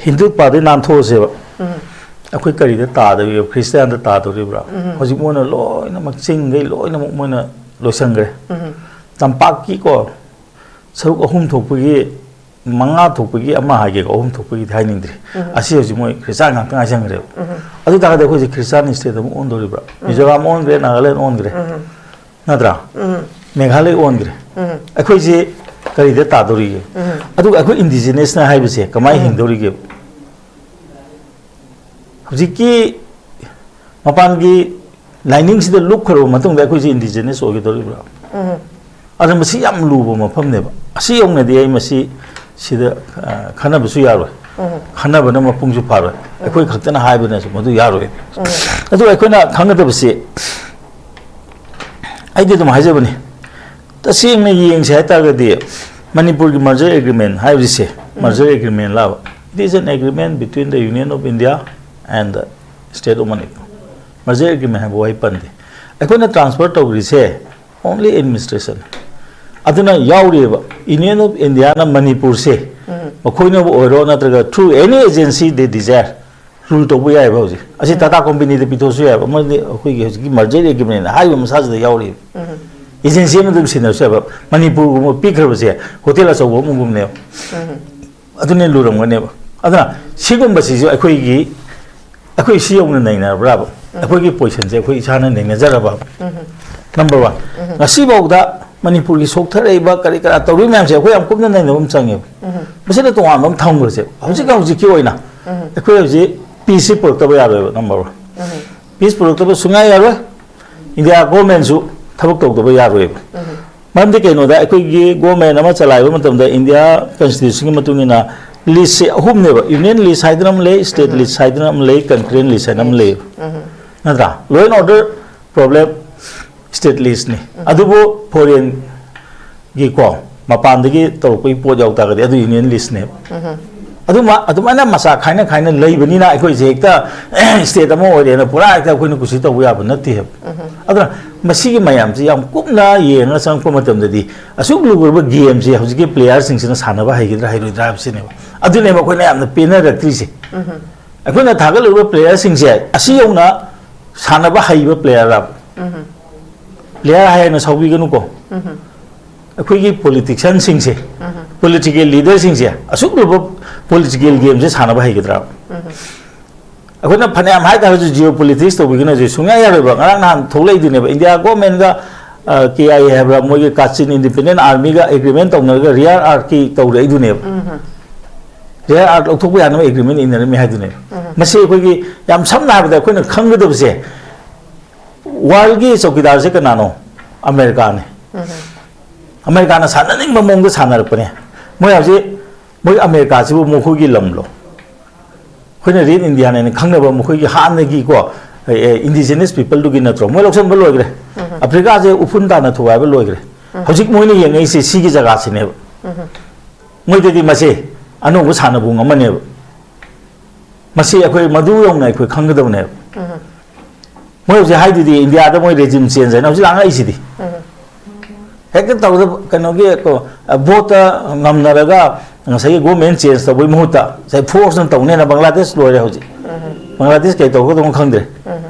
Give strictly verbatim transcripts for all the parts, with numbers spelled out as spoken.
ꯏꯟꯗꯨꯠ ꯄꯥꯗꯩ ꯅꯥꯟꯊꯣꯛꯑꯁꯦꯕ꯫ ꯑꯩꯈꯣꯏ ꯀꯔꯤꯗ ꯇꯥꯗꯧꯔꯤꯕ? ꯈ꯭ꯔꯤꯁꯇꯤꯌꯥꯟꯗ ꯇꯥꯗꯧꯔꯤꯕ꯭ꯔꯥ? ꯍꯧꯖꯤꯛ ꯃꯣꯏꯅ ꯂꯣꯏꯅꯃꯛ, ꯆꯤꯡꯈꯩ ꯂꯣꯏꯅꯃꯛ ꯃꯣꯏꯅ ꯂꯣꯏꯁꯟꯈ꯭ꯔꯦ꯫ ꯇꯝꯄꯥꯛꯀꯤꯀꯣ, ꯁꯔꯨꯛ ꯑꯍꯨꯝ ꯊꯣꯛꯄꯒꯤ, ꯃꯉꯥ ꯊꯣꯛꯄꯒꯤ ꯑꯃ ꯍꯥꯏꯒꯦꯀꯣ, ꯑꯍꯨꯝ ꯊꯣꯛꯄꯒꯤꯗꯤ ꯍꯥꯏꯅꯤꯡꯗ꯭ꯔꯤ꯫ ꯑꯁꯤ ꯍꯧꯖꯤꯛ ꯃꯣꯏ ꯈ꯭ꯔꯤꯁꯇꯤꯌꯥꯟ ꯉꯥꯛꯇ ꯉꯥꯏꯁꯟꯈ꯭ꯔꯦꯕ꯫ ꯑꯗꯨ ꯇꯥꯔꯒꯗꯤ ꯑꯩꯈꯣꯏꯁꯦ ꯈ꯭ꯔꯤꯁꯇꯤꯌꯥꯟ ꯁ꯭ꯇꯦꯠ ꯑꯃ ꯑꯣꯟꯗꯧꯔꯤꯕ꯭ꯔꯥ? ꯃꯤꯖꯣꯔꯥꯝ ꯑꯣꯟꯈ꯭ꯔꯦ, ꯅꯥꯒꯥꯂꯦꯟ ꯑꯣꯟꯈ꯭ꯔꯦ, ꯅꯠꯇ꯭ꯔꯥ? ꯃꯦꯘꯥꯂꯌ ꯑꯣꯟꯈ꯭ꯔꯦ꯫ ꯑꯩꯈꯣꯏꯁꯦ ꯀꯔꯤꯗ ꯇꯥꯗꯧꯔꯤꯒꯦ? ꯑꯗꯨꯒ ꯑꯩꯈꯣꯏ ꯏꯟꯗꯤꯖꯤꯅꯁꯅ ꯍꯥꯏꯕꯁꯦ ꯀꯃꯥꯏꯅ ꯍꯤꯡꯗꯧꯔꯤꯒꯦ? ꯍꯧꯖꯤꯛꯀꯤ ꯃꯄꯥꯟꯒꯤ ꯂꯥꯏꯅꯤꯡꯁꯤꯗ ꯂꯨꯞꯈ꯭ꯔꯕ ꯃꯇꯨꯡꯗ ꯑꯩꯈꯣꯏꯁꯦ ꯏꯟꯗꯤꯖꯤꯅꯁ ꯑꯣꯏꯒꯗꯧꯔꯤꯕ꯭ꯔꯥ? ꯑꯗꯨꯅ ꯃꯁꯤ ꯌꯥꯝ ꯂꯨꯕ ꯃꯐꯝꯅꯦꯕ꯫ ꯑꯁꯤ ꯌꯧꯅꯗꯤ ꯑꯩ ꯃꯁꯤ ꯁꯤꯗ, ꯑ, ꯈꯟꯅꯕꯁꯨ ꯌꯥꯔꯣꯏ꯫ ꯈꯟꯅꯕꯅ ꯃꯄꯨꯡꯁꯨ ꯐꯥꯔꯣꯏ꯫ ꯑꯩꯈꯣꯏ ꯈꯛꯇꯅ ꯍꯥꯏꯕꯅꯁꯨ ꯃꯗꯨ ꯌꯥꯔꯣꯏ꯫ ꯑꯗꯨ ꯑꯩꯈꯣꯏꯅ ꯈꯪꯒꯗꯕꯁꯤ, ꯑꯩꯗꯤ ꯑꯗꯨꯝ ꯍꯥꯏꯖꯕꯅꯤ, ꯇꯁꯦꯡꯅ ꯌꯦꯡꯁꯦ ꯍꯥꯏꯇꯥꯔꯒꯗꯤ ꯃꯅꯤꯄꯨꯔꯒꯤ merger agreement ꯍꯥꯏꯔꯤꯁꯦ, merger agreement ꯂꯥꯕ, it is an agreement between the Union of India and the State of Manipur. Merger agreement ꯍꯥꯏꯕ ꯋꯥꯍꯩ ꯄꯟꯗꯦ꯫ ꯑꯩꯈꯣꯏꯅ transfer ꯇꯧꯈ꯭ꯔꯤꯁꯦ only administration꯫ ꯑꯗꯨꯅ ꯌꯥꯎꯔꯤꯕ Union of Indiaꯅ ꯃꯅꯤꯄꯨꯔꯁꯦ ꯃꯈꯣꯏꯅꯕꯨ ꯑꯣꯏꯔꯣ ꯅꯠꯇ꯭ꯔꯒ through any agency they desire rule ꯇꯧꯕ ꯌꯥꯏꯑꯕ꯫ ꯍꯧꯖꯤꯛ ꯑꯁꯤ ꯇꯥꯇꯥ ꯀꯣꯝꯄꯦꯅꯤꯗ ꯄꯤꯊꯣꯛꯁꯨ ꯌꯥꯏꯑꯕ, ꯑꯃꯗꯤ ꯑꯩꯈꯣꯏꯒꯤ ꯍꯧꯖꯤꯛꯀꯤ merger agreement ꯍꯥꯏꯔꯤꯕ ꯃꯁꯥꯁꯤꯗ ꯌꯥꯎꯔꯤꯕ꯫ Agency ꯑꯃꯗ ꯑꯗꯨꯝ ꯁꯤꯟꯅꯔꯁꯨ ꯌꯥꯏꯕ꯫ ꯃꯅꯤꯄꯨꯔꯒꯨꯝꯕ ꯄꯤꯈ꯭ꯔꯕꯁꯦ ꯍꯣꯇꯦꯜ ꯑꯆꯧꯕ ꯑꯃꯒꯨꯝꯅꯦꯕ꯫ ꯑꯗꯨꯅꯦ ꯂꯨꯔꯝꯒꯅꯦꯕ꯫ ꯑꯗꯨꯅ ꯁꯤꯒꯨꯝꯕꯁꯤꯁꯨ ꯑꯩꯈꯣꯏꯒꯤ, ꯑꯩꯈꯣꯏ ꯁꯤ ꯌꯧꯅ ꯅꯩꯅꯔꯕ꯭ꯔꯥꯕ? ꯑꯩꯈꯣꯏꯒꯤ positionꯁꯦ ꯑꯩꯈꯣꯏ ꯏꯁꯥꯅ ꯅꯩꯅꯖꯔꯕ? Number one꯫ ꯉꯁꯤꯐꯥꯎꯗ ꯃꯅꯤꯄꯨꯔꯒꯤ ꯁꯣꯛꯊꯔꯛꯏꯕ ꯀꯔꯤ ꯀꯔꯥ ꯇꯧꯔꯤ ꯃꯌꯥꯝꯁꯦ ꯑꯩꯈꯣꯏ ꯌꯥꯝ ꯀꯨꯞꯅ ꯅꯩꯅꯕ ꯑꯃ ꯆꯪꯉꯦꯕ꯫ ꯃꯁꯤꯅ ꯇꯣꯉꯥꯟꯕ ꯑꯃ ꯊꯝꯈ꯭ꯔꯁꯦꯕ꯫ ꯍꯧꯖꯤꯛ ꯍꯧꯖꯤꯛꯀꯤ ꯑꯣꯏꯅ ꯑꯩꯈꯣꯏ ꯍꯧꯖꯤꯛ peaceꯁꯤ ꯄꯨꯔꯛꯇꯕ ꯌꯥꯔꯣꯏꯕ, number one꯫ Peace ꯄꯨꯔꯛꯇꯕ ꯁꯨꯡꯌꯥ ꯌꯥꯔꯣꯏ꯫ ꯏꯟꯗꯤꯌꯥ governmentꯁꯨ ꯊꯕꯛ ꯇꯧꯗꯕ ꯌꯥꯔꯣꯏꯕ꯫ ꯃꯔꯝꯗꯤ ꯀꯩꯅꯣꯗ, ꯑꯩꯈꯣꯏꯒꯤ government ꯑꯃ ꯆꯂꯥꯏꯕ ꯃꯇꯝꯗ ꯏꯟꯗꯤꯌꯥ constitutionꯒꯤ ꯃꯇꯨꯡ ꯏꯟꯅ listꯁꯦ ꯑꯍꯨꯝꯅꯦꯕ꯫ Union list ꯍꯥꯏꯗꯅ ꯑꯃ ꯂꯩ, state list ꯍꯥꯏꯗꯅ ꯑꯃ ꯂꯩ, concurrent list ꯍꯥꯏꯅ ꯑꯃ ꯂꯩ꯫ ꯅꯠꯇ꯭ꯔꯥ? Law and order problem state listꯅꯤ꯫ ꯑꯗꯨꯕꯨ foreignꯒꯤꯀꯣ, ꯃꯄꯥꯟꯗꯒꯤ ꯇꯧꯔꯛꯄꯒꯤ ꯄꯣꯠ ꯌꯥꯎ ꯇꯥꯔꯒꯗꯤ ꯑꯗꯨ Union listꯅꯦꯕ꯫ ꯑꯗꯨꯃ-, ꯑꯗꯨꯃꯥꯏꯅ ꯃꯆꯥ ꯈꯥꯏꯅ ꯈꯥꯏꯅ ꯂꯩꯕꯅꯤꯅ ꯑꯩꯈꯣꯏꯁꯦ ꯍꯦꯛꯇ state ꯑꯃ ꯑꯣꯏꯔꯦꯅ ꯄꯨꯔꯥ ꯍꯦꯛꯇ ꯑꯩꯈꯣꯏꯅ ꯀꯨꯁꯤ ꯇꯧꯕ ꯌꯥꯕ ꯅꯠꯇꯦꯕ꯫ ꯑꯗꯨꯅ ꯃꯁꯤꯒꯤ ꯃꯌꯥꯝꯁꯤ ꯌꯥꯝ ꯀꯨꯞꯅ ꯌꯦꯡꯉ ꯆꯪꯉꯛꯄ ꯃꯇꯝꯗꯗꯤ ꯑꯁꯨꯛ ꯂꯨꯈ꯭ꯔꯕ gameꯁꯤ ꯍꯧꯖꯤꯛꯀꯤ playerꯁꯤꯡꯁꯤꯅ ꯁꯥꯟꯅꯕ ꯍꯩꯒꯗ꯭ꯔꯥ ꯍꯩꯔꯣꯏꯗ꯭ꯔꯥ ꯍꯥꯏꯕꯁꯤꯅꯦꯕ꯫ ꯑꯗꯨꯅꯦꯕ ꯑꯩꯈꯣꯏꯅ ꯌꯥꯝꯅ ꯄꯦꯟꯅꯔꯛꯇ꯭ꯔꯤꯁꯦ꯫ ꯑꯩꯈꯣꯏꯅ ꯊꯥꯒꯠꯂꯤꯕ ꯄ꯭ꯂꯦꯌꯔꯁꯤꯡꯁꯦ ꯑꯁꯤ ꯌꯧꯅ ꯁꯥꯟꯅꯕ ꯍꯩꯕ ꯄ꯭ꯂꯦꯌꯔ, ꯄ꯭ꯂꯦꯌꯔ ꯍꯥꯏꯅ ꯁꯥꯎꯕꯤꯒꯅꯨꯀꯣ꯫ ꯑꯩꯈꯣꯏꯒꯤ ꯄꯣꯂꯤꯇꯤꯛꯁꯤꯌꯥꯟꯁꯤꯡꯁꯦ, ꯄꯣꯂꯤꯇꯤꯀꯦꯜ ꯂꯤꯗꯔꯁꯤꯡꯁꯦ ꯑꯁꯨꯛ ꯂꯨꯕ ꯄꯣꯂꯤꯇꯤꯀꯦꯜ ꯒꯦꯝꯁꯦ ꯁꯥꯟꯅꯕ ꯍꯩꯒꯗ꯭ꯔꯥ? ꯑꯩꯈꯣꯏꯅ ꯐꯅꯌꯥꯝ ꯍꯥꯏꯇꯥꯔꯒꯁꯨ ꯖꯤꯑꯣ ꯄꯣꯂꯤꯇꯤꯛꯁ ꯇꯧꯕꯤꯒꯅꯨ ꯍꯧꯖꯤꯛ ꯁꯨꯡꯌꯥ ꯌꯥꯔꯣꯏꯕ꯫ ꯉꯔꯥꯡ ꯅꯍꯥꯟ ꯊꯣꯛꯂꯛꯏꯗꯨꯅꯦꯕ, ꯏꯟꯗꯤꯌꯥ ꯒꯣꯔꯃꯦꯟꯒ ꯀꯦ ꯑꯥꯏ ꯑꯦ ꯍꯥꯏꯕ꯭ꯔꯥ, ꯃꯣꯏꯒꯤ ꯀꯥꯆꯤꯟ ꯏꯟꯗꯤꯄꯦꯟꯗꯦꯟ ꯑꯥꯔꯃꯤꯒ ꯑꯦꯒ꯭ꯔꯤꯃꯦꯟ ꯇꯧꯅꯔꯒ ꯔꯤꯌꯔ ꯑꯥꯔꯠꯀꯤ ꯇꯧꯔꯛꯏꯗꯨꯅꯦꯕ꯫ ꯔꯤꯌꯔ ꯑꯥꯔꯠ ꯂꯧꯊꯣꯛꯄ ꯌꯥꯅꯕ ꯑꯦꯒ꯭ꯔꯤꯃꯦꯟ ꯏꯟꯅꯔꯝꯃꯤ ꯍꯥꯏꯗꯨꯅꯦꯕ꯫ ꯃꯁꯤ ꯑꯩꯈꯣꯏꯒꯤ ꯌꯥꯝ ꯁꯝꯅ ꯍꯥꯏꯔꯕꯗ ꯑꯩꯈꯣꯏꯅ ꯈꯪꯒꯗꯕꯁꯦ, ꯋꯥꯔꯜꯒꯤ ꯆꯧꯀꯤꯗꯥꯔꯁꯦ ꯀꯅꯥꯅꯣ? ꯑꯃꯦꯔꯤꯀꯥꯅꯦ꯫ ꯑꯃꯦꯔꯤꯀꯥꯅ ꯁꯥꯟꯅꯅꯤꯡꯕ ꯃꯑꯣꯡꯗ ꯁꯥꯟꯅꯔꯛꯄꯅꯦ꯫ ꯃꯣꯏ ꯍꯧꯖꯤꯛ, ꯃꯣꯏ ꯑꯃꯦꯔꯤꯀꯥꯁꯤꯕꯨ ꯃꯈꯣꯏꯒꯤ ꯂꯝꯂꯣ? ꯑꯩꯈꯣꯏꯅ ꯔꯦꯠ ꯏꯟꯗꯤꯌꯥꯅ ꯈꯪꯅꯕ ꯃꯈꯣꯏꯒꯤ ꯍꯥꯟꯅꯒꯤꯀꯣ, ꯏꯟꯗꯤꯖꯤꯅꯁ ꯄꯤꯄꯜꯗꯨꯒꯤ ꯅꯠꯇ꯭ꯔꯣ? ꯃꯣꯏ ꯂꯧꯁꯤꯟꯕ ꯂꯣꯏꯈ꯭ꯔꯦ꯫ ꯑꯐ꯭ꯔꯤꯀꯥꯁꯦ ꯎꯐꯨꯟ ꯇꯥꯅ ꯊꯨꯒꯥꯏꯕ ꯂꯣꯏꯈ꯭ꯔꯦ꯫ ꯍꯧꯖꯤꯛ ꯃꯣꯏꯅ ꯌꯦꯡꯉꯛꯏꯁꯦ ꯁꯤꯒꯤ ꯖꯒꯥꯁꯤꯅꯦꯕ꯫ ꯃꯣꯏꯗꯗꯤ ꯃꯁꯦ ꯑꯅꯧꯕ ꯁꯥꯟꯅꯄꯣꯡ ꯑꯃꯅꯦꯕ꯫ ꯃꯁꯤ ꯑꯩꯈꯣꯏ ꯃꯗꯨ ꯌꯧꯅ ꯑꯩꯈꯣꯏ ꯈꯪꯒꯗꯕꯅꯦꯕ꯫ ꯃꯣꯏ ꯍꯧꯖꯤꯛ ꯍꯥꯏꯗꯨꯗꯤ ꯏꯟꯗꯤꯌꯥꯗ ꯃꯣꯏ ꯔꯦꯖꯤꯝ ꯆꯦꯟꯖ ꯍꯥꯏꯅ ꯍꯧꯖꯤꯛ ꯂꯥꯡꯉꯛꯏꯁꯤꯗꯤ꯫ ꯍꯦꯛꯇ ꯇꯧꯗ ꯀꯩꯅꯣꯒꯤ ꯀꯣ, ꯚꯣꯠꯇ ꯉꯝꯅꯔꯒ ꯉꯁꯥꯏꯒꯤ ꯒꯣꯔꯃꯦꯟ ꯆꯦꯟꯖ ꯇꯧꯕꯒꯤ ꯃꯍꯨꯠꯇ ꯉꯁꯥꯏ ꯐꯣꯔꯁꯅ ꯇꯧꯅꯦꯅ ꯕꯪꯒ꯭ꯂꯥꯗꯦꯁ ꯂꯣꯏꯔꯦ ꯍꯧꯖꯤꯛ꯫ ꯕꯪꯒ꯭ꯂꯥꯗꯦꯁ ꯀꯩ ꯇꯧꯒꯗꯧꯅꯣ ꯈꯪꯗ꯭ꯔꯦ꯫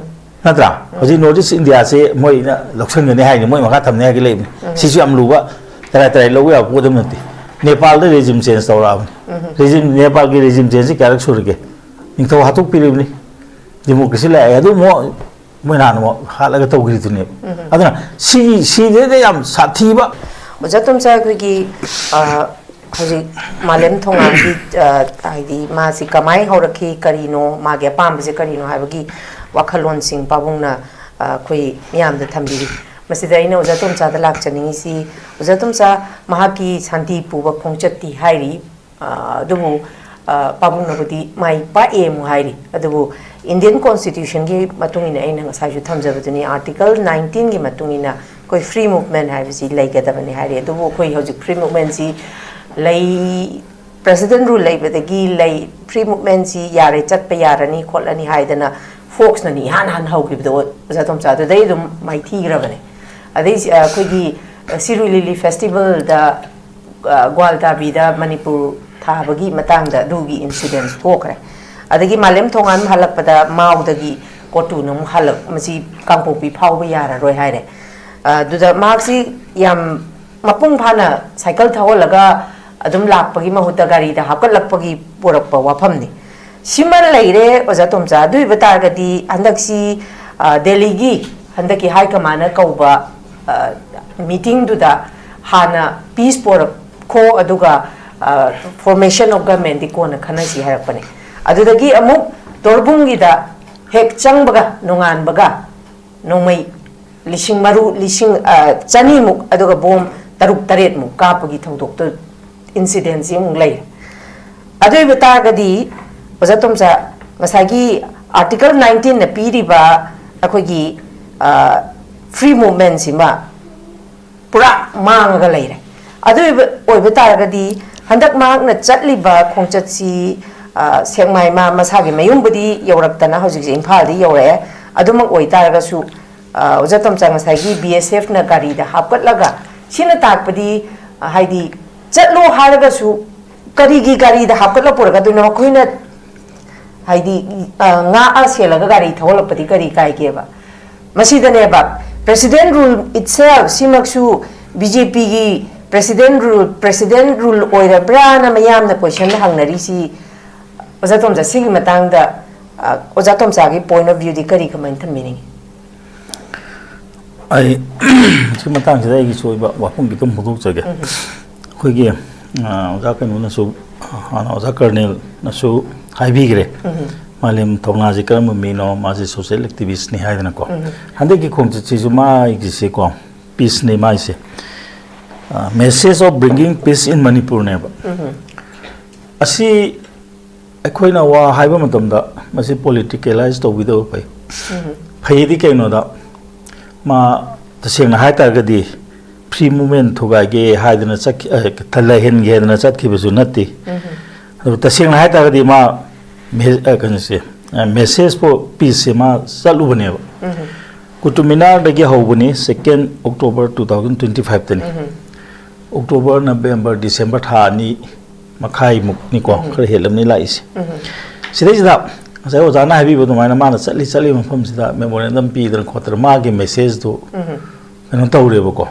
ꯅꯠꯇ꯭ꯔꯥ? ꯍꯧꯖꯤꯛ ꯅꯣꯔꯠ ꯏꯁ ꯏꯟꯗꯤꯌꯥꯁꯦ ꯃꯣꯏꯅ ꯂꯧꯁꯤꯟꯒꯅꯤ ꯍꯥꯏꯅꯤ, ꯃꯣꯏ ꯃꯈꯥ ꯊꯝꯅꯤ ꯍꯥꯏꯒꯤ ꯂꯩꯕꯅꯤ꯫ ꯁꯤꯁꯨ ꯌꯥꯝ ꯂꯨꯕ, ꯇꯔꯥꯏ ꯇꯔꯥꯏ ꯂꯧꯕ ꯌꯥꯕ ꯄꯣꯠ ꯑꯃ ꯅꯠꯇꯦ꯫ ꯅꯦꯄꯥꯜꯗ ꯔꯦꯖꯤꯝ ꯆꯦꯟꯖ ꯇꯧꯔꯛꯑꯕꯅꯤ꯫ ꯔꯦꯖꯤꯝ, ꯅꯦꯄꯥꯜꯒꯤ ꯔꯦꯖꯤꯝ ꯆꯦꯟꯖꯁꯤ ꯀꯌꯥꯔꯛ ꯁꯨꯔꯒꯦ? ꯅꯤꯡꯊꯧ ꯍꯥꯠꯇꯣꯛꯄꯤꯔꯤꯕꯅꯤ, ꯗꯦꯃꯣꯀ꯭ꯔꯦꯁꯤ ꯂꯥꯛꯑꯦ, ꯑꯗꯨ ꯑꯃꯨꯛ ꯃꯣꯏꯅ ꯍꯥꯟꯅ ꯑꯃꯨꯛ ꯍꯥꯠꯂꯒ ꯇꯧꯈ꯭ꯔꯤꯗꯨꯅꯦꯕ꯫ ꯑꯗꯨꯅ ꯁꯤ, ꯁꯤꯗꯩꯗ ꯌꯥꯝ ꯁꯥꯊꯤꯕ ꯑꯣꯖꯥ ꯇꯣꯝꯆꯥ, ꯑꯩꯈꯣꯏꯒꯤ, ꯑ, ꯍꯧꯖꯤꯛ ꯃꯥꯂꯦꯝ ꯊꯣꯉꯥꯟꯒꯤ, ꯑ, ꯍꯥꯏꯗꯤ ꯃꯥꯁꯤ ꯀꯃꯥꯏꯅ ꯍꯧꯔꯛꯈꯤ, ꯀꯔꯤꯅꯣ ꯃꯥꯒꯤ ꯑꯄꯥꯝꯕꯁꯦ ꯀꯔꯤꯅꯣ ꯍꯥꯏꯕꯒꯤ ꯋꯥꯈꯜꯂꯣꯟꯁꯤꯡ ꯄꯥꯕꯨꯡꯅ, ꯑ, ꯑꯩꯈꯣꯏ ꯃꯤꯌꯥꯝꯗ ꯊꯝꯕꯤꯔꯤ꯫ ꯃꯁꯤꯗ ꯑꯩꯅ ꯑꯣꯖꯥ ꯇꯣꯝꯆꯥꯗ ꯂꯥꯛꯆꯅꯤꯡꯉꯤꯁꯤ, ꯑꯣꯖꯥ ꯇꯣꯝꯆꯥ ꯃꯍꯥꯛꯀꯤ ꯁꯥꯟꯇꯤ ꯄꯨꯕ ꯈꯣꯡꯆꯠꯇꯤ ꯍꯥꯏꯔꯤ, ꯑ, ꯑꯗꯨꯕꯨ, ꯑ, ꯄꯥꯕꯨꯡꯅꯕꯨꯗꯤ ꯃꯥꯏ ꯄꯥꯛꯑꯦ ꯑꯃꯨꯛ ꯍꯥꯏꯔꯤ꯫ ꯑꯗꯨꯕꯨ Indian Constitutionꯒꯤ ꯃꯇꯨꯡ ꯏꯟꯅ, ꯑꯩꯅ ꯉꯁꯥꯏꯁꯨ ꯊꯝꯖꯕꯗꯨꯅꯤ, Article nineteenꯒꯤ ꯃꯇꯨꯡ ꯏꯟꯅ ꯑꯩꯈꯣꯏ free movement ꯍꯥꯏꯕꯁꯤ ꯂꯩꯒꯗꯕꯅꯤ ꯍꯥꯏꯔꯤ꯫ ꯑꯗꯨꯕꯨ ꯑꯩꯈꯣꯏ ꯍꯧꯖꯤꯛ free movementꯁꯤ ꯂꯩ, President rule ꯂꯩꯕꯗꯒꯤ ꯂꯩ, free movementꯁꯤ ꯌꯥꯔꯦ, ꯆꯠꯄ ꯌꯥꯔꯅꯤ ꯈꯣꯠꯂꯅꯤ ꯍꯥꯏꯗꯅ ꯐꯣꯛꯁꯅꯅꯤ ꯏꯍꯥꯟ ꯍꯥꯟꯅ ꯍꯧꯈꯤꯕꯗꯣ ꯑꯣꯖꯥ ꯇꯣꯝꯆꯥ, ꯑꯗꯨꯗꯩ ꯑꯗꯨꯝ ꯃꯥꯏꯊꯤꯈ꯭ꯔꯕꯅꯦ꯫ ꯑꯗꯩ, ꯑ, ꯑꯩꯈꯣꯏꯒꯤ, ꯑ, ꯁꯤꯔꯣꯏ ꯂꯤꯂꯤ festivalꯗ, ꯑ, ꯒ꯭ꯋꯥꯜꯇꯥꯕꯤꯗ ꯃꯅꯤꯄꯨꯔ ꯇꯥꯕꯒꯤ ꯃꯇꯥꯡꯗ ꯑꯗꯨꯒꯤ ꯏꯟꯁꯤꯗꯦꯟꯁ ꯊꯣꯛꯈ꯭ꯔꯦ꯫ ꯑꯗꯒꯤ ꯃꯥꯂꯦꯝ ꯊꯣꯡꯉꯥꯟ ꯍꯜꯂꯛꯄꯗ ꯃꯥꯎꯗꯒꯤ ꯀꯣꯇꯨꯅ ꯑꯃꯨꯛ ꯍꯜꯂꯛ, ꯃꯁꯤ ꯀꯥꯡꯄꯣꯛꯄꯤ ꯐꯥꯎꯕ ꯌꯥꯔꯔꯣꯏ ꯍꯥꯏꯔꯦ꯫ ꯑꯗꯨꯗ ꯃꯍꯥꯛꯁꯤ ꯌꯥꯝ ꯃꯄꯨꯡ ꯐꯥꯅ ꯁꯥꯏꯀꯜ ꯊꯧꯍꯜꯂꯒ ꯑꯗꯨꯝ ꯂꯥꯛꯄꯒꯤ ꯃꯍꯨꯠꯇ ꯒꯥꯔꯤꯗ ꯍꯥꯞꯀꯠꯂꯛꯄꯒꯤ ꯄꯣꯔꯛꯄ ꯋꯥꯐꯝꯅꯤ꯫ ꯁꯤꯃ ꯂꯩꯔꯦ ꯑꯣꯖꯥ ꯇꯣꯝꯆꯥ꯫ ꯑꯗꯨ ꯑꯣꯏꯕ ꯇꯥꯔꯒꯗꯤ ꯍꯟꯗꯛꯁꯤ, ꯑ, ꯗꯦꯜꯂꯤꯒꯤ ꯍꯟꯗꯛꯀꯤ ꯍꯥꯏ ꯀꯃꯥꯟꯅ ꯀꯧꯕ, ꯑ, ꯃꯤꯇꯤꯡꯗꯨꯗ ꯍꯥꯟꯅ ꯄꯤꯁ ꯄꯣꯔꯛꯈꯣ, ꯑꯗꯨꯒ, ꯑ, formation of government ꯗꯤ ꯀꯣꯟꯅ ꯈꯟꯅꯁꯤ ꯍꯥꯏꯔꯛꯄꯅꯦ꯫ ꯑꯗꯨꯗꯒꯤ ꯑꯃꯨꯛ ꯇꯣꯔꯕꯨꯡꯒꯤꯗ ꯍꯦꯛ ꯆꯪꯕꯒ ꯅꯣꯡꯉꯥꯟꯕꯒ ꯅꯣꯡꯃꯩ ꯂꯤꯁꯤꯡ ꯃꯔꯨ, ꯂꯤꯁꯤꯡ, ꯑ, ꯆꯅꯤꯃꯨꯛ, ꯑꯗꯨꯒ ꯕꯣꯝ ꯇꯔꯨꯛ ꯇꯔꯦꯠꯃꯨꯛ ꯀꯥꯞꯄꯒꯤ ꯊꯧꯗꯣꯛꯇꯨ, ꯏꯟꯁꯤꯗꯦꯟꯁꯤ ꯑꯃꯨꯛ ꯂꯩꯔꯦ꯫ ꯑꯗꯨ ꯑꯣꯏꯕ ꯇꯥꯔꯒꯗꯤ, ꯑꯣꯖꯥ ꯇꯣꯝꯆꯥ, ꯉꯁꯥꯏꯒꯤ ꯑꯥꯔꯇꯤꯀꯜ ꯅꯥꯏꯟꯇꯤꯟꯅ ꯄꯤꯔꯤꯕ ꯑꯩꯈꯣꯏꯒꯤ, ꯑ, ꯐ꯭ꯔꯤ ꯃꯨꯚꯃꯦꯟꯁꯤꯃ ꯄꯨꯔꯥ ꯃꯥꯡꯉꯒ ꯂꯩꯔꯦ꯫ ꯑꯗꯨ ꯑꯣꯏꯕ, ꯑꯣꯏꯕ ꯇꯥꯔꯒꯗꯤ, ꯍꯟꯗꯛ ꯃꯍꯥꯛꯅ ꯆꯠꯂꯤꯕ ꯈꯣꯡꯆꯠꯁꯤ, ꯑ, ꯁꯦꯛꯃꯥꯏ ꯃꯥ ꯃꯁꯥꯒꯤ ꯃꯌꯨꯝꯕꯨꯗꯤ ꯌꯧꯔꯛꯇꯅ ꯍꯧꯖꯤꯛꯁꯦ ꯏꯝꯐꯥꯜꯗꯤ ꯌꯧꯔꯛꯑꯦ꯫ ꯑꯗꯨꯃꯛ ꯑꯣꯏꯇꯥꯔꯒꯁꯨ, ꯑ, ꯑꯣꯖꯥ ꯇꯣꯝꯆꯥ, ꯉꯁꯥꯏꯒꯤ ꯕꯤ ꯑꯦꯁ ꯑꯦꯐꯅ ꯒꯥꯔꯤꯗ ꯍꯥꯞꯀꯠꯂꯒ, ꯁꯤꯅ ꯇꯥꯛꯄꯗꯤ, ꯑ, ꯍꯥꯏꯗꯤ, ꯆꯠꯂꯣ ꯍꯥꯏꯔꯒꯁꯨ ꯀꯔꯤꯒꯤ ꯒꯥꯔꯤꯗ ꯍꯥꯞꯀꯠꯂ ꯄꯨꯔꯛꯀꯗꯣꯏꯅꯣ? ꯃꯈꯣꯏꯅ, ꯍꯥꯏꯗꯤ, ꯑ, ꯉꯥꯛꯑ ꯁꯦꯜꯂꯒ ꯒꯥꯔꯤ ꯊꯧꯍꯜꯂꯛꯄꯗꯤ ꯀꯔꯤ ꯀꯥꯏꯒꯦꯕ? ꯃꯁꯤꯗꯅꯦꯕ, President Rule itself ꯁꯤꯃꯛꯁꯨ ꯕꯤ ꯖꯦ ꯄꯤꯒꯤ President Rule, President Rule ꯑꯣꯏꯔꯕ꯭ꯔꯥꯅ ꯃꯌꯥꯝꯅ ꯀꯣꯏꯁꯟ ꯍꯪꯅꯔꯤꯁꯤ꯫ ꯑꯣꯖꯥ ꯇꯣꯝꯆꯥ, ꯁꯤꯒꯤ ꯃꯇꯥꯡꯗ, ꯑ, ꯑꯣꯖꯥ ꯇꯣꯝꯆꯥꯒꯤ point of view ꯗꯤ ꯀꯔꯤ, ꯀꯃꯥꯏꯅ ꯊꯝꯕꯤꯅꯤꯡꯉꯤ? ꯑꯩ ꯁꯤ ꯃꯇꯥꯡꯁꯤꯗ ꯑꯩꯒꯤꯁꯨ ꯑꯣꯏꯕ ꯋꯥꯐꯝ ꯈꯤꯇꯪ ꯐꯣꯡꯗꯣꯛꯆꯒꯦ꯫ ꯑꯩꯈꯣꯏꯒꯤ, ꯑ, ꯑꯣꯖꯥ ꯀꯩꯅꯣꯅꯁꯨ, ꯍꯥꯟꯅ ꯑꯣꯖꯥ ꯀꯔꯅꯦꯜꯅꯁꯨ ꯍꯥꯏꯕꯤꯈ꯭ꯔꯦ, ꯃꯥꯂꯦꯝ ꯊꯧꯅꯥꯁꯤ ꯀꯔꯝꯕ ꯃꯤꯅꯣ, ꯃꯥꯁꯦ social activist ꯅꯤ ꯍꯥꯏꯗꯅꯀꯣ꯫ ꯍꯟꯗꯛꯀꯤ ꯈꯣꯡꯆꯠꯁꯤꯁꯨ ꯃꯥꯒꯤꯁꯦꯀꯣ, ꯄꯤꯁꯅꯤ ꯃꯥꯏꯁꯦ, Message of Bringing Peace in Manipur ꯅꯦꯕ꯫ ꯑꯁꯤ ꯑꯩꯈꯣꯏꯅ ꯋꯥ ꯍꯥꯏꯕ ꯃꯇꯝꯗ ꯃꯁꯤ politicalize ꯇꯧꯕꯤꯗꯕ ꯐꯩ꯫ ꯐꯩꯗꯤ ꯀꯩꯅꯣꯗ, ꯃꯥ ꯇꯁꯦꯡꯅ ꯍꯥꯏꯇꯥꯔꯒꯗꯤ free movement ꯊꯨꯒꯥꯏꯒꯦ ꯍꯥꯏꯗꯅ ꯆꯠꯈꯤ-, ꯑ, ꯂꯩꯍꯟꯒꯦ ꯍꯥꯏꯗꯅ ꯆꯠꯈꯤꯕꯁꯨ ꯅꯠꯇꯦ꯫ ꯑꯗꯨ ꯇꯁꯦꯡꯅ ꯍꯥꯏꯇꯥꯔꯒꯗꯤ ꯃꯥ ꯃꯦ-, ꯑ, ꯀꯩꯅꯣꯁꯦ, ꯑ, Message for Peace ꯁꯦ ꯃꯥ ꯆꯠꯂꯨꯕꯅꯦꯕ꯫ Qutub ꯃꯤꯅꯥꯔꯗꯒꯤ ꯍꯧꯕꯅꯤ, second October two thousand twenty five ꯇꯅꯤ꯫ October, November, December ꯊꯥ ꯑꯅꯤ ꯃꯈꯥꯏꯃꯨꯛꯅꯤꯀꯣ, ꯈꯔ ꯍꯦꯜꯂꯝꯅꯤ ꯂꯥꯛꯏꯁꯦ꯫ ꯁꯤꯗꯩꯁꯤꯗ ꯉꯁꯥꯏ ꯑꯣꯖꯥꯅ ꯍꯥꯏꯕꯤꯕ ꯑꯗꯨꯃꯥꯏꯅ ꯃꯥꯅ ꯆꯠꯂꯤ ꯆꯠꯂꯤ ꯃꯐꯝꯁꯤꯗ memorandum ꯄꯤꯗꯅ ꯈꯣꯠꯇꯅ ꯃꯥꯒꯤ messageꯗꯨ ꯀꯩꯅꯣ ꯇꯧꯔꯦꯕꯀꯣ꯫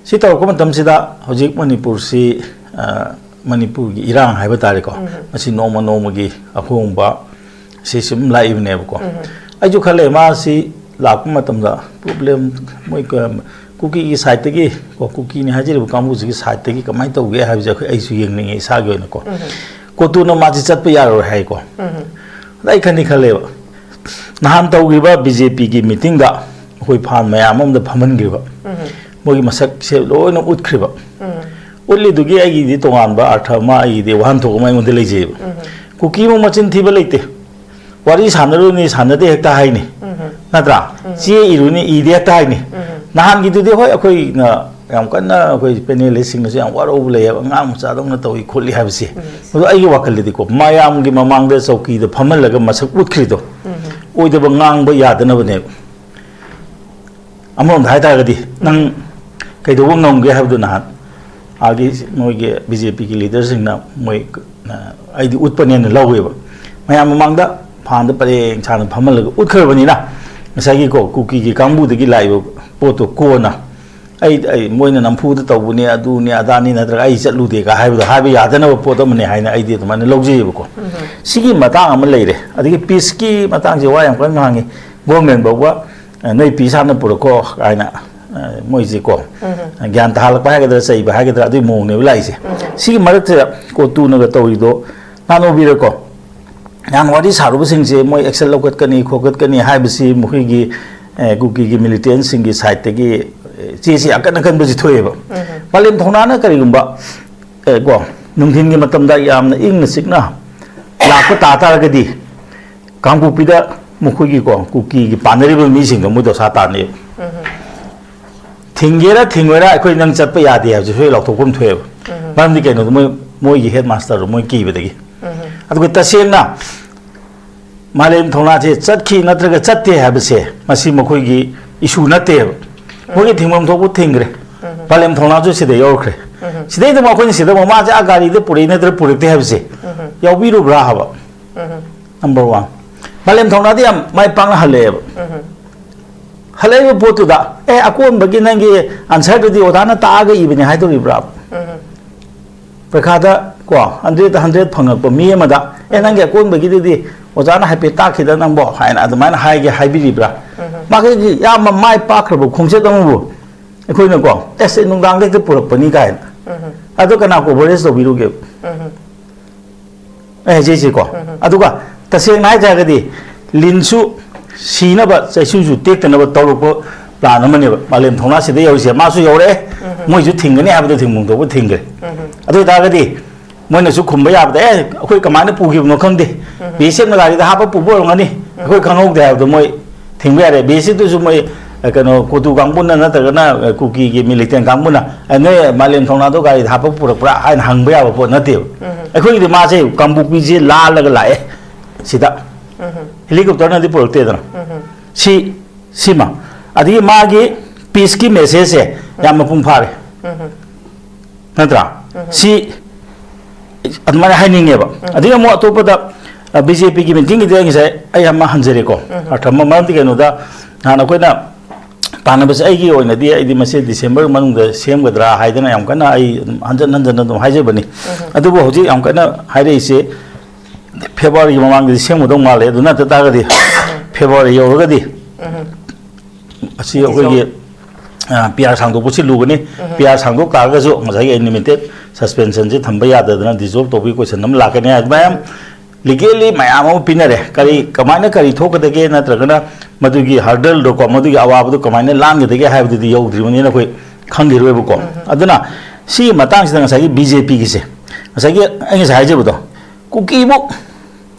ꯁꯤ ꯇꯧꯔꯛꯄ ꯃꯇꯝꯁꯤꯗ ꯍꯧꯖꯤꯛ ꯃꯅꯤꯄꯨꯔꯁꯤ, ꯑ, ꯃꯅꯤꯄꯨꯔꯒꯤ ꯏꯔꯥꯡ ꯍꯥꯏꯕ ꯇꯥꯔꯦꯀꯣ, ꯃꯁꯤ ꯅꯣꯡꯃ ꯅꯣꯡꯃꯒꯤ ꯑꯍꯣꯡꯕ ꯁꯤ ꯁꯨꯝ ꯂꯥꯛꯏꯕꯅꯦꯕꯀꯣ꯫ ꯑꯩꯁꯨ ꯈꯜꯂꯦ ꯃꯥꯁꯤ ꯂꯥꯛꯄ ꯃꯇꯝꯗ problem ꯃꯣꯏ ꯀ-, ꯀꯨꯀꯤꯒꯤ sideꯇꯒꯤ ꯀꯣ, ꯀꯨꯀꯤꯅꯤ ꯍꯥꯏꯖꯔꯤꯕ ꯀꯥꯡꯕꯨꯁꯤꯒꯤ sideꯇꯒꯤ ꯀꯃꯥꯏꯅ ꯇꯧꯒꯦ ꯍꯥꯏꯕꯁꯦ ꯑꯩꯈꯣꯏ, ꯑꯩꯁꯨ ꯌꯦꯡꯅꯤꯡꯉꯦ ꯏꯁꯥꯒꯤ ꯑꯣꯏꯅꯀꯣ꯫ ꯀꯣꯇꯨꯅ ꯃꯥꯁꯤ ꯆꯠꯄ ꯌꯥꯔꯣꯏ ꯍꯥꯏꯀꯣ꯫ ꯑꯗ ꯑꯩ ꯈꯟꯗꯤ ꯈꯜꯂꯦꯕ, ꯅꯍꯥꯟ ꯇꯧꯈꯤꯕ BJPꯒꯤ meetingꯗ ꯑꯩꯈꯣꯏ ꯐꯥꯟ ꯃꯌꯥꯝ ꯑꯃꯗ ꯐꯝꯍꯟꯈ꯭ꯔꯤꯕ, ꯃꯣꯏꯒꯤ ꯃꯁꯛꯁꯦ ꯂꯣꯏꯅ ꯎꯠꯈ꯭ꯔꯤꯕ꯫ ꯎꯠꯂꯤꯗꯨꯒꯤ ꯑꯩꯒꯤꯗꯤ ꯇꯣꯉꯥꯟꯕ ꯑꯔꯊ ꯑꯃ, ꯑꯩꯒꯤꯗꯤ ꯋꯥꯍꯟꯊꯣꯛ ꯑꯃ ꯑꯩꯉꯣꯟꯗ ꯂꯩꯖꯩꯕ꯫ ꯀꯨꯀꯤ ꯑꯃ ꯃꯆꯤꯟ ꯊꯤꯕ ꯂꯩꯇꯦ꯫ ꯋꯥꯔꯤ ꯁꯥꯟꯅꯔꯨꯅꯤ, ꯁꯥꯟꯅꯗꯦ ꯍꯦꯛꯇ ꯍꯥꯏꯅꯤ꯫ ꯅꯠꯇ꯭ꯔꯥ? ꯆꯦ ꯏꯔꯨꯅꯤ, ꯏꯗꯦ ꯍꯦꯛꯇ ꯍꯥꯏꯅꯤ꯫ ꯅꯍꯥꯟꯒꯤꯗꯨꯗꯤ ꯍꯣꯏ, ꯑꯩꯈꯣꯏꯅ ꯌꯥꯝ ꯀꯟꯅ, ꯑꯩꯈꯣꯏ panelistꯁꯤꯡꯅꯁꯨ ꯌꯥꯝ ꯋꯥꯔꯧꯕ ꯂꯩꯌꯦꯕ, ꯑꯉꯥꯡ ꯃꯆꯥꯗꯧꯅ ꯇꯧꯏ ꯈꯣꯠꯂꯤ ꯍꯥꯏꯕꯁꯦ꯫ ꯑꯗꯣ ꯑꯩꯒꯤ ꯋꯥꯈꯜꯗꯗꯤꯀꯣ, ꯃꯌꯥꯝꯒꯤ ꯃꯃꯥꯡꯗ ꯆꯧꯀꯤꯗ ꯐꯝꯍꯜꯂꯒ ꯃꯁꯛ ꯎꯠꯈ꯭ꯔꯤꯗꯣ ꯑꯣꯏꯗꯕ ꯉꯥꯡꯕ ꯌꯥꯗꯅꯕꯅꯦꯕ꯫ ꯑꯃꯔꯣꯝꯗ ꯍꯥꯏꯇꯥꯔꯒꯗꯤ, ꯅꯪ ꯀꯩꯗꯧꯕ ꯉꯝꯒꯦ ꯍꯥꯏꯕꯗꯨ ꯅꯍꯥꯟ ꯑꯥꯒꯤ ꯃꯣꯏꯒꯤ BJPꯒꯤ leaderꯁꯤꯡꯅ ꯃꯣꯏ, ꯑ, ꯑꯩꯗꯤ ꯎꯠꯄꯅꯦꯅ ꯂꯧꯋꯦꯕ꯫ ꯃꯌꯥꯝ ꯃꯃꯥꯡꯗ ꯐꯥꯟꯗ ꯄꯔꯦꯡ ꯁꯥꯅ ꯐꯝꯍꯜꯂꯒ ꯎꯠꯈ꯭ꯔꯕꯅꯤꯅ, ꯉꯁꯥꯏꯒꯤꯀꯣ, ꯀꯨꯀꯤꯒꯤ ꯀꯥꯡꯕꯨꯗꯒꯤ ꯂꯥꯛꯏꯕ ꯄꯣꯠꯇꯣ ꯀꯣꯟꯅ ꯑꯩ, ꯑꯩ, ꯃꯣꯏꯅ ꯅꯝꯐꯨꯗ ꯇꯧꯕꯅꯦ, ꯑꯗꯨꯅꯦ, ꯑꯗꯥꯅꯤ, ꯅꯠꯇ꯭ꯔꯒ ꯑꯩ ꯆꯠꯂꯨꯗꯦꯒ ꯍꯥꯏꯕꯗꯣ ꯍꯥꯏꯕ ꯌꯥꯗꯅꯕ ꯄꯣꯠ ꯑꯃꯅꯦ ꯍꯥꯏꯅ ꯑꯩꯗꯤ ꯑꯗꯨꯃꯥꯏꯅ ꯂꯧꯖꯩꯌꯦꯕꯀꯣ꯫ ꯁꯤꯒꯤ ꯃꯇꯥꯡ ꯑꯃ ꯂꯩꯔꯦ꯫ ꯑꯗꯒꯤ peaceꯀꯤ ꯃꯇꯥꯡꯁꯦ ꯋꯥ ꯌꯥꯝ ꯀꯟꯅ ꯉꯥꯡꯉꯤ꯫ Government ꯐꯥꯎꯕ, ꯑ, ꯅꯣꯏ peace ꯍꯥꯟꯅ ꯄꯨꯔꯛꯈꯣ ꯍꯥꯏꯅ, ꯑ, ꯃꯣꯏꯁꯦꯀꯣ, ꯒ꯭ꯌꯥꯟ ꯇꯥꯍꯜꯂꯛꯄ ꯍꯥꯏꯒꯗ꯭ꯔꯥ, ꯆꯩꯕ ꯍꯥꯏꯒꯗ꯭ꯔꯥ, ꯑꯗꯨꯒꯤ ꯃꯑꯣꯡꯅꯦꯕ ꯂꯥꯛꯏꯁꯦ꯫ ꯁꯤꯒꯤ ꯃꯔꯛꯁꯤꯗ ꯀꯣꯇꯨꯅꯒ ꯇꯧꯔꯤꯗꯣ ꯅꯥꯅꯣꯕꯤꯔꯀꯣ꯫ ꯅꯍꯥꯟ ꯋꯥꯔꯤ ꯁꯥꯔꯨꯕꯁꯤꯡꯁꯦ ꯃꯣꯏ action ꯂꯧꯈꯠꯀꯅꯤ, ꯈꯣꯀꯠꯀꯅꯤ ꯍꯥꯏꯕꯁꯤ ꯃꯈꯣꯏꯒꯤ, ꯑꯦ, ꯀꯨꯀꯤꯒꯤ militantꯁꯤꯡꯒꯤ sideꯇꯒꯤ, ꯑꯦ, ꯆꯦꯁꯤ ꯑꯀꯟ ꯑꯀꯟꯕꯁꯤ ꯊꯣꯛꯑꯦꯕ꯫ ꯃꯥꯂꯦꯝ ꯊꯧꯅꯥꯅ ꯀꯔꯤꯒꯨꯝꯕ, ꯑꯦ, ꯀꯣ, ꯅꯨꯡꯊꯤꯟꯒꯤ ꯃꯇꯝꯗ ꯌꯥꯝꯅ ꯏꯪꯅ ꯆꯤꯛꯅ ꯂꯥꯛꯄ ꯇꯥ ꯇꯥꯔꯒꯗꯤ ꯀꯥꯡꯄꯣꯛꯄꯤꯗ ꯃꯈꯣꯏꯒꯤꯀꯣ, ꯀꯨꯀꯤꯒꯤ ꯄꯥꯟꯅꯔꯤꯕ ꯃꯤꯁꯤꯡꯗꯣ ꯃꯣꯏ ꯗꯣꯁꯥ ꯇꯥꯅꯦꯕ꯫ ꯊꯤꯡꯒꯦꯔꯥ ꯊꯤꯡꯉꯣꯏꯔꯥ ꯑꯩꯈꯣꯏ ꯅꯪ ꯆꯠꯄ ꯌꯥꯗꯦ ꯍꯥꯏꯕꯁꯦ ꯁꯣꯏ ꯂꯥꯎꯊꯣꯛꯐꯝ ꯊꯣꯛꯑꯦꯕ꯫ ꯃꯔꯝꯗꯤ ꯀꯩꯅꯣꯗ ꯃꯣꯏ, ꯃꯣꯏꯒꯤ headmasterꯗꯣ ꯃꯣꯏ ꯀꯤꯕꯗꯒꯤ꯫ ꯑꯗꯨꯒ ꯇꯁꯦꯡꯅ ꯃꯥꯂꯦꯝ ꯊꯧꯅꯥꯁꯦ ꯆꯠꯈꯤ ꯅꯠꯇ꯭ꯔꯒ ꯆꯠꯇꯦ ꯍꯥꯏꯕꯁꯦ ꯃꯁꯤ ꯃꯈꯣꯏꯒꯤ issue ꯅꯠꯇꯦꯕ꯫ ꯃꯣꯏꯒꯤ ꯊꯤꯡꯐꯝ ꯊꯣꯛꯄ ꯊꯤꯡꯈ꯭ꯔꯦ꯫ ꯃꯥꯂꯦꯝ ꯊꯧꯅꯥꯁꯨ ꯁꯤꯗ ꯌꯧꯔꯛꯈ꯭ꯔꯦ꯫ ꯁꯤꯗꯩꯗ ꯑꯃꯨꯛ ꯑꯩꯈꯣꯏꯅ ꯁꯤꯗ ꯑꯃꯨꯛ ꯃꯥꯁꯦ ꯑꯥ ꯒꯥꯔꯤꯗ ꯄꯨꯔꯛꯏ ꯅꯠꯇ꯭ꯔ ꯄꯨꯔꯛꯇꯦ ꯍꯥꯏꯕꯁꯦ ꯌꯥꯎꯕꯤꯔꯨꯕ꯭ꯔꯥ ꯍꯥꯏꯕ꯫ ꯅꯝꯕꯔ ꯋꯥꯟ, ꯃꯥꯂꯦꯝ ꯊꯧꯅꯥꯗꯤ ꯌꯥꯝ ꯃꯥꯏ ꯄꯥꯛꯅ ꯍꯜꯂꯛꯑꯦꯕ꯫ ꯍꯜꯂꯛꯏꯕ ꯄꯣꯠꯇꯨꯗ, ꯑꯦ, ꯑꯀꯣꯟꯕꯒꯤ ꯅꯪꯒꯤ ꯑꯟꯁꯔꯗꯨꯗꯤ ꯑꯣꯖꯥꯅ ꯇꯥꯛꯑꯒ ꯏꯕꯅꯦ ꯍꯥꯏꯗꯣꯔꯤꯕ꯭ꯔꯥ? ꯄꯩꯈꯥꯗ ꯀꯣ, ꯍꯟꯗ꯭ꯔꯦꯠꯇ ꯍꯟꯗ꯭ꯔꯦꯠ ꯐꯪꯉꯛꯄ ꯃꯤ ꯑꯃꯗ, "ꯑꯦ, ꯅꯪꯒꯤ ꯑꯀꯣꯟꯕꯒꯤꯗꯨꯗꯤ ꯑꯣꯖꯥꯅ ꯍꯥꯏꯐꯦꯠ ꯇꯥꯛꯈꯤꯗ ꯅꯪꯕꯣ?" ꯍꯥꯏꯅ ꯑꯗꯨꯃꯥꯏꯅ ꯍꯥꯏꯒꯦ ꯍꯥꯏꯕꯤꯔꯤꯕ꯭ꯔꯥ? ꯃꯥꯒꯤ ꯌꯥꯝꯅ ꯃꯥꯏ ꯄꯥꯛꯈ꯭ꯔꯕ ꯈꯣꯡꯆꯠ ꯑꯃꯕꯨ ꯑꯩꯈꯣꯏꯅꯀꯣ, "ꯑꯦꯁ, ꯑꯩ ꯅꯨꯡꯗꯥꯡꯗ ꯍꯦꯛꯇ ꯄꯨꯔꯛꯄꯅꯤ" ꯀꯥꯏꯅ꯫ ꯑꯗꯣ ꯀꯅꯥ ꯀꯣꯚꯔꯦꯖ ꯇꯧꯕꯤꯔꯨꯒꯦ? ꯑꯩ ꯍꯥꯏꯖꯩꯁꯦꯀꯣ꯫ ꯑꯗꯨꯒ ꯇꯁꯦꯡꯅ ꯍꯥꯏꯇꯥꯔꯒꯗꯤ ꯂꯤꯟꯁꯨ ꯁꯤꯅꯕ, ꯆꯩꯁꯨꯁꯨ ꯇꯦꯛꯇꯅꯕ ꯇꯧꯔꯛꯄ ꯄ꯭ꯂꯥꯟ ꯑꯃꯅꯦꯕ꯫ ꯃꯥꯂꯦꯝ ꯊꯧꯅꯥꯁꯤꯗ ꯌꯧꯔꯤꯁꯦ, ꯃꯥꯁꯨ ꯌꯧꯔꯛꯑꯦ꯫ ꯃꯣꯏꯁꯨ ꯊꯤꯡꯒꯅꯤ ꯍꯥꯏꯕꯗ ꯊꯤꯡꯐꯝ ꯊꯣꯛꯄ ꯊꯤꯡꯈ꯭ꯔꯦ꯫ ꯑꯗꯨ ꯑꯣꯏꯇꯥꯔꯒꯗꯤ ꯃꯣꯏꯅꯁꯨ ꯈꯨꯝꯕ ꯌꯥꯕꯗ, "ꯑꯦ, ꯑꯩꯈꯣꯏ ꯀꯃꯥꯏꯅ ꯄꯨꯈꯤꯕꯅꯣ ꯈꯪꯗꯦ, ꯕꯤ ꯑꯦꯁ ꯑꯦꯐꯅ ꯒꯥꯔꯤꯗ ꯍꯥꯞꯄ ꯄꯨꯕ ꯑꯣꯏꯔꯝꯒꯅꯤ, ꯑꯩꯈꯣꯏ ꯈꯪꯍꯧꯗꯦ" ꯍꯥꯏꯕꯗꯣ ꯃꯣꯏ ꯊꯤꯡꯕ ꯌꯥꯔꯦ꯫ ꯕꯤ ꯑꯦꯁ ꯑꯦꯐꯇꯨꯁꯨ ꯃꯣꯏ, ꯑ, ꯀꯩꯅꯣ, ꯀꯣꯇꯨ ꯀꯥꯡꯕꯨꯅ ꯅꯠꯇ꯭ꯔꯒꯅ, ꯑ, ꯀꯨꯀꯤꯒꯤ ꯃꯤꯂꯤꯇꯦꯟ ꯀꯥꯡꯕꯨꯅ, "ꯑ, ꯅꯣꯏ ꯃꯥꯂꯦꯝ ꯊꯧꯅꯥꯗꯣ ꯒꯥꯔꯤꯗ ꯍꯥꯞꯄ ꯄꯨꯔꯛꯄ꯭ꯔꯥ?" ꯍꯥꯏꯅ ꯍꯪꯕ ꯌꯥꯕ ꯄꯣꯠ ꯅꯠꯇꯦꯕ꯫ ꯑꯩꯈꯣꯏꯒꯤꯗꯤ ꯃꯥꯁꯦ ꯀꯥꯡꯄꯣꯛꯄꯤꯁꯦ ꯂꯥꯜꯂꯒ ꯂꯥꯛꯑꯦ ꯁꯤꯗ꯫ ꯍꯦꯂꯤꯀꯣꯞꯇꯔꯅꯗꯤ ꯄꯨꯔꯛꯇꯦꯗꯅ꯫ ꯁꯤ, ꯁꯤꯃ꯫ ꯑꯗꯒꯤ ꯃꯥꯒꯤ ꯄꯤꯁꯀꯤ ꯃꯦꯁꯦꯖꯁꯦ ꯌꯥꯝ ꯃꯄꯨꯡ ꯐꯥꯔꯦ꯫ ꯅꯠꯇ꯭ꯔꯥ? ꯁꯤ ꯑꯗꯨꯃꯥꯏꯅ ꯍꯥꯏꯅꯤꯡꯉꯦꯕ꯫ ꯑꯗꯒꯤ ꯑꯃꯨꯛ ꯑꯇꯣꯞꯄꯗ, ꯑ, ꯕꯤ ꯖꯦ ꯄꯤꯒꯤ ꯃꯤꯇꯤꯡꯒꯤꯗꯤ ꯑꯩ ꯉꯁꯥꯏ ꯑꯩ ꯑꯃ ꯍꯟꯖꯔꯦꯀꯣ꯫ ꯑꯔꯊ ꯑꯃ, ꯃꯔꯝꯗꯤ ꯀꯩꯅꯣꯗ, ꯅꯍꯥꯟ ꯑꯩꯈꯣꯏꯅ ꯄꯥꯟꯅꯕꯁꯦ, ꯑꯩꯒꯤ ꯑꯣꯏꯅꯗꯤ ꯑꯩꯗꯤ ꯃꯁꯤ ꯗꯤꯁꯦꯝꯕꯔ ꯃꯅꯨꯡꯗ ꯁꯦꯝꯒꯗ꯭ꯔꯥ ꯍꯥꯏꯗꯅ ꯌꯥꯝ ꯀꯟꯅ ꯑꯩ ꯑꯗꯨꯝ ꯍꯟꯖꯟ ꯍꯟꯖꯟꯅ ꯑꯗꯨꯝ ꯍꯥꯏꯖꯕꯅꯤ꯫ ꯑꯗꯨꯕꯨ ꯍꯧꯖꯤꯛ ꯌꯥꯝ ꯀꯟꯅ ꯍꯥꯏꯔꯛꯏꯁꯦ ꯐꯦꯕ꯭ꯔꯨꯋꯥꯔꯤꯒꯤ ꯃꯃꯥꯡꯗꯗꯤ ꯁꯦꯝꯒꯗꯧ ꯃꯥꯜꯂꯦ꯫ ꯑꯗꯨ ꯅꯠꯇ ꯇꯥꯔꯒꯗꯤ ꯐꯦꯕ꯭ꯔꯨꯋꯥꯔꯤ ꯌꯧꯔꯒꯗꯤ ꯑꯁꯤ ꯑꯩꯈꯣꯏꯒꯤ, ꯑ, ꯄꯤ ꯑꯥꯔ ꯁꯥꯡꯗꯣꯛꯄꯁꯤ ꯂꯨꯒꯅꯤ꯫ ꯄꯤ ꯑꯥꯔ ꯁꯥꯡꯗꯣꯛ ꯇꯥꯔꯒꯁꯨ ꯉꯁꯥꯏꯒꯤ ꯑꯟꯂꯤꯃꯤꯇꯦꯠ ꯁꯁꯄꯦꯟꯁꯟꯁꯤ ꯊꯝꯕ ꯌꯥꯗꯗꯅ ꯗꯤꯖꯣꯜꯕ ꯇꯧꯕꯒꯤ ꯀꯣꯏꯁꯟ ꯑꯃ ꯂꯥꯛꯀꯅꯤ꯫ ꯑꯗꯨꯃꯥꯏꯅ ꯂꯤꯒꯦꯜꯂꯤ ꯃꯌꯥꯝ ꯑꯃ ꯄꯤꯅꯔꯦ꯫ ꯀꯔꯤ, ꯀꯃꯥꯏꯅ ꯀꯔꯤ ꯊꯣꯛꯀꯗꯒꯦ, ꯅꯠꯇ꯭ꯔꯒꯅ ꯃꯗꯨꯒꯤ ꯍꯔꯗꯜꯗꯣꯀꯣ, ꯃꯗꯨꯒꯤ ꯑꯋꯥꯕꯗꯣ ꯀꯃꯥꯏꯅ ꯂꯥꯟꯒꯗꯒꯦ ꯍꯥꯏꯕꯗꯨꯗꯤ ꯌꯧꯗ꯭ꯔꯤꯕꯅꯤꯅ ꯑꯩꯈꯣꯏ ꯈꯪꯈꯤꯔꯣꯏꯕꯀꯣ꯫ ꯑꯗꯨꯅ ꯁꯤꯒꯤ ꯃꯇꯥꯡꯁꯤꯗ ꯉꯁꯥꯏꯒꯤ ꯕꯤ ꯖꯦ ꯄꯤꯒꯤꯁꯦ, ꯉꯁꯥꯏꯒꯤ ꯑꯩ ꯉꯁꯥꯏ ꯍꯥꯏꯖꯕꯗꯣ, ꯀꯨꯀꯤꯕꯨ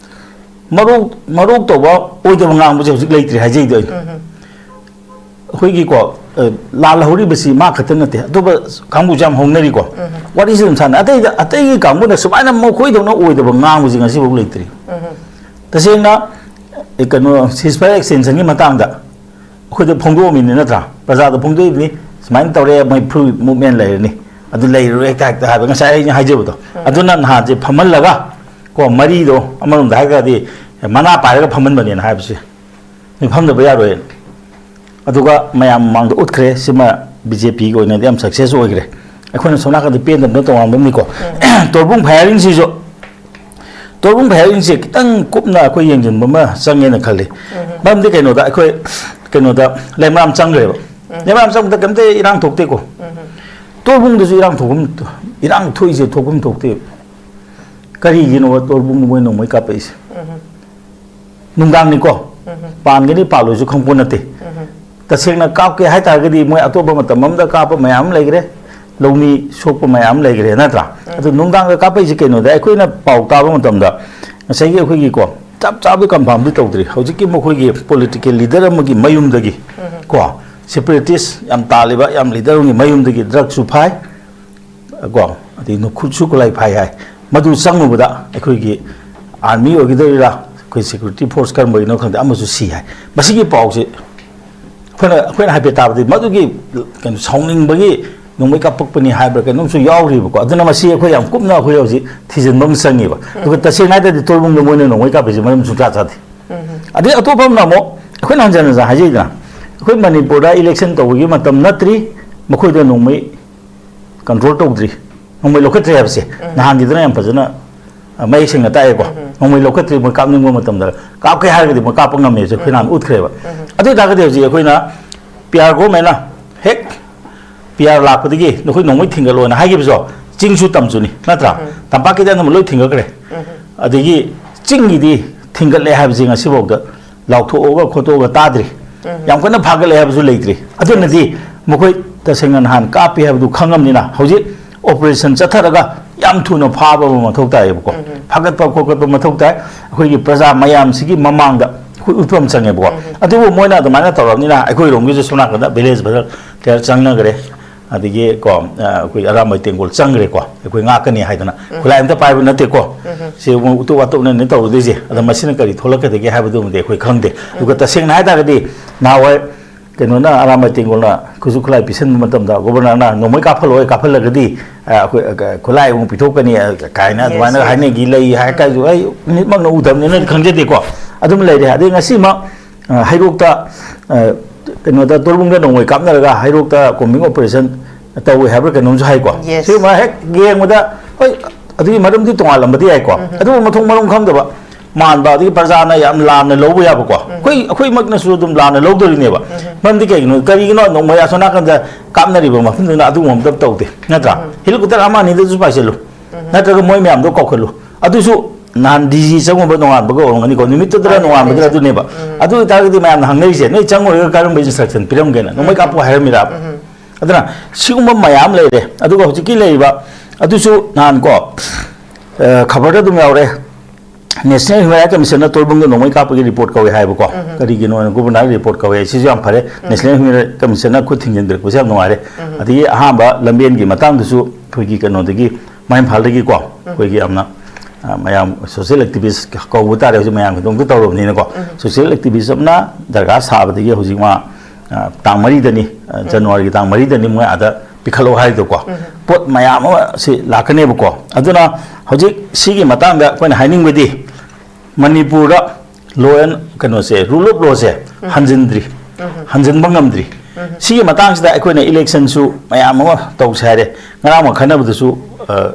ꯃꯔꯣꯛ, ꯃꯔꯣꯛ ꯇꯧꯕ, ꯑꯣꯏꯗꯕ ꯉꯥꯡꯕꯁꯦ ꯍꯧꯖꯤꯛ ꯂꯩꯇ꯭ꯔꯦ ꯍꯥꯏꯖꯩꯗꯣ ꯑꯩꯅ꯫ ꯑꯩꯈꯣꯏꯒꯤꯀꯣ, ꯑ, ꯂꯥꯜꯍꯧꯔꯤꯕꯁꯤ ꯃꯥ ꯈꯛꯇ ꯅꯠꯇꯦ, ꯑꯇꯣꯞꯄ ꯀꯥꯡꯕꯨꯁꯨ ꯌꯥꯝ ꯍꯧꯅꯔꯤꯀꯣ꯫ ꯋꯥꯔꯤꯁꯤ ꯑꯗꯨꯝ ꯁꯥꯟꯅ-, ꯑꯇꯩꯗ, ꯑꯇꯩꯒꯤ ꯀꯥꯡꯕꯨꯅ ꯁꯨꯃꯥꯏꯅ ꯃꯈꯣꯏꯗꯧꯅ ꯑꯣꯏꯗꯕ ꯉꯥꯡꯕꯁꯤ ꯉꯁꯤꯐꯥꯎ ꯂꯩꯇ꯭ꯔꯤ꯫ ꯇꯁꯦꯡꯅ, ꯑꯦ, ꯀꯩꯅꯣ, ceasefire extensionꯒꯤ ꯃꯇꯥꯡꯗ ꯑꯩꯈꯣꯏꯗ ꯐꯣꯡꯗꯣꯛꯑꯝꯃꯤꯅꯤ ꯅꯠꯇ꯭ꯔꯥ? ꯄ꯭ꯔꯖꯥꯗ ꯐꯣꯡꯗꯣꯛꯏꯕꯅꯤ, ꯁꯨꯃꯥꯏꯅ ꯇꯧꯔꯦ, ꯃꯣꯏ full movement ꯂꯩꯔꯅꯤ꯫ ꯑꯗꯨ ꯂꯩꯔꯨꯔꯦ ꯍꯦꯛꯇ ꯍꯦꯛꯇ ꯍꯥꯏꯕ ꯉꯁꯥꯏ ꯑꯩꯅ ꯍꯥꯏꯖꯕꯗꯣ꯫ ꯑꯗꯨꯅ ꯅꯍꯥꯟꯁꯦ ꯐꯝꯍꯜꯂꯒ ꯀꯣ, ꯃꯔꯤꯗꯣ ꯑꯃꯔꯣꯝꯗ ꯍꯥꯏꯔꯒꯗꯤ ꯃꯅꯥ ꯄꯥꯏꯔꯒ ꯐꯝꯍꯟꯕꯅꯦꯅ ꯍꯥꯏꯕꯁꯦ ꯐꯝꯗꯕ ꯌꯥꯔꯣꯏ꯫ ꯑꯗꯨꯒ ꯃꯌꯥꯝ ꯃꯃꯥꯡꯗ ꯎꯠꯈ꯭ꯔꯦ꯫ ꯁꯤꯃ ꯕꯤ ꯖꯦ ꯄꯤꯒꯤ ꯑꯣꯏꯅꯗꯤ ꯌꯥꯝ ꯁꯛꯁꯦꯁ ꯑꯣꯏꯈ꯭ꯔꯦ꯫ ꯑꯩꯈꯣꯏꯅ ꯁꯣꯝ ꯅꯥꯀꯟꯗ ꯄꯦꯟꯗꯕꯅ ꯇꯣꯉꯥꯟꯕ ꯑꯃꯅꯤꯀꯣ꯫ ꯇꯣꯔꯕꯨꯡ ꯐꯥꯏꯌꯔꯤꯡꯁꯤꯁꯨ, ꯇꯣꯔꯕꯨꯡ ꯐꯥꯏꯌꯔꯤꯡꯁꯦ ꯈꯤꯇꯪ ꯀꯨꯞꯅ ꯑꯩꯈꯣꯏ ꯌꯦꯡꯁꯤꯟꯕ ꯑꯃ ꯆꯪꯉꯦꯅ ꯈꯜꯂꯤ꯫ ꯃꯔꯝꯗꯤ ꯀꯩꯅꯣꯗ ꯑꯩꯈꯣꯏ, ꯀꯩꯅꯣꯗ ꯂꯩꯃꯔꯥꯝ ꯆꯪꯈ꯭ꯔꯦꯕ꯫ ꯂꯩꯃꯔꯥꯝ ꯆꯪꯕꯗ ꯀꯩꯝꯇ ꯏꯔꯥꯡ ꯊꯣꯛꯇꯦꯀꯣ꯫ ꯇꯣꯔꯕꯨꯡꯗꯁꯨ ꯏꯔꯥꯡ ꯊꯣꯛꯐꯝ, ꯏꯔꯥꯡ ꯊꯣꯛꯏꯁꯦ ꯊꯣꯛꯐꯝ ꯊꯣꯛꯇꯦ꯫ ꯀꯔꯤꯒꯤꯅꯣꯕ ꯇꯣꯔꯕꯨꯡꯗ ꯃꯣꯏ ꯅꯣꯡꯃꯩ ꯀꯥꯞꯄꯛꯏꯁꯦ? ꯅꯨꯡꯗꯥꯡꯅꯤꯀꯣ꯫ ꯄꯥꯟꯒꯅꯤ ꯄꯥꯜꯂꯣꯏꯁꯨ ꯈꯪꯄꯣꯠ ꯅꯠꯇꯦ꯫ ꯇꯁꯦꯡꯅ ꯀꯥꯞꯀꯦ ꯍꯥꯏꯇꯥꯔꯒꯗꯤ ꯃꯣꯏ ꯑꯇꯣꯞꯄ ꯃꯇꯝ ꯑꯃꯗ ꯀꯥꯞꯄ ꯃꯌꯥꯝ ꯑꯃ ꯂꯩꯈ꯭ꯔꯦ, ꯂꯧꯃꯤ ꯁꯣꯛꯄ ꯃꯌꯥꯝ ꯑꯃ ꯂꯩꯈ꯭ꯔꯦ, ꯅꯠꯇ꯭ꯔꯥ? ꯑꯗꯨ ꯅꯨꯡꯗꯥꯡꯗ ꯀꯥꯞꯄꯛꯏꯁꯦ ꯀꯩꯅꯣꯗ, ꯑꯩꯈꯣꯏꯅ ꯄꯥꯎ ꯇꯥꯕ ꯃꯇꯝꯗ ꯉꯁꯥꯏꯒꯤ ꯑꯩꯈꯣꯏꯒꯤꯀꯣ, ꯆꯞ ꯆꯥꯕꯗꯤ ꯀꯟꯐꯥꯔꯝꯗꯤ ꯇꯧꯗ꯭ꯔꯤ꯫ ꯍꯧꯖꯤꯛꯀꯤ ꯃꯈꯣꯏꯒꯤ ꯄꯣꯂꯤꯇꯤꯀꯦꯜ ꯂꯤꯗꯔ ꯑꯃꯒꯤ ꯃꯌꯨꯝꯗꯒꯤ ꯀꯣ, ꯁꯦꯄꯔꯦꯇꯤꯁ ꯌꯥꯝ ꯇꯥꯜꯂꯤꯕ ꯌꯥꯝ ꯂꯤꯗꯔ ꯑꯃꯒꯤ ꯃꯌꯨꯝꯗꯒꯤ ꯗ꯭ꯔꯒꯁꯨ ꯐꯥꯏ, ꯀꯣ, ꯑꯗꯩ ꯅꯨꯈꯨꯠꯁꯨ ꯈꯨꯠꯂꯥꯏ ꯐꯥꯏ ꯍꯥꯏ꯫ ꯃꯗꯨ ꯆꯪꯉꯨꯕꯗ ꯑꯩꯈꯣꯏꯒꯤ ꯑꯥꯔꯃꯤ ꯑꯣꯏꯒꯗꯧꯔꯤꯔꯥ, ꯑꯩꯈꯣꯏ ꯁꯦꯀ꯭ꯌꯨꯔꯤꯇꯤ ꯐꯣꯔꯁ ꯀꯔꯝꯕꯒꯤꯅꯣ ꯈꯪꯗꯦ, ꯑꯃꯁꯨ ꯁꯤ ꯍꯥꯏ꯫ ꯃꯁꯤꯒꯤ ꯄꯥꯎꯁꯦ ꯑꯩꯈꯣꯏꯅ, ꯑꯩꯈꯣꯏꯅ ꯍꯥꯏꯐꯦꯠ ꯇꯥꯕꯗꯤ ꯃꯗꯨꯒꯤ ꯀꯩꯅꯣ ꯁꯥꯎꯅꯤꯡꯕꯒꯤ ꯅꯣꯡꯃꯩ ꯀꯥꯞꯄꯛꯄꯅꯤ ꯍꯥꯏꯕ꯭ꯔꯥ ꯀꯩꯅꯣꯝꯁꯨ ꯌꯥꯎꯔꯤꯕꯀꯣ꯫ ꯑꯗꯨꯅ ꯃꯁꯤ ꯑꯩꯈꯣꯏ ꯌꯥꯝ ꯀꯨꯞꯅ ꯑꯩꯈꯣꯏ ꯍꯧꯖꯤꯛ ꯊꯤꯖꯤꯟꯕ ꯑꯃ ꯆꯪꯉꯦꯕ꯫ ꯑꯗꯨꯒ ꯇꯁꯦꯡꯅ ꯍꯥꯏꯔꯗꯤ ꯇꯣꯔꯕꯨꯡꯗ ꯃꯣꯏꯅ ꯅꯣꯡꯃꯩ ꯀꯥꯞꯄꯤꯁꯦ ꯃꯔꯝ ꯁꯨꯡꯆꯥ ꯆꯥꯗꯦ꯫ ꯑꯗꯩ ꯑꯇꯣꯞꯄ ꯑꯃꯅ ꯑꯃꯨꯛ ꯑꯩꯈꯣꯏꯅ ꯍꯟꯖꯟ ꯍꯟꯖꯟ ꯍꯥꯏꯖꯩꯗꯅ, ꯑꯩꯈꯣꯏ ꯃꯅꯤꯄꯨꯔꯗ ꯏꯂꯦꯛꯁꯟ ꯇꯧꯕꯒꯤ ꯃꯇꯝ ꯅꯠꯇ꯭ꯔꯤ, ꯃꯈꯣꯏꯗ ꯅꯣꯡꯃꯩ ꯀꯟꯇ꯭ꯔꯣꯜ ꯇꯧꯗ꯭ꯔꯤ, ꯅꯣꯡꯃꯩ ꯂꯧꯈꯠꯇ꯭ꯔꯤ ꯍꯥꯏꯕꯁꯦ ꯅꯍꯥꯟꯒꯤꯗꯨꯅ ꯌꯥꯝ ꯐꯖꯅ, ꯑ, ꯃꯌꯦꯛ ꯁꯦꯡꯅ ꯇꯥꯛꯑꯦꯀꯣ꯫ ꯅꯣꯡꯃꯩ ꯂꯧꯈꯠꯇ꯭ꯔꯤ, ꯃꯣꯏ ꯀꯥꯞꯅꯤꯡꯕ ꯃꯇꯝꯗ ꯀꯥꯞꯀꯦ ꯍꯥꯏꯔꯒꯗꯤ ꯃꯣꯏ ꯀꯥꯞꯄ ꯉꯝꯃꯦꯁꯦ ꯑꯩꯈꯣꯏ ꯅꯍꯥꯟ ꯎꯠꯈ꯭ꯔꯦꯕ꯫ ꯑꯗꯨ ꯑꯣꯏꯇꯥꯔꯒꯗꯤ ꯍꯧꯖꯤꯛ ꯑꯩꯈꯣꯏꯅ ꯄꯤ ꯑꯥꯔ ꯒꯣꯔꯃꯦꯟꯅ ꯍꯦꯛ ꯄꯤ ꯑꯥꯔ ꯂꯥꯛꯄꯗꯒꯤ ꯅꯈꯣꯏ ꯅꯣꯡꯃꯩ ꯊꯤꯡꯒꯠꯂꯣꯅ ꯍꯥꯏꯈꯤꯕꯁꯨ ꯇꯝꯁꯨꯅꯤ, ꯅꯠꯇ꯭ꯔꯥ? ꯇꯝꯄꯥꯛꯀꯤꯗꯤ ꯑꯅꯝꯕ ꯂꯣꯏ ꯊꯤꯡꯒꯠꯈ꯭ꯔꯦ꯫ ꯑꯗꯒꯤ ꯆꯤꯡꯒꯤꯗꯤ ꯊꯤꯡꯒꯠꯂꯦ ꯍꯥꯏꯕꯁꯤ ꯉꯁꯤꯐꯥꯎꯗ ꯂꯥꯎꯊꯣꯛꯑꯒ ꯈꯣꯠꯇꯣꯛꯑꯒ ꯇꯥꯗ꯭ꯔꯤ꯫ ꯌꯥꯝ ꯀꯟꯅ ꯐꯥꯒꯠꯂꯦ ꯍꯥꯏꯕꯁꯨ ꯂꯩꯇ꯭ꯔꯤ꯫ ꯑꯗꯨꯅꯗꯤ ꯃꯈꯣꯏ ꯇꯁꯦꯡꯅ ꯅꯍꯥꯟ ꯀꯥꯞꯄꯤ ꯍꯥꯏꯕꯗꯨ ꯈꯪꯉꯕꯅꯤꯅ ꯍꯧꯖꯤꯛ ꯑꯣꯄꯔꯦꯁꯟ ꯆꯠꯊꯔꯒ ꯌꯥꯝ ꯊꯨꯅ ꯐꯥꯕ ꯑꯃ ꯃꯊꯧ ꯇꯥꯏꯌꯦꯕꯀꯣ꯫ ꯐꯥꯒꯠꯄ ꯈꯣꯠꯀꯠꯄ ꯃꯊꯧ ꯇꯥꯏ꯫ ꯑꯩꯈꯣꯏꯒꯤ ꯄ꯭ꯔꯖꯥ ꯃꯌꯥꯝꯁꯤꯒꯤ ꯃꯃꯥꯡꯗ ꯑꯩꯈꯣꯏ ꯎꯠꯄ ꯑꯃ ꯆꯪꯉꯦꯕꯀꯣ꯫ ꯑꯗꯨꯕꯨ ꯃꯣꯏꯅ ꯑꯗꯨꯃꯥꯏꯅ ꯇꯧꯔꯕꯅꯤꯅ ꯑꯩꯈꯣꯏꯔꯣꯝꯒꯤꯁꯨ ꯁꯣꯝ ꯅꯥꯀꯟꯗ ꯚꯤꯂꯦꯖ ꯕ꯭ꯔꯗꯔ ꯀꯌꯥ ꯆꯪꯅꯈ꯭ꯔꯦ꯫ ꯑꯗꯒꯤ ꯀꯣ, ꯑ, ꯑꯩꯈꯣꯏ ꯑꯔꯥꯝꯕꯥꯏ ꯇꯦꯡꯒꯣꯜ ꯆꯪꯈ꯭ꯔꯦꯀꯣ, ꯑꯩꯈꯣꯏ ꯉꯥꯛꯀꯅꯤ ꯍꯥꯏꯗꯅ꯫ ꯈꯨꯠꯂꯥꯏ ꯑꯝꯇ ꯄꯥꯏꯕ ꯅꯠꯇꯦꯀꯣ꯫ ꯁꯤ ꯃꯣꯏ ꯎꯇꯣꯞ ꯋꯥꯇꯣꯞꯅꯅꯦ ꯇꯧꯔꯨꯗꯣꯏꯁꯦ꯫ ꯑꯗ ꯃꯁꯤꯅ ꯀꯔꯤ ꯊꯣꯛꯂꯛꯀꯗꯒꯦ ꯍꯥꯏꯕꯗꯨꯃꯗꯤ ꯑꯩꯈꯣꯏ ꯈꯪꯗꯦ꯫ ꯑꯗꯨꯒ ꯇꯁꯦꯡꯅ ꯍꯥꯏ ꯇꯥꯔꯒꯗꯤ ꯅꯍꯥꯟꯋꯥꯏ ꯀꯩꯅꯣꯅ, ꯑꯔꯥꯝꯕꯥꯏ ꯇꯦꯡꯒꯣꯜꯅ ꯈꯨꯠꯁꯨ ꯈꯨꯠꯂꯥꯏ ꯄꯤꯁꯟꯕ ꯃꯇꯝꯗ ꯒꯣꯕꯔꯅꯔꯅ "ꯅꯣꯡꯃꯩ ꯀꯥꯞꯍꯜꯂꯣꯏ, ꯀꯥꯞꯍꯜꯂꯒꯗꯤ, ꯑ, ꯑꯩꯈꯣꯏ, ꯑ, ꯈꯨꯠꯂꯥꯏ ꯑꯃꯨꯛ ꯄꯤꯊꯣꯛꯀꯅꯤ", ꯑ, ꯀꯥꯏꯅ ꯑꯗꯨꯃꯥꯏꯅ ꯍꯥꯏꯅꯈꯤ, ꯂꯩ ꯍꯥꯏ ꯀꯥꯏꯁꯨ ꯑꯩ ꯃꯤꯠꯃꯛꯅ ꯎꯗꯕꯅꯤꯅ ꯈꯪꯖꯗꯦꯀꯣ꯫ ꯑꯗꯨꯝ ꯂꯩꯔꯦ꯫ ꯑꯗꯩ ꯉꯁꯤꯃꯛ, ꯑ, ꯍꯩꯔꯣꯛꯇ, ꯑ, ꯀꯩꯅꯣꯗ, ꯇꯣꯔꯕꯨꯡꯗ ꯅꯣꯡꯃꯩ ꯀꯥꯞꯅꯔꯒ ꯍꯩꯔꯣꯛꯇ combing operation ꯇꯧꯋꯦ ꯍꯥꯏꯕ꯭ꯔꯥ ꯀꯩꯅꯣꯝꯁꯨ ꯍꯥꯏꯀꯣ꯫ ꯁꯤꯒꯨꯝꯕ ꯍꯦꯛ ꯌꯦꯡꯕꯗ, ꯍꯣꯏ, ꯑꯗꯨꯒꯤ ꯃꯔꯝꯗꯤ ꯇꯣꯉꯥꯜꯂꯝꯕꯗꯤ ꯌꯥꯏꯀꯣ꯫ ꯑꯗꯨꯕꯨ ꯃꯊꯣꯡ ꯃꯔꯝ ꯈꯪꯗꯕ ꯃꯥꯟꯕ, ꯑꯗꯒꯤ ꯄ꯭ꯔꯖꯥꯅ ꯌꯥꯝ ꯂꯥꯟꯅ ꯂꯧꯕ ꯌꯥꯕꯀꯣ꯫ ꯑꯩꯈꯣꯏ, ꯑꯩꯈꯣꯏꯃꯛꯅꯁꯨ ꯑꯗꯨꯝ ꯂꯥꯟꯅ ꯂꯧꯗꯣꯔꯤꯅꯦꯕ꯫ ꯃꯔꯝꯗꯤ ꯀꯩꯒꯤꯅꯣ, ꯀꯔꯤꯒꯤꯅꯣ ꯅꯣꯡꯃꯩ ꯑꯁꯣꯝ ꯅꯥꯀꯟꯗ ꯀꯥꯞꯅꯔꯤꯕ ꯃꯐꯝꯗꯨꯅ ꯑꯗꯨꯒꯨꯝꯕ ꯑꯝꯇ ꯇꯧꯗꯦ, ꯅꯠꯇ꯭ꯔꯥ? Helicopter ꯑꯃ ꯑꯅꯤꯗꯁꯨ ꯄꯥꯏꯁꯤꯜꯂꯨ, ꯅꯠꯇ꯭ꯔꯒ ꯃꯣꯏ ꯃꯌꯥꯝꯗꯣ ꯀꯧꯈꯠꯂꯨ꯫ ꯑꯗꯨꯁꯨ ꯅꯍꯥꯟ D G ꯆꯪꯉꯨꯕ ꯅꯣꯡꯉꯥꯟꯕꯒ ꯑꯣꯏꯔꯝꯒꯅꯤꯀꯣ, ꯅꯨꯃꯤꯠꯇꯨꯗꯔ ꯅꯣꯡꯉꯥꯟꯕꯗꯨꯔ ꯑꯗꯨꯅꯦꯕ꯫ ꯑꯗꯨ ꯑꯣꯏꯇꯥꯔꯒꯗꯤ ꯃꯌꯥꯝꯅ ꯍꯪꯅꯔꯤꯁꯦ, "ꯅꯣꯏ ꯆꯪꯉꯨꯔꯒ ꯀꯔꯝꯕ instruction ꯄꯤꯔꯝꯒꯦꯅ? ꯅꯣꯡꯃꯩ ꯀꯥꯞꯄꯨ ꯍꯥꯏꯔꯝꯃꯤꯔꯕ?" ꯑꯗꯨꯅ ꯁꯤꯒꯨꯝꯕ ꯃꯌꯥꯝ ꯂꯩꯔꯦ꯫ ꯑꯗꯨꯒ ꯍꯧꯖꯤꯛꯀꯤ ꯂꯩꯔꯤꯕ ꯑꯗꯨꯁꯨ ꯅꯍꯥꯟ ꯀꯣ, ꯑ, ꯈꯕꯔꯗ ꯑꯗꯨꯝ ꯌꯥꯎꯔꯦ꯫ National Human Rights Commissionꯅ ꯇꯣꯔꯕꯨꯡꯗ ꯅꯣꯡꯃꯩ ꯀꯥꯞꯄꯒꯤ report ꯀꯧꯋꯦ ꯍꯥꯏꯕꯀꯣ꯫ ꯀꯔꯤꯒꯤꯅꯣ ꯍꯥꯏꯅ ꯒꯣꯕꯔꯅꯔꯒꯤ report ꯀꯧꯋꯦ꯫ ꯁꯤꯁꯨ ꯌꯥꯝ ꯐꯔꯦ꯫ National Human Rights Commissionꯅ ꯈꯨꯠ ꯊꯤꯡꯖꯤꯟꯕꯤꯔꯛꯄꯁꯦ ꯌꯥꯝ ꯅꯨꯡꯉꯥꯏꯔꯦ꯫ ꯑꯗꯒꯤ ꯑꯍꯥꯟꯕ ꯂꯝꯕꯦꯟꯒꯤ ꯃꯇꯥꯡꯗꯁꯨ ꯑꯩꯈꯣꯏꯒꯤ ꯀꯩꯅꯣꯗꯒꯤ, ꯃꯥꯏ ꯏꯝꯐꯥꯜꯗꯒꯤꯀꯣ, ꯑꯩꯈꯣꯏꯒꯤ ꯌꯥꯝꯅ, ꯑ, ꯃꯌꯥꯝ social activist ꯀꯧꯕ ꯇꯥꯔꯦ, ꯍꯧꯖꯤꯛ ꯃꯌꯥꯝꯒꯤꯗꯃꯛꯇ ꯇꯧꯔꯕꯅꯤꯅꯀꯣ꯫ Social activist ꯑꯃꯅ ꯗꯔꯀꯥꯔ ꯁꯥꯕꯗꯒꯤ ꯍꯧꯖꯤꯛ ꯃꯥ, ꯑ, ꯇꯥꯡ ꯃꯔꯤꯗꯅꯤ, ꯑ, ꯖꯅꯋꯥꯔꯤꯒꯤ ꯇꯥꯡ ꯃꯔꯤꯗꯅꯤ ꯃꯣꯏ ꯑꯥꯗ ꯄꯤꯈꯠꯂꯣ ꯍꯥꯏꯗꯣꯀꯣ꯫ ꯄꯣꯠ ꯃꯌꯥꯝ ꯑꯃ ꯁꯤ ꯂꯥꯛꯀꯅꯦꯕꯀꯣ꯫ ꯑꯗꯨꯅ ꯍꯧꯖꯤꯛ ꯁꯤꯒꯤ ꯃꯇꯥꯡꯗ ꯑꯩꯈꯣꯏꯅ ꯍꯥꯏꯅꯤꯡꯕꯗꯤ, ꯃꯅꯤꯄꯨꯔꯗ law and, ꯀꯩꯅꯣꯁꯦ, rule of lawꯁꯦ ꯍꯟꯖꯤꯟꯗ꯭ꯔꯤ, ꯍꯟꯖꯤꯟꯕ ꯉꯝꯗ꯭ꯔꯤ꯫ ꯁꯤꯒꯤ ꯃꯇꯥꯡꯁꯤꯗ ꯑꯩꯈꯣꯏꯅ electionꯁꯨ ꯃꯌꯥꯝ ꯑꯃ ꯇꯧꯁꯦ ꯍꯥꯏꯔꯦ꯫ ꯉꯔꯥꯡ ꯋꯥ ꯈꯟꯅꯕꯗꯁꯨ, ꯑ,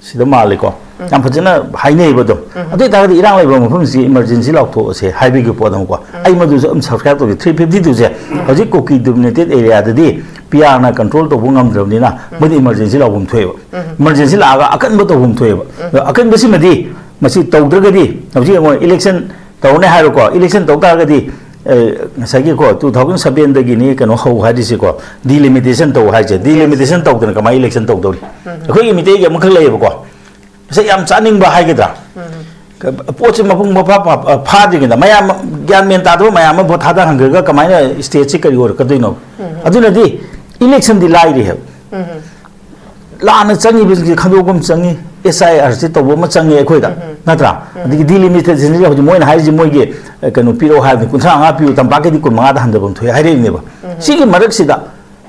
ꯁꯤꯗ ꯃꯥꯜꯂꯦꯀꯣ꯫ ꯌꯥꯝ ꯐꯖꯅ ꯍꯥꯏꯅꯩꯌꯦꯕ ꯑꯗꯨꯝ꯫ ꯑꯗꯨ ꯑꯣꯏꯇꯥꯔꯒꯗꯤ ꯏꯔꯥꯡ ꯂꯩꯕ ꯃꯐꯝꯁꯤ emergency ꯂꯥꯎꯊꯣꯛꯑꯁꯦ ꯍꯥꯏꯕꯒꯤ ꯄꯣꯠ ꯑꯃꯀꯣ꯫ ꯑꯩ ꯃꯗꯨꯁꯨ ꯑꯗꯨꯝ subscribe ꯇꯧꯖꯩ꯫ Three fifty twoꯁꯦ ꯍꯧꯖꯤꯛ ꯀꯨꯀꯤ dominated areaꯗꯗꯤ P Rꯅ control ꯇꯧꯕ ꯉꯝꯗ꯭ꯔꯕꯅꯤꯅ ꯃꯣꯏꯗꯤ emergency ꯂꯥꯎꯐꯝ ꯊꯣꯛꯑꯦꯕ꯫ Emergency ꯂꯥꯛꯑꯒ ꯑꯀꯟꯕ ꯇꯧꯐꯝ ꯊꯣꯛꯑꯦꯕ꯫ ꯑꯗꯣ ꯑꯀꯟꯕꯁꯤꯃꯗꯤ ꯃꯁꯤ ꯇꯧꯗ꯭ꯔꯒꯗꯤ, ꯍꯧꯖꯤꯛ ꯌꯦꯡꯉꯣ, election ꯇꯧꯔꯅꯤ ꯍꯥꯏꯔꯣꯀꯣ, election ꯇꯧ ꯇꯥꯔꯒꯗꯤ, ꯑꯦ, ꯉꯁꯥꯏꯒꯤꯀꯣ, two thousand sevenꯗꯒꯤꯅꯤ ꯀꯩꯅꯣ ꯍꯧ ꯍꯥꯏꯔꯤꯁꯤꯀꯣ, delimitation ꯇꯧ ꯍꯥꯏꯁꯦ꯫ Delimitation ꯇꯧꯗꯅ ꯀꯃꯥꯏꯅ election ꯇꯧꯗꯧꯔꯤ? ꯑꯩꯈꯣꯏꯒꯤ ꯃꯤꯇꯩꯒꯤ ꯑꯃꯈꯛ ꯂꯩꯌꯦꯕꯀꯣ, ꯉꯁꯥꯏ ꯌꯥꯝ ꯆꯥꯅꯤꯡꯕ ꯍꯥꯏꯒꯗ꯭ꯔꯥ? ꯄꯣꯠꯁꯦ ꯃꯄꯨꯡ ꯃꯐꯥ ꯐꯥ-, ꯐꯥꯗ꯭ꯔꯤꯉꯩꯗ ꯃꯌꯥꯝ ꯒ꯭ꯌꯥꯟ ꯃꯦꯟ ꯇꯥꯗꯕ ꯃꯌꯥꯝ ꯑꯃ vote ꯊꯥꯗꯍꯟꯈ꯭ꯔꯒ ꯀꯃꯥꯏꯅ stateꯁꯤ ꯀꯔꯤ ꯑꯣꯏꯔꯛꯀꯗꯣꯏꯅꯣ? ꯑꯗꯨꯅꯗꯤ electionꯗꯤ ꯂꯥꯏꯔꯤ ꯍꯥꯏꯕ꯫ ꯂꯥꯟꯅ ꯆꯪꯉꯤꯕꯁꯤꯡꯁꯦ ꯈꯟꯗꯣꯛꯄ ꯑꯃ ꯆꯪꯉꯤ꯫ ꯑꯦꯁ ꯑꯥꯏ ꯑꯥꯔ ꯁꯤ ꯇꯧꯕ ꯑꯃ ꯆꯪꯉꯦ ꯑꯩꯈꯣꯏꯗ, ꯅꯠꯇ꯭ꯔꯥ? ꯑꯗꯒꯤ ꯗꯤꯂꯤꯃꯤꯇꯦꯁꯟꯁꯦ ꯍꯧꯖꯤꯛ ꯃꯣꯏꯅ ꯍꯥꯏꯔꯤꯁꯦ, ꯃꯣꯏꯒꯤ ꯑ, ꯀꯩꯅꯣ ꯄꯤꯔꯛꯑꯣ ꯍꯥꯏꯕꯅꯤ, ꯀꯨꯟꯊ꯭ꯔꯥ ꯃꯉꯥ ꯄꯤꯌꯨ, ꯇꯝꯄꯥꯛꯀꯤꯗꯤ ꯀꯨꯟ ꯃꯉꯥꯗ ꯍꯟꯊꯐꯝ ꯊꯣꯛꯑꯦ ꯍꯥꯏꯔꯛꯏꯅꯦꯕ꯫ ꯁꯤꯒꯤ ꯃꯔꯛꯁꯤꯗ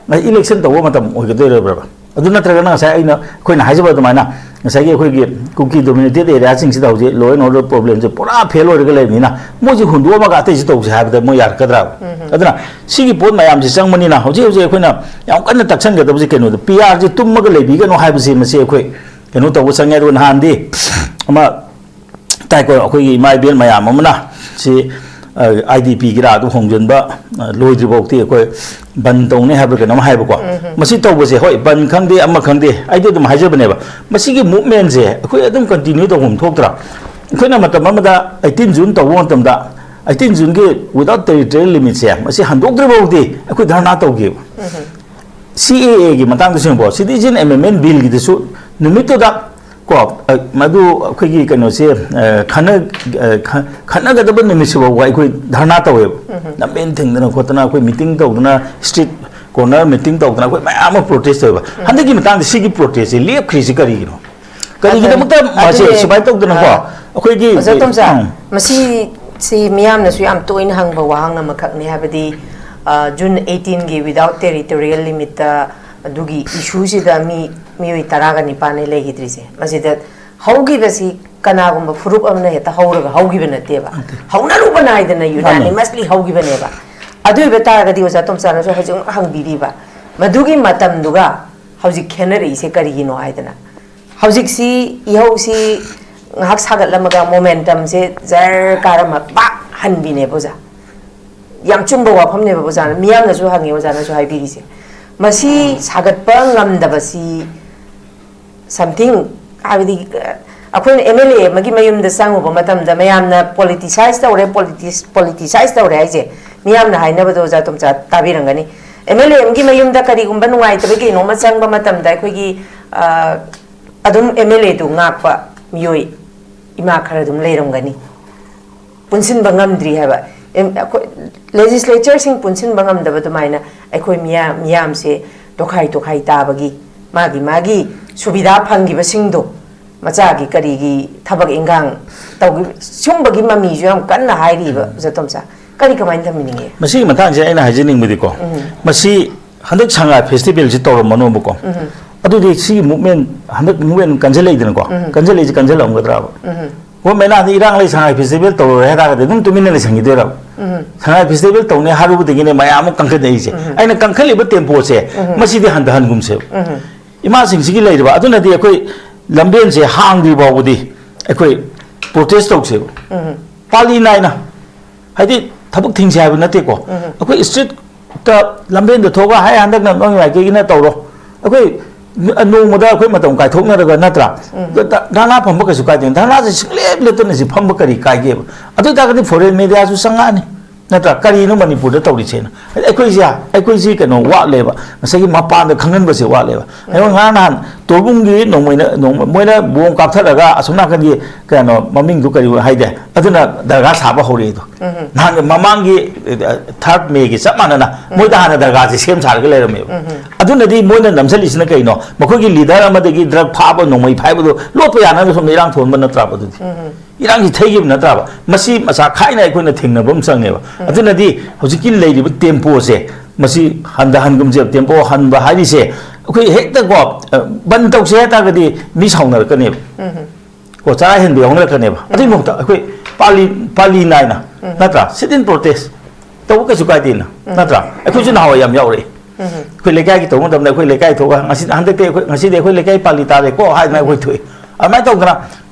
ꯏꯂꯦꯛꯁꯟ ꯇꯧꯕ ꯃꯇꯝ ꯑꯣꯏꯒꯗꯣꯏꯔꯕ꯭ꯔꯕ? ꯑꯗꯨ ꯅꯠꯇ꯭ꯔꯒꯅ ꯉꯁꯥꯏ ꯑꯩꯅ, ꯑꯩꯈꯣꯏꯅ ꯍꯥꯏꯖꯕ ꯑꯗꯨꯃꯥꯏꯅ, ꯉꯁꯥꯏꯒꯤ ꯑꯩꯈꯣꯏꯒꯤ ꯀꯨꯀꯤ ꯗꯣꯃꯤꯅꯦꯇꯦꯠ ꯑꯦꯔꯤꯌꯥꯁꯤꯡꯁꯤꯗ ꯍꯧꯖꯤꯛ ꯂꯣ ꯑꯦꯟ ꯑꯣꯔꯗꯔ ꯄ꯭ꯔꯣꯕ꯭ꯂꯦꯝꯁꯦ ꯄꯨꯔꯥ ꯐꯦꯜ ꯑꯣꯏꯔꯒ ꯂꯩꯕꯅꯤꯅ, ꯃꯣꯏꯁꯤ ꯍꯨꯟꯗꯣꯛꯑꯝꯃꯒ ꯑꯇꯩꯁꯤ ꯇꯧꯁꯦ ꯍꯥꯏꯕꯗ ꯃꯣꯏ ꯌꯥꯔꯛꯀꯗ꯭ꯔꯥ? ꯑꯗꯨꯅ ꯁꯤꯒꯤ ꯄꯣꯠ ꯃꯌꯥꯝꯁꯤ ꯆꯪꯕꯅꯤꯅ, ꯍꯧꯖꯤꯛ ꯍꯧꯖꯤꯛ ꯑꯩꯈꯣꯏꯅ ꯌꯥꯝ ꯀꯟꯅ ꯇꯛꯁꯟꯒꯗꯕꯁꯤ ꯀꯩꯅꯣꯗ, ꯄꯤ ꯑꯥꯔꯁꯤ ꯇꯨꯝꯃꯒ ꯂꯩꯕꯤꯒꯅꯨ ꯍꯥꯏꯕꯁꯤ, ꯃꯁꯤ ꯑꯩꯈꯣꯏ ꯀꯩꯅꯣ ꯇꯧꯕ ꯆꯪꯉꯦ꯫ ꯑꯗꯨꯒ ꯅꯍꯥꯟꯗꯤ ꯑꯃ ꯇꯥꯏꯀꯣ, ꯑꯩꯈꯣꯏꯒꯤ ꯏꯃꯥ ꯏꯕꯦꯟ ꯃꯌꯥꯝ ꯑꯃꯅ ꯁꯤ, ꯑ, ꯑꯥꯏ ꯗꯤ ꯄꯤꯒꯤꯔꯥ ꯑꯗꯨ ꯍꯣꯡꯖꯤꯟꯕ, ꯑ, ꯂꯣꯏꯗ꯭ꯔꯤꯐꯥꯎꯗꯤ ꯑꯩꯈꯣꯏ ꯕꯟ ꯇꯧꯅꯤ ꯍꯥꯏꯕ꯭ꯔꯥ ꯀꯩꯅꯣꯝ ꯍꯥꯏꯕꯀꯣ꯫ ꯃꯁꯤ ꯇꯧꯕꯁꯦ, ꯍꯣꯏ, ꯕꯟ ꯈꯪꯗꯦ, ꯑꯃ ꯈꯪꯗꯦ, ꯑꯩꯗꯤ ꯑꯗꯨꯝ ꯍꯥꯏꯖꯕꯅꯦꯕ, ꯃꯁꯤꯒꯤ ꯃꯨꯞꯃꯦꯟꯁꯦ ꯑꯩꯈꯣꯏ ꯑꯗꯨꯝ ꯀꯟꯇꯤꯅ꯭ꯌꯨ ꯇꯧꯐꯝ ꯊꯣꯛꯇ꯭ꯔꯥ? ꯑꯩꯈꯣꯏꯅ ꯃꯇꯝ ꯑꯃꯗ ꯑꯩꯠꯇꯤꯟ ꯖꯨꯟ ꯇꯧꯕ ꯃꯇꯝꯗ, ꯑꯩꯠꯇꯤꯟ ꯖꯨꯟꯒꯤ ꯋꯤꯗꯥꯎꯠ ꯇꯦꯔꯤꯇꯣꯔꯤꯌꯦꯜ ꯂꯤꯃꯤꯠꯁꯦ, ꯃꯁꯤ ꯍꯟꯗꯣꯛꯇ꯭ꯔꯤꯐꯥꯎꯗꯤ ꯑꯩꯈꯣꯏ ꯙꯔꯅꯥ ꯇꯧꯈꯤꯕ꯫ ꯁꯤ ꯑꯦ ꯑꯦꯒꯤ ꯃꯇꯥꯡꯗꯁꯨ ꯌꯦꯡꯉꯨꯀꯣ, ꯁꯤꯇꯤꯖꯟ ꯑꯦꯃꯦꯟꯃꯦꯟ ꯕꯤꯜꯒꯤꯗꯁꯨ ꯅꯨꯃꯤꯠꯇꯨꯗ ꯀꯣ, ꯑ, ꯃꯗꯨ ꯑꯩꯈꯣꯏꯒꯤ ꯀꯩꯅꯣꯁꯦ, ꯑ, ꯈꯟꯅ-, ꯑ, ꯈ-, ꯈꯟꯅꯒꯗꯕ ꯅꯨꯃꯤꯠꯁꯤꯐꯥꯎꯕ ꯑꯩꯈꯣꯏ ꯙꯔꯅꯥ ꯇꯧꯋꯦꯕ꯫ ꯂꯝꯕꯦꯟ ꯊꯤꯡꯗꯅ ꯈꯣꯠꯇꯅ ꯑꯩꯈꯣꯏ ꯃꯤꯇꯤꯡ ꯇꯧꯗꯅ, ꯁ꯭ꯇ꯭ꯔꯤꯠ ꯀꯣꯔꯅꯔ ꯃꯤꯇꯤꯡ ꯇꯧꯗꯅ ꯑꯩꯈꯣꯏ ꯃꯌꯥꯝ ꯑꯃ ꯄ꯭ꯔꯣꯇꯦꯁ ꯇꯧꯋꯦꯕ꯫ ꯍꯟꯗꯛꯀꯤ ꯃꯇꯥꯡꯗ ꯁꯤꯒꯤ ꯄ꯭ꯔꯣꯇꯦꯁꯁꯦ ꯂꯦꯞꯈ꯭ꯔꯤꯁꯤ ꯀꯔꯤꯒꯤꯅꯣ? ꯀꯔꯤꯒꯤꯗꯃꯛꯇ ꯃꯁꯤ ꯑꯗꯨꯅꯦ, ꯁꯨꯃꯥꯏꯅ ꯇꯧꯗꯅꯀꯣ? ꯑ, ꯑꯩꯈꯣꯏꯒꯤ ꯑꯣꯖꯥ ꯇꯣꯝꯆꯥ, ꯎꯝ꯫ ꯃꯁꯤ, ꯁꯤ ꯃꯤꯌꯥꯝꯅꯁꯨ ꯌꯥꯝ ꯇꯣꯏꯅ ꯍꯪꯕ ꯋꯥꯍꯪ ꯑꯃꯈꯛꯅꯤ, ꯍꯥꯏꯕꯗꯤ, ꯑ, ꯖꯨꯟ ꯑꯩꯠꯇꯤꯟꯒꯤ without territorial limitꯇ ꯑꯗꯨꯒꯤ ꯏꯁꯨꯁꯤꯗ ꯃꯤ, ꯃꯤꯑꯣꯏ ꯇꯔꯥꯒ ꯅꯤꯄꯥꯟꯅꯦ ꯂꯩꯈꯤꯗ꯭ꯔꯤꯁꯦ꯫ ꯃꯁꯤꯗ ꯍꯧꯈꯤꯕꯁꯤ ꯀꯅꯥꯒꯨꯝꯕ ꯐꯨꯔꯨꯞ ꯑꯃꯅ ꯍꯦꯛꯇ ꯍꯧꯔꯒ ꯍꯧꯈꯤꯕ ꯅꯠꯇꯦꯕ꯫ ꯅꯠꯇꯦ꯫ ꯍꯧꯅꯔꯨꯕꯅ ꯍꯥꯏꯗꯅ ꯃꯥꯅꯦ꯫ Unanimously ꯍꯧꯈꯤꯕꯅꯦꯕ꯫ ꯑꯗꯨ ꯑꯣꯏꯕ ꯇꯥꯔꯒꯗꯤ ꯑꯣꯖꯥ ꯇꯣꯝꯆꯥꯅꯁꯨ ꯍꯧꯖꯤꯛ ꯍꯪꯕꯤꯔꯤꯕ, ꯃꯗꯨꯒꯤ ꯃꯇꯝꯗꯨꯒ ꯍꯧꯖꯤꯛ ꯈꯦꯠꯅꯔꯛꯏꯁꯦ ꯀꯔꯤꯒꯤꯅꯣ ꯍꯥꯏꯗꯅ꯫ ꯍꯧꯖꯤꯛꯁꯤ ꯏꯍꯧꯁꯤ ꯉꯥꯏꯍꯥꯛ ꯁꯥꯒꯠꯂꯝꯃꯒ momentumꯁꯦ ꯖꯔ ꯀꯥꯔꯝꯃ ꯄꯥꯛ ꯍꯟꯕꯤꯅꯦꯕ ꯑꯣꯖꯥ꯫ ꯌꯥꯝ ꯆꯨꯝꯕ ꯋꯥꯐꯝꯅꯦꯕ ꯑꯣꯖꯥꯅ, ꯃꯤꯌꯥꯝꯅꯁꯨ ꯍꯪꯉꯤ, ꯑꯣꯖꯥꯅꯁꯨ ꯍꯥꯏꯕꯤꯔꯤꯁꯦ꯫ ꯃꯁꯤ ꯁꯥꯒꯠꯄ ꯉꯝꯗꯕꯁꯤ something, ꯍꯥꯏꯕꯗꯤ, ꯑꯩꯈꯣꯏꯅ ꯑꯦꯝ ꯑꯦꯜ ꯑꯦ ꯑꯃꯒꯤ ꯃꯌꯨꯝꯗ ꯆꯪꯉꯨꯕ ꯃꯇꯝꯗ ꯃꯌꯥꯝꯅ politicize ꯇꯧꯔꯦ, politics-, politicize ꯇꯧꯔꯦ ꯍꯥꯏꯁꯦ ꯃꯤꯌꯥꯝꯅ ꯍꯥꯏꯅꯕꯗꯣ ꯑꯣꯖꯥ ꯇꯣꯝꯆꯥ ꯇꯥꯕꯤꯔꯝꯒꯅꯤ꯫ ꯑꯦꯝ ꯑꯦꯜ ꯑꯦ ꯑꯃꯒꯤ ꯃꯌꯨꯝꯗ ꯀꯔꯤꯒꯨꯝꯕ ꯅꯨꯡꯉꯥꯏꯇꯕ ꯀꯩꯅꯣꯝꯃ ꯆꯪꯕ ꯃꯇꯝꯗ ꯑꯩꯈꯣꯏꯒꯤ, ꯑ, ꯑꯗꯨꯝ ꯑꯦꯝ ꯑꯦꯜ ꯑꯦꯗꯨ ꯉꯥꯛꯄ ꯃꯤꯑꯣꯏ ꯏꯃꯥ ꯈꯔ ꯑꯗꯨꯝ ꯂꯩꯔꯝꯒꯅꯤ꯫ ꯄꯨꯟꯁꯤꯟꯕ ꯉꯝꯗ꯭ꯔꯤ ꯍꯥꯏꯕ꯫ ꯑꯦꯝ-, ꯑꯩꯈꯣꯏ legislatureꯁꯤꯡ ꯄꯨꯟꯁꯤꯟꯕ ꯉꯝꯗꯕ ꯑꯗꯨꯃꯥꯏꯅ ꯑꯩꯈꯣꯏ ꯃꯤꯌꯥ-, ꯃꯤꯌꯥꯝꯁꯦ ꯇꯣꯈꯥꯏ ꯇꯣꯈꯥꯏ ꯇꯥꯕꯒꯤ, ꯃꯥꯒꯤ ꯃꯥꯒꯤ ꯁꯨꯕꯤꯙꯥ ꯐꯪꯈꯤꯕꯁꯤꯡꯗꯣ ꯃꯆꯥꯒꯤ ꯀꯔꯤꯒꯤ ꯊꯕꯛ ꯏꯟꯈꯥꯡ ꯇꯧꯈꯤꯕ ꯁꯨꯝꯕꯒꯤ ꯃꯃꯤꯁꯨ ꯌꯥꯝ ꯀꯟꯅ ꯍꯥꯏꯔꯤꯕ꯫ ꯎꯝ꯫ ꯑꯣꯖꯥ ꯇꯣꯝꯆꯥ, ꯀꯔꯤ ꯀꯃꯥꯏꯅ ꯊꯝꯕꯤꯅꯤꯡꯉꯤ? ꯃꯁꯤꯒꯤ ꯃꯇꯥꯡꯁꯦ ꯑꯩꯅ ꯍꯥꯏꯖꯅꯤꯡꯕꯗꯤꯀꯣ, ꯎꯝ꯫ ꯃꯁꯤ ꯍꯟꯗꯛ ꯁꯉꯥꯏ ꯐꯦꯁꯇꯤꯚꯦꯜꯁꯤ ꯇꯧꯔꯝꯃꯅꯣꯕꯀꯣ꯫ ꯎꯝ꯫ ꯑꯗꯨꯗꯤ ꯁꯤꯒꯤ ꯃꯨꯞꯃꯦꯟ, ꯍꯟꯗꯛ ꯃꯨꯞꯃꯦꯟ ꯀꯟꯖꯜꯂꯛꯏꯗꯅꯀꯣ, ꯎꯝ꯫ ꯀꯟꯖꯜꯂꯛꯏꯁꯦ ꯀꯟꯖꯜꯂꯝꯒꯗ꯭ꯔꯕ? ꯎꯝ꯫ ꯒꯣꯔꯃꯦꯟꯅ ꯍꯥꯟꯅ ꯏꯔꯥꯡ ꯂꯩ, ꯁꯉꯥꯏ ꯐꯦꯁꯇꯤꯚꯦꯜ ꯇꯧꯔꯔꯣꯏ ꯍꯥꯏ ꯇꯥꯔꯒꯗꯤ ꯑꯗꯨꯝ ꯇꯨꯃꯤꯟꯅ ꯂꯩꯁꯟꯈꯤꯗꯣꯏꯔꯕ? ꯎꯝ꯫ ꯁꯉꯥꯏ ꯐꯦꯁꯇꯤꯚꯦꯜ ꯇꯧꯅꯤ ꯍꯥꯏꯔꯨꯕꯗꯒꯤꯅꯦ ꯃꯌꯥꯝ ꯑꯃ ꯀꯟꯈꯠꯅꯔꯛꯏꯁꯦ꯫ ꯎꯝ꯫ ꯑꯩꯅ ꯀꯟꯈꯠꯂꯤꯕ ꯇꯦꯝꯄꯣꯁꯦ, ꯎꯝ꯫ ꯃꯁꯤꯗꯤ ꯍꯟꯊꯍꯟꯒꯨꯝꯁꯦꯕ꯫ ꯎꯝ꯫ ꯏꯃꯥꯁꯤꯡꯁꯤꯒꯤ ꯂꯩꯔꯤꯕ, ꯑꯗꯨꯅꯗꯤ ꯑꯩꯈꯣꯏ ꯂꯝꯕꯦꯟꯁꯦ ꯍꯥꯡꯗ꯭ꯔꯤ ꯐꯥꯎꯕꯗꯤ ꯑꯩꯈꯣꯏ ꯄ꯭ꯔꯣꯇꯦꯁ ꯇꯧꯁꯦꯕ꯫ ꯎꯝ꯫ ꯄꯥꯂꯤ ꯅꯥꯏꯅ, ꯍꯥꯏꯗꯤ ꯊꯕꯛ ꯊꯤꯡꯁꯦ ꯍꯥꯏꯕ ꯅꯠꯇꯦꯀꯣ꯫ ꯎꯝ꯫ ꯑꯩꯈꯣꯏ ꯁ꯭ꯇ꯭ꯔꯤꯠꯇ ꯂꯝꯕꯦꯟꯗ ꯊꯣꯛꯑꯒ ꯍꯥꯏ ꯍꯟꯗꯛꯅ ꯅꯣꯏ ꯃꯥꯏꯀꯩꯒꯤꯅ ꯇꯧꯔꯣ꯫ ꯑꯩꯈꯣꯏ ꯅ-, ꯅꯣꯡꯃꯗ ꯑꯩꯈꯣꯏ ꯃꯇꯝ ꯀꯥꯏꯊꯣꯛꯅꯔꯒ ꯅꯠꯇ꯭ꯔꯥ? ꯎꯝ꯫ ꯙ-, ꯙꯔꯅꯥ ꯐꯝꯕ ꯀꯩꯁꯨ ꯀꯥꯏꯗꯦ꯫ ꯙꯔꯅꯥꯁꯦ ꯁꯨꯡꯂꯦꯞ ꯂꯦꯞꯇꯅ ꯁꯤ ꯐꯝꯕ ꯀꯔꯤ ꯀꯥꯏꯒꯦꯕ? ꯑꯗꯨ ꯑꯣꯏ ꯇꯥꯔꯒꯗꯤ ꯐꯣꯔꯦꯟ ꯃꯦꯗꯤꯌꯥꯁꯨ ꯆꯪꯉꯛꯑꯅꯤ꯫ ꯅꯠꯇ꯭ꯔꯥ? ꯀꯔꯤꯅꯣ ꯃꯅꯤꯄꯨꯔꯗ ꯇꯧꯔꯤꯁꯦꯅ꯫ ꯍꯥꯏꯗꯤ ꯑꯩꯈꯣꯏꯁꯦ, ꯑꯩꯈꯣꯏꯁꯤ ꯀꯩꯅꯣ ꯋꯥꯠꯂꯦꯕ, ꯉꯁꯥꯏꯒꯤ ꯃꯄꯥꯟꯗ ꯈꯪꯍꯟꯕꯁꯦ ꯋꯥꯠꯂꯦꯕ꯫ ꯑꯩꯉꯣꯟꯗ ꯉꯔꯥꯡ ꯅꯍꯥꯟ ꯇꯣꯔꯕꯨꯡꯒꯤ ꯅꯣꯡꯃꯩꯅ, ꯅꯣꯡꯃ-, ꯃꯣꯏꯅ ꯕꯣꯝ ꯀꯥꯞꯊꯠꯂꯒ ꯑꯁꯣꯝ ꯅꯥꯀꯟꯒꯤ ꯀꯩꯅꯣ ꯃꯃꯤꯡꯗꯨ ꯀꯔꯤ ꯍꯥꯏꯗꯦ, ꯑꯗꯨꯅ ꯗꯔꯒꯥ ꯁꯥꯕ ꯍꯧꯔꯛꯑꯦꯗꯣ꯫ ꯎꯝ꯫ ꯅꯍꯥꯟꯒꯤ ꯃꯃꯥꯡꯒꯤ, ꯑ, ꯊꯥꯔꯠ ꯃꯦꯒꯤ ꯆꯞ ꯃꯥꯟꯅꯅ ꯃꯣꯏꯗ ꯍꯥꯟꯅ ꯗꯔꯒꯥꯁꯦ ꯁꯦꯝ ꯁꯥꯔꯒ ꯂꯩꯔꯝꯃꯦꯕ꯫ ꯎꯝ꯫ ꯑꯗꯨꯅꯗꯤ ꯃꯣꯏꯅ ꯅꯝꯁꯤꯜꯂꯤꯁꯤꯅ ꯀꯩꯅꯣ? ꯃꯈꯣꯏꯒꯤ ꯂꯤꯗꯔ ꯑꯃꯗꯒꯤ ꯗ꯭ꯔꯒ ꯐꯥꯕ, ꯅꯣꯡꯃꯩ ꯐꯥꯏꯕꯗꯣ ꯂꯣꯠꯄ ꯌꯥꯅꯕ ꯁꯣꯝꯗ ꯏꯔꯥꯡ ꯊꯣꯛꯍꯟꯕ ꯅꯠꯇ꯭ꯔꯕ ꯑꯗꯨꯗꯤ? ꯎꯝ꯫ ꯏꯔꯥꯡꯁꯤ ꯊꯩꯈꯤꯕ ꯅꯠꯇ꯭ꯔꯕ? ꯃꯁꯤ ꯃꯆꯥ ꯈꯥꯏꯅ ꯑꯩꯈꯣꯏꯅ ꯊꯦꯡꯅꯕ ꯑꯃ ꯆꯪꯉꯦꯕ꯫ ꯎꯝ꯫ ꯑꯗꯨꯅꯗꯤ ꯍꯧꯖꯤꯛꯀꯤ ꯂꯩꯔꯤꯕ ꯇꯦꯝꯄꯣꯁꯦ, ꯃꯁꯤ ꯍꯟꯊꯍꯟꯒꯨꯝꯁꯦꯕ꯫ ꯇꯦꯝꯄꯣ ꯍꯟꯕ ꯍꯥꯏꯔꯤꯁꯦ, ꯑꯩꯈꯣꯏ ꯍꯦꯛꯇꯀꯣ, ꯑ, ꯕꯟ ꯇꯧꯁꯦ ꯍꯥꯏ ꯇꯥꯔꯒꯗꯤ ꯃꯤ ꯁꯥꯎꯅꯔꯛꯀꯅꯦꯕ꯫ ꯎꯝ꯫ ꯀꯣ, ꯆꯔꯥ ꯍꯦꯟꯕ ꯌꯥꯎꯅꯔꯛꯀꯅꯦꯕ꯫ ꯑꯗꯨꯒꯤ ꯃꯍꯨꯠꯇ ꯑꯩꯈꯣꯏ ꯄꯥꯂꯤ, ꯄꯥꯂꯤ ꯅꯥꯏꯅ, ꯎꯝ꯫ ꯅꯠꯇ꯭ꯔꯥ? Sit in protest ꯇꯧꯕ ꯀꯩꯁꯨ ꯀꯥꯏꯗꯦꯅ, ꯎꯝ꯫ ꯅꯠꯇ꯭ꯔꯥ? ꯑꯩꯈꯣꯏꯁꯨ ꯅꯍꯥꯟꯋꯥꯏ ꯌꯥꯝ ꯌꯥꯎꯔꯛꯑꯦ꯫ ꯎꯝ꯫ ꯑꯩꯈꯣꯏ ꯂꯩꯀꯥꯏꯒꯤ ꯇꯧꯕ ꯃꯇꯝꯗ ꯑꯩꯈꯣꯏ ꯂꯩꯀꯥꯏ ꯊꯣꯛꯑꯒ ꯉꯁꯤ, ꯍꯟꯗꯛꯇꯤ ꯑꯩꯈꯣꯏ, ꯉꯁꯤꯗꯤ ꯑꯩꯈꯣꯏ ꯂꯩꯀꯥꯏ ꯄꯥꯂꯤ ꯇꯥꯔꯦꯀꯣ ꯍꯥꯏꯗꯅ ꯑꯩꯈꯣꯏ ꯊꯣꯛꯑꯦ꯫ ꯑꯗꯨꯃꯥꯏꯅ ꯇꯧꯗꯅ,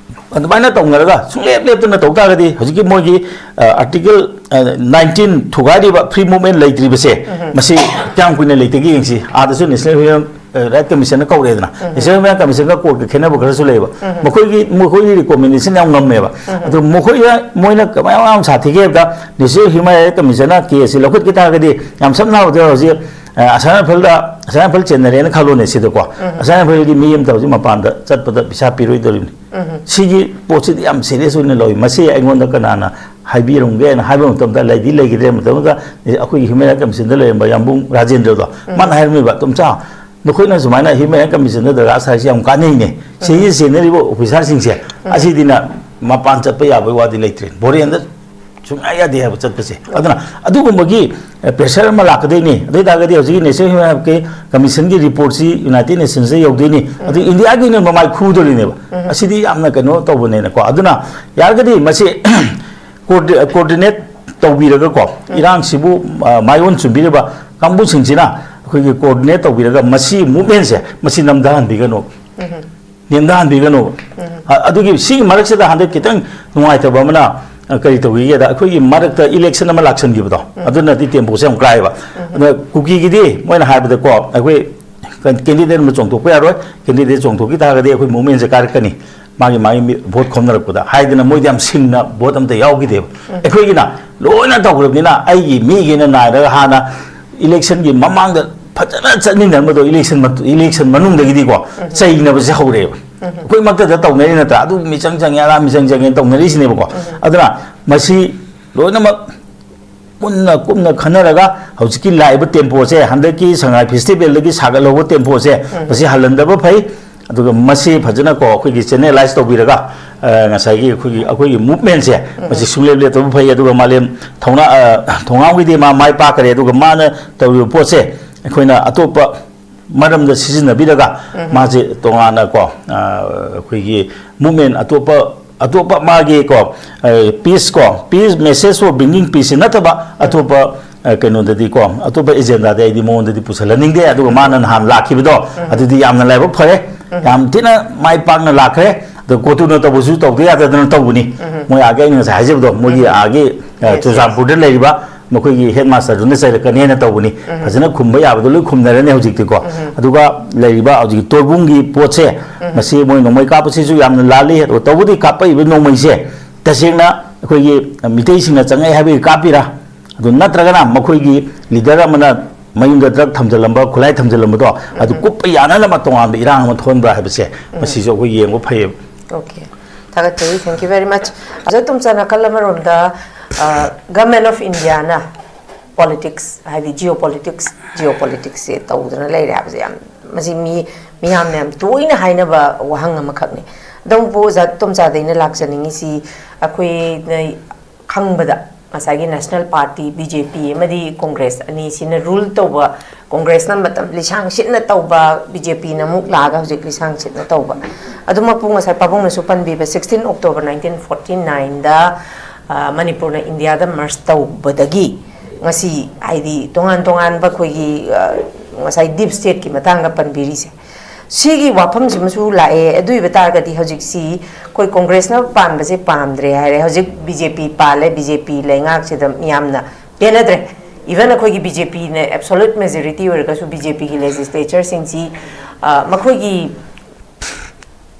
ꯑꯗꯨꯃꯥꯏꯅ ꯇꯧꯅꯔꯒ ꯁꯨꯡꯂꯦꯞ ꯂꯦꯞꯇꯅ ꯇꯧ ꯇꯥꯔꯒꯗꯤ ꯍꯧꯖꯤꯛꯀꯤ ꯃꯣꯏꯒꯤ, ꯑ, Article, ꯑ, nineteen ꯊꯨꯒꯥꯏꯔꯤꯕ free movement ꯂꯩꯇ꯭ꯔꯤꯕꯁꯦ, ꯎꯝ꯫ ꯃꯁꯤ ꯀꯌꯥꯝ ꯀꯨꯏꯅ ꯂꯩꯇꯒꯦ ꯌꯦꯡꯁꯤ꯫ ꯑꯥꯗꯁꯨ National Human, ꯑ, Right Commission ꯀꯧꯔꯦꯗꯅ꯫ ꯎꯝ꯫ National Human Commission ꯒ court ꯀ ꯈꯦꯠꯅꯕ ꯈꯔꯁꯨ ꯂꯩꯌꯦꯕ꯫ ꯎꯝ꯫ ꯃꯈꯣꯏꯒꯤ, ꯃꯈꯣꯏꯒꯤ recommendation ꯌꯥꯝ ꯉꯝꯃꯦꯕ꯫ ꯎꯝ꯫ ꯑꯗꯣ ꯃꯈꯣꯏꯅ, ꯃꯣꯏꯅ ꯀꯃꯥꯏꯅ ꯌꯥꯝ ꯁꯥꯊꯤꯒꯦ ꯍꯥꯏꯕꯗ, National Human Right Commission ꯅ case ꯁꯤ ꯂꯧꯈꯠꯈꯤ ꯇꯥꯔꯒꯗꯤ, ꯌꯥꯝ ꯁꯝꯅ ꯍꯥꯏꯔꯕꯗ ꯍꯧꯖꯤꯛ, ꯑ, ꯑꯁꯥꯝ ꯔꯥꯏꯐꯜꯗ, ꯑꯁꯥꯝ ꯔꯥꯏꯐꯜ ꯆꯦꯟꯅꯔꯦꯅ ꯈꯜꯂꯣꯅꯦ ꯁꯤꯗꯀꯣ꯫ ꯎꯝ꯫ ꯑꯁꯥꯝ ꯔꯥꯏꯐꯜꯒꯤ ꯃꯤ ꯑꯃꯇ ꯍꯧꯖꯤꯛ ꯃꯄꯥꯟꯗ ꯆꯠꯄꯗ ꯚꯤꯁꯥ ꯄꯤꯔꯣꯏꯗꯧꯔꯤꯕꯅꯤ꯫ ꯎꯝ꯫ ꯁꯤꯒꯤ ꯄꯣꯠꯁꯤꯗꯤ ꯌꯥꯝ serious ꯑꯣꯏꯅ ꯂꯧꯏ꯫ ꯃꯁꯤ ꯑꯩꯉꯣꯟꯗ ꯀꯅꯥꯅ ꯍꯥꯏꯕꯤꯔꯝꯒꯦꯅ ꯍꯥꯏꯕ ꯃꯇꯝꯗ, ꯂꯩꯗꯤ ꯂꯩꯈꯤꯗ꯭ꯔꯦ ꯃꯇꯝꯗꯨꯗ ꯑꯩꯈꯣꯏꯒꯤ Human Right Commission ꯗ ꯂꯩꯔꯝꯕ ꯌꯥꯝꯕꯨꯡ ꯔꯥꯖꯦꯟꯗ꯭ꯔꯗꯣ, ꯎꯝ꯫ ꯃꯥꯅ ꯍꯥꯏꯔꯝꯃꯤꯕ, "ꯇꯣꯝꯆꯥ, ꯅꯈꯣꯏꯅ ꯁꯨꯃꯥꯏꯅ ꯍ꯭ꯌꯨꯃꯦꯟ ꯔꯥꯏꯠ ꯀꯃꯤꯁꯟꯗ ꯗꯔꯀꯥꯔ ꯁꯥꯔꯤꯁꯦ ꯌꯥꯝ ꯀꯥꯟꯅꯩꯅꯦ꯫ ꯁꯤꯒꯤ ꯆꯦꯟꯅꯔꯤꯕ ꯑꯣꯐꯤꯁꯥꯔꯁꯤꯡꯁꯦ ꯑꯁꯤꯗꯤꯅ ꯃꯄꯥꯟ ꯆꯠꯄ ꯌꯥꯕꯒꯤ ꯋꯥꯗꯤ ꯂꯩꯇ꯭ꯔꯦ꯫ ꯐꯣꯔꯦꯟꯗ ꯁꯨꯡꯌꯥ ꯌꯥꯗꯦ ꯍꯥꯏꯕ ꯆꯠꯄꯁꯦ꯫ ꯑꯗꯨꯅ ꯑꯗꯨꯒꯨꯝꯕꯒꯤ ꯄ꯭ꯔꯦꯁꯔ ꯑꯃ ꯂꯥꯛꯀꯗꯣꯏꯅꯤ꯫ ꯑꯗꯨ ꯑꯣꯏ ꯇꯥꯔꯒꯗꯤ ꯍꯧꯖꯤꯛꯀꯤ ꯅꯦꯁꯅꯦꯜ ꯍ꯭ꯌꯨꯃꯦꯟ ꯔꯥꯏꯠꯀꯤ ꯀꯃꯤꯁꯟꯒꯤ ꯔꯤꯄꯣꯔꯠꯁꯤ ꯌꯨꯅꯥꯏꯇꯦꯗ ꯅꯦꯁꯟꯁꯇ ꯌꯧꯗꯣꯏꯅꯤ꯫ ꯑꯗꯨ ꯏꯟꯗꯤꯌꯥꯒꯤ ꯑꯣꯏꯅ ꯃꯃꯥꯏ ꯈꯨꯗꯣꯔꯤꯅꯦꯕ꯫ ꯑꯁꯤꯗꯤ ꯌꯥꯝꯅ ꯀꯩꯅꯣ ꯇꯧꯕꯅꯤꯅꯀꯣ꯫ ꯑꯗꯨꯅ ꯌꯥꯔꯒꯗꯤ ꯃꯁꯤ ꯀꯣꯑꯣꯔꯗꯤꯅꯦꯠ ꯇꯧꯕꯤꯔꯒꯀꯣ, ꯏꯔꯥꯡꯁꯤꯕꯨ, ꯑ, ꯃꯥꯏꯑꯣꯟ ꯆꯨꯝꯕꯤꯔꯤꯕ ꯀꯥꯡꯕꯨꯁꯤꯡꯁꯤꯅ ꯑꯩꯈꯣꯏꯒꯤ ꯀꯣꯑꯣꯔꯗꯤꯅꯦꯠ ꯇꯧꯕꯤꯔꯒ ꯃꯁꯤ ꯃꯨꯚꯃꯦꯟꯁꯦ ꯃꯁꯤ ꯅꯝꯊꯍꯟꯕꯤꯒꯅꯨ꯫ ꯅꯦꯝꯊꯍꯟꯕꯤꯒꯅꯨ꯫ ꯑ-, ꯑꯗꯨꯒꯤ ꯁꯤꯒꯤ ꯃꯔꯛꯁꯤꯗ ꯍꯟꯗꯛ ꯈꯤꯇꯪ ꯅꯨꯡꯉꯥꯏꯇꯕ ꯑꯃꯅ, ꯑ, ꯀꯔꯤ ꯇꯧꯈꯤꯒꯦꯗ, ꯑꯩꯈꯣꯏꯒꯤ ꯃꯔꯛꯇ ꯏꯂꯦꯛꯁꯟ ꯑꯃ ꯂꯥꯛꯁꯟꯈꯤꯕꯗꯣ, ꯑꯗꯨꯅꯗꯤ ꯇꯦꯝꯄꯣꯁꯦ ꯌꯥꯝ ꯀꯥꯏꯕ꯫ ꯑꯗ ꯀꯨꯀꯤꯒꯤꯗꯤ ꯃꯣꯏꯅ ꯍꯥꯏꯕꯗꯀꯣ, ꯑꯩꯈꯣꯏ ꯀꯦꯟꯗꯤꯗꯦꯠ ꯑꯃ ꯆꯣꯡꯊꯣꯛꯄ ꯌꯥꯔꯣꯏ, ꯀꯦꯟꯗꯤꯗꯦꯠ ꯆꯣꯡꯊꯣꯛꯈꯤ ꯇꯥꯔꯒꯗꯤ ꯑꯩꯈꯣꯏ ꯃꯨꯚꯃꯦꯟꯁꯦ ꯀꯥꯏꯔꯛꯀꯅꯤ, ꯃꯥꯒꯤ ꯃꯥꯒꯤ ꯃꯤ-, ꯚꯣꯠ ꯈꯣꯝꯅꯔꯛꯄꯗ ꯍꯥꯏꯗꯅ ꯃꯣꯏꯗꯤ ꯌꯥꯝ ꯁꯤꯡꯅ ꯚꯣꯠ ꯑꯝꯇ ꯌꯥꯎꯈꯤꯗꯦꯕ꯫ ꯑꯩꯈꯣꯏꯒꯤꯅ ꯂꯣꯏꯅ ꯇꯧꯈ꯭ꯔꯕꯅꯤꯅ ꯑꯩꯒꯤ ꯃꯤꯒꯤꯅ ꯅꯥꯏꯔꯒ ꯍꯥꯟꯅ ꯏꯂꯦꯛꯁꯟꯒꯤ ꯃꯃꯥꯡꯗ ꯐꯖꯅ ꯆꯠꯃꯤꯟꯅꯔꯝꯕꯗꯣ, ꯏꯂꯦꯛꯁꯟ ꯃꯇꯨ-, ꯏꯂꯦꯛꯁꯟ ꯃꯅꯨꯡꯗꯒꯤꯗꯤꯀꯣ ꯆꯩꯅꯕꯁꯦ ꯍꯧꯔꯛꯑꯦꯕ꯫ ꯑꯩꯈꯣꯏꯃꯛꯇꯗ ꯇꯧꯅꯔꯤ ꯅꯠꯇ꯭ꯔꯥ? ꯑꯗꯨ ꯃꯤꯆꯪ ꯆꯪꯉꯦ, ꯑꯗꯥ ꯃꯤꯆꯪ ꯆꯪꯉꯦ ꯇꯧꯅꯔꯤꯁꯤꯅꯦꯕꯀꯣ꯫ ꯑꯗꯨꯅ ꯃꯁꯤ ꯂꯣꯏꯅꯃꯛ ꯃꯨꯟꯅ ꯀꯨꯞꯅ ꯈꯟꯅꯔꯒ ꯍꯧꯖꯤꯛꯀꯤ ꯂꯥꯛꯏꯕ ꯇꯦꯝꯄꯣꯁꯦ, ꯍꯟꯗꯛꯀꯤ ꯁꯉꯥꯏ ꯐꯦꯁꯇꯤꯚꯦꯜꯗꯒꯤ ꯁꯥꯒꯠꯍꯧꯕ ꯇꯦꯝꯄꯣꯁꯦ, ꯃꯁꯤ ꯍꯜꯍꯟꯗꯕ ꯐꯩ꯫ ꯑꯗꯨꯒ ꯃꯁꯤ ꯐꯖꯅꯀꯣ ꯑꯩꯈꯣꯏꯒꯤ ꯆꯦꯅꯦꯂꯥꯏꯁ ꯇꯧꯕꯤꯔꯒ, ꯑ, ꯉꯁꯥꯏꯒꯤ ꯑꯩꯈꯣꯏꯒꯤ, ꯑꯩꯈꯣꯏꯒꯤ ꯃꯨꯚꯃꯦꯟꯁꯦ ꯃꯁꯤ ꯁꯨꯡꯂꯦꯞ ꯂꯦꯞꯇꯕ ꯐꯩ꯫ ꯑꯗꯨꯒ ꯃꯥꯂꯦꯝ ꯊꯧꯅꯥ-, ꯑ, ꯊꯣꯡꯉꯥꯝꯒꯤꯗꯤ ꯃꯥ ꯃꯥꯏ ꯄꯥꯛꯈ꯭ꯔꯦ꯫ ꯑꯗꯨꯒ ꯃꯥꯅ ꯇꯧꯔꯤꯕ ꯄꯣꯠꯁꯦ ꯑꯩꯈꯣꯏꯅ ꯑꯇꯣꯞꯄ ꯃꯔꯝꯗ ꯁꯤꯖꯤꯟꯅꯕꯤꯔꯒ ꯃꯥꯁꯦ ꯇꯣꯉꯥꯟꯅ ꯀꯣ, ꯑ, ꯑꯩꯈꯣꯏꯒꯤ ꯃꯨꯚꯃꯦꯟ ꯑꯇꯣꯞꯄ, ꯑꯇꯣꯞꯄ ꯃꯥꯒꯤ ꯀꯣ, ꯑ, ꯄꯤꯁ ꯀꯣ, ꯄꯤꯁ, ꯃꯦꯁꯦꯖ ꯐꯣꯔ ꯕ꯭ꯔꯤꯡꯒꯤꯡ ꯄꯤꯁꯁꯤ ꯅꯠꯇꯕ ꯑꯇꯣꯞꯄ, ꯑ, ꯀꯩꯅꯣꯗꯗꯤ ꯀꯣ, ꯑꯇꯣꯞꯄ ꯑꯦꯖꯦꯟꯗꯥꯗꯤ ꯑꯩꯗꯤ ꯃꯉꯣꯟꯗꯗꯤ ꯄꯨꯁꯜꯍꯟꯅꯤꯡꯗꯦ꯫ ꯑꯗꯨꯒ ꯃꯥꯅ ꯅꯍꯥꯟ ꯂꯥꯛꯈꯤꯕꯗꯣ ꯑꯗꯨꯗꯤ ꯌꯥꯝꯅ ꯂꯥꯏꯕꯛ ꯐꯔꯦ, ꯌꯥꯝ ꯊꯤꯅ ꯃꯥꯏ ꯄꯥꯛꯅ ꯂꯥꯛꯈ꯭ꯔꯦ꯫ ꯑꯗꯣ ꯀꯣꯇꯨꯅ ꯇꯧꯕꯁꯨ ꯇꯧꯗ ꯌꯥꯗꯗꯅ ꯇꯧꯕꯅꯤ꯫ ꯃꯣꯏ ꯑꯥꯒꯤ ꯑꯩꯅ ꯉꯁꯥꯏ ꯍꯥꯏꯖꯕꯗꯣ, ꯃꯣꯏꯒꯤ ꯑꯥꯒꯤ, ꯑ, ꯌꯦꯁ, ꯌꯦꯁ꯫ ꯆꯨꯔꯆꯥꯟꯄꯨꯔꯗ ꯂꯩꯔꯤꯕ ꯃꯈꯣꯏꯒꯤ ꯍꯦꯗ ꯃꯥꯁꯇꯔꯗꯨꯅ ꯆꯩꯔꯛꯀꯅꯦꯅ ꯇꯧꯕꯅꯤ꯫ ꯐꯖꯅ ꯈꯨꯝꯕ ꯌꯥꯕꯗꯣ ꯂꯣꯏ ꯈꯨꯝꯅꯔꯅꯤ ꯍꯧꯖꯤꯛꯇꯤꯀꯣ꯫ ꯑꯗꯨꯒ ꯂꯩꯔꯤꯕ ꯍꯧꯖꯤꯛꯀꯤ ꯇꯣꯔꯕꯨꯡꯒꯤ ꯄꯣꯠꯁꯦ, ꯃꯁꯤ ꯃꯣꯏ ꯅꯣꯡꯃꯩ ꯀꯥꯞꯄꯁꯤꯁꯨ ꯌꯥꯝꯅ ꯂꯥꯜꯂꯤ꯫ ꯑꯗꯨꯒ ꯇꯧꯕꯗꯤ ꯀꯥꯞꯄꯛꯏꯕ ꯅꯣꯡꯃꯩꯁꯦ ꯇꯁꯦꯡꯅ ꯑꯩꯈꯣꯏꯒꯤ ꯃꯤꯇꯩꯁꯤꯡꯅ ꯆꯪꯉꯛꯑꯦ ꯍꯥꯏꯕꯒꯤ ꯀꯥꯞꯄꯤꯔꯥ? ꯑꯗꯨ ꯅꯠꯇ꯭ꯔꯒꯅ ꯃꯈꯣꯏꯒꯤ ꯂꯤꯗꯔ ꯑꯃꯅ ꯃꯌꯨꯝꯗ ꯗ꯭ꯔꯒ ꯊꯝꯖꯤꯜꯂꯝꯕ, ꯈꯨꯠꯂꯥꯏ ꯊꯝꯖꯤꯜꯂꯝꯕꯗꯣ ꯑꯗꯨ ꯀꯨꯞꯄ ꯌꯥꯅꯅꯕ ꯇꯣꯉꯥꯟꯕ ꯏꯔꯥꯡ ꯑꯃ ꯊꯣꯛꯍꯟꯕ꯭ꯔꯥ ꯍꯥꯏꯕꯁꯦ ꯃꯁꯤꯁꯨ ꯑꯩꯈꯣꯏ ꯌꯦꯡꯕ ꯐꯩꯌꯦꯕ꯫ ꯑꯣꯀꯦ꯫ ꯊꯥꯒꯠꯆꯔꯤ꯫ Thank you very much. ꯑꯣꯖꯥ ꯇꯣꯝꯆꯥ, ꯅꯥꯀꯜ ꯑꯃꯔꯣꯝꯗ, ꯑ, Government of India ꯅ politics, ꯍꯥꯏꯗꯤ geopolitics, geopolitics ꯁꯦ ꯇꯧꯗꯅ ꯂꯩꯔꯦ ꯍꯥꯏꯕꯁꯦ ꯌꯥꯝ ꯃꯁꯤ ꯃꯤ, ꯃꯤꯌꯥꯝꯅ ꯌꯥꯝ ꯇꯣꯏꯅ ꯍꯥꯏꯅꯕ ꯋꯥꯍꯪ ꯑꯃꯈꯛꯅꯤ꯫ ꯑꯗꯨꯕꯨ ꯑꯣꯖꯥ ꯇꯣꯝꯆꯥꯗ ꯑꯩꯅ ꯂꯥꯛꯆꯅꯤꯡꯉꯤꯁꯤ, ꯑꯩꯈꯣꯏꯅ ꯈꯪꯕꯗ ꯉꯁꯥꯏꯒꯤ ꯅꯦꯁꯅꯦꯜ ꯄꯥꯔꯇꯤ ꯕꯤ ꯖꯦ ꯄꯤ ꯑꯃꯗꯤ ꯀꯣꯡꯒ꯭ꯔꯦꯁ ꯑꯅꯤꯁꯤꯅ ꯔꯨꯜ ꯇꯧꯕ, ꯀꯣꯡꯒ꯭ꯔꯦꯁꯅ ꯃꯇꯝ ꯂꯤꯁꯥꯡ ꯁꯤꯠꯅ ꯇꯧꯕ, ꯕꯤ ꯖꯦ ꯄꯤꯅ ꯑꯃꯨꯛ ꯂꯥꯛꯑꯒ ꯍꯧꯖꯤꯛ ꯂꯤꯁꯥꯡ ꯁꯤꯠꯅ ꯇꯧꯕ꯫ ꯑꯗꯨꯃꯛꯄꯨ ꯉꯁꯥꯏ ꯄꯥꯕꯨꯡꯅꯁꯨ ꯄꯟꯕꯤꯕ, ꯁꯤꯛꯁꯇꯤꯟ ꯑꯣꯛꯇꯣꯕꯔ ꯅꯥꯏꯟꯇꯤꯟ ꯐꯣꯔꯇꯤ ꯅꯥꯏꯟꯗ, ꯑ, ꯃꯅꯤꯄꯨꯔꯅ ꯏꯟꯗꯤꯌꯥꯗ ꯃꯔꯁ ꯇꯧꯕꯗꯒꯤ ꯉꯁꯤ, ꯍꯥꯏꯗꯤ ꯇꯣꯉꯥꯟ ꯇꯣꯉꯥꯟꯕ ꯑꯩꯈꯣꯏꯒꯤ, ꯑ, ꯉꯁꯥꯏ ꯗꯤꯞ ꯁ꯭ꯇꯦꯠꯀꯤ ꯃꯇꯥꯡꯗ ꯄꯟꯕꯤꯔꯤꯁꯦ, ꯁꯤꯒꯤ ꯋꯥꯐꯝꯁꯤꯃꯁꯨ ꯂꯥꯛꯑꯦ꯫ ꯑꯗꯨ ꯑꯣꯏꯕ ꯇꯥꯔꯒꯗꯤ ꯍꯧꯖꯤꯛꯁꯤ ꯑꯩꯈꯣꯏ ꯀꯣꯡꯒ꯭ꯔꯦꯁꯅ ꯄꯥꯟꯕꯁꯦ ꯄꯥꯝꯗ꯭ꯔꯦ ꯍꯥꯏꯔꯦ, ꯍꯧꯖꯤꯛ ꯕꯤ ꯖꯦ ꯄꯤ ꯄꯥꯜꯂꯦ, ꯕꯤ ꯖꯦ ꯄꯤ ꯂꯩꯉꯥꯛꯁꯤꯗ ꯃꯤꯌꯥꯝꯅ ꯄꯦꯟꯅꯗ꯭ꯔꯦ꯫ ꯏꯚꯟ ꯑꯩꯈꯣꯏꯒꯤ ꯕꯤ ꯖꯦ ꯄꯤꯅ ꯑꯦꯕꯁꯣꯂꯨꯠ ꯃꯦꯖꯣꯔꯤꯇꯤ ꯑꯣꯏꯔꯒꯁꯨ, ꯕꯤ ꯖꯦ ꯄꯤꯒꯤ ꯂꯦꯖꯤꯁꯂꯦꯆꯔꯁꯤꯡꯁꯤ, ꯑ, ꯃꯈꯣꯏꯒꯤ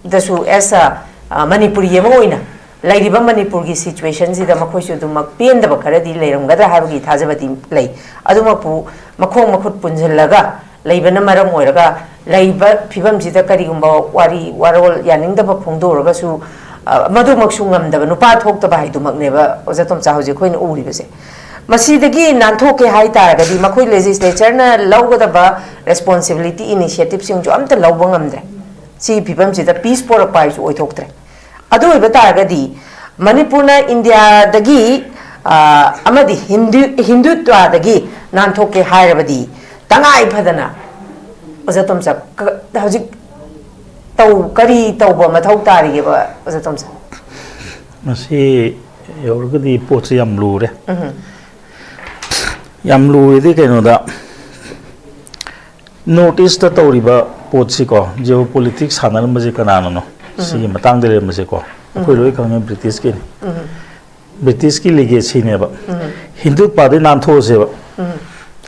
ꯗꯁꯨ, ꯑꯦꯁ ꯑ, ꯃꯅꯤꯄꯨꯔꯤ ꯑꯃ ꯑꯣꯏꯅ ꯂꯩꯔꯤꯕ ꯃꯅꯤꯄꯨꯔꯒꯤ ꯁꯤꯆꯨꯋꯦꯁꯟꯁꯤꯗ ꯃꯈꯣꯏꯁꯨ ꯑꯗꯨꯃꯛ ꯄꯦꯟꯗꯕ ꯈꯔꯗꯤ ꯂꯩꯔꯝꯒꯗ꯭ꯔꯥ ꯍꯥꯏꯕꯒꯤ ꯊꯥꯖꯕꯗꯤ ꯂꯩ꯫ ꯑꯗꯨꯃꯛꯄꯨ ꯃꯈꯣꯡ ꯃꯈꯨꯠ ꯄꯨꯟꯁꯤꯜꯂꯒ ꯂꯩꯕꯅ ꯃꯔꯝ ꯑꯣꯏꯔꯒ ꯂꯩꯕ ꯐꯤꯕꯝꯁꯤꯗ ꯀꯔꯤꯒꯨꯝꯕ ꯋꯥꯔꯤ ꯋꯥꯔꯣꯜ ꯌꯥꯅꯤꯡꯗꯕ ꯐꯣꯡꯗꯣꯛꯎꯔꯒꯁꯨ, ꯑ, ꯃꯗꯨꯃꯛꯁꯨ ꯉꯝꯗꯕ, ꯅꯨꯄꯥ ꯊꯣꯛꯇꯕ ꯍꯥꯏꯗꯨꯃꯛꯅꯦꯕ ꯑꯣꯖꯥ ꯇꯣꯝꯆꯥ ꯍꯧꯖꯤꯛ ꯑꯩꯈꯣꯏꯅ ꯎꯔꯤꯕꯁꯦ꯫ ꯃꯁꯤꯗꯒꯤ ꯅꯥꯟꯊꯣꯛꯀꯦ ꯍꯥꯏ ꯇꯥꯔꯒꯗꯤ ꯃꯈꯣꯏ ꯂꯦꯖꯤꯁꯂꯦꯆꯔꯅ ꯂꯧꯒꯗꯕ ꯔꯦꯁꯄꯣꯟꯁꯤꯕꯤꯂꯤꯇꯤ, ꯏꯅꯤꯁꯤꯌꯦꯇꯤꯞꯁꯤꯡꯁꯨ ꯑꯝꯇ ꯂꯧꯕ ꯉꯝꯗ꯭ꯔꯦ꯫ ꯁꯤꯒꯤ ꯐꯤꯕꯝꯁꯤꯗ ꯄꯤꯁ ꯄꯣꯔꯛꯄ ꯍꯥꯏꯁꯨ ꯑꯣꯏꯊꯣꯛꯇ꯭ꯔꯦ꯫ ꯑꯗꯨ ꯑꯣꯏꯕ ꯇꯥꯔꯒꯗꯤ ꯃꯅꯤꯄꯨꯔꯅ ꯏꯟꯗꯤꯌꯥꯗꯒꯤ, ꯑ, ꯑꯃꯗꯤ ꯍꯤꯟꯗꯨ-, ꯍꯤꯟꯗꯨꯇ꯭ꯋꯥꯗꯒꯤ ꯅꯥꯟꯊꯣꯛꯀꯦ ꯍꯥꯏꯔꯕꯗꯤ ꯇꯉꯥꯏ ꯐꯗꯅ ꯑꯣꯖꯥ ꯇꯣꯝꯆꯥ ꯀ-, ꯍꯧꯖꯤꯛ ꯇꯧ-, ꯀꯔꯤ ꯇꯧꯕ ꯃꯊꯧ ꯇꯥꯔꯤꯒꯦꯕ ꯑꯣꯖꯥ ꯇꯣꯝꯆꯥ? ꯃꯁꯤ ꯌꯧꯔꯒꯗꯤ ꯄꯣꯠꯁꯤ ꯌꯥꯝ ꯂꯨꯔꯦ꯫ ꯎꯝ꯫ ꯌꯥꯝ ꯂꯨꯔꯤꯗꯤ ꯀꯩꯅꯣꯗ, ꯅꯣꯔꯠ ꯏꯁꯇ ꯇꯧꯔꯤꯕ ꯄꯣꯠꯁꯤꯀꯣ, ꯖꯤꯑꯣ ꯄꯣꯂꯤꯇꯤꯛꯁ ꯁꯥꯟꯅꯔꯝꯕꯁꯦ ꯀꯅꯥꯅꯅꯣ? ꯁꯤꯒꯤ ꯃꯇꯥꯡꯗ ꯂꯩꯔꯝꯕꯁꯦꯀꯣ, ꯑꯩꯈꯣꯏ ꯂꯣꯏ ꯈꯪꯉꯦ, ꯕ꯭ꯔꯤꯇꯤꯁꯀꯤꯅꯤ꯫ ꯕ꯭ꯔꯤꯇꯤꯁꯀꯤ ꯂꯤꯒꯦꯁꯤꯅꯦꯕ꯫ ꯍꯤꯟꯗꯨ ꯄꯥꯗꯩ ꯅꯥꯟꯊꯣꯛꯑꯁꯦꯕ꯫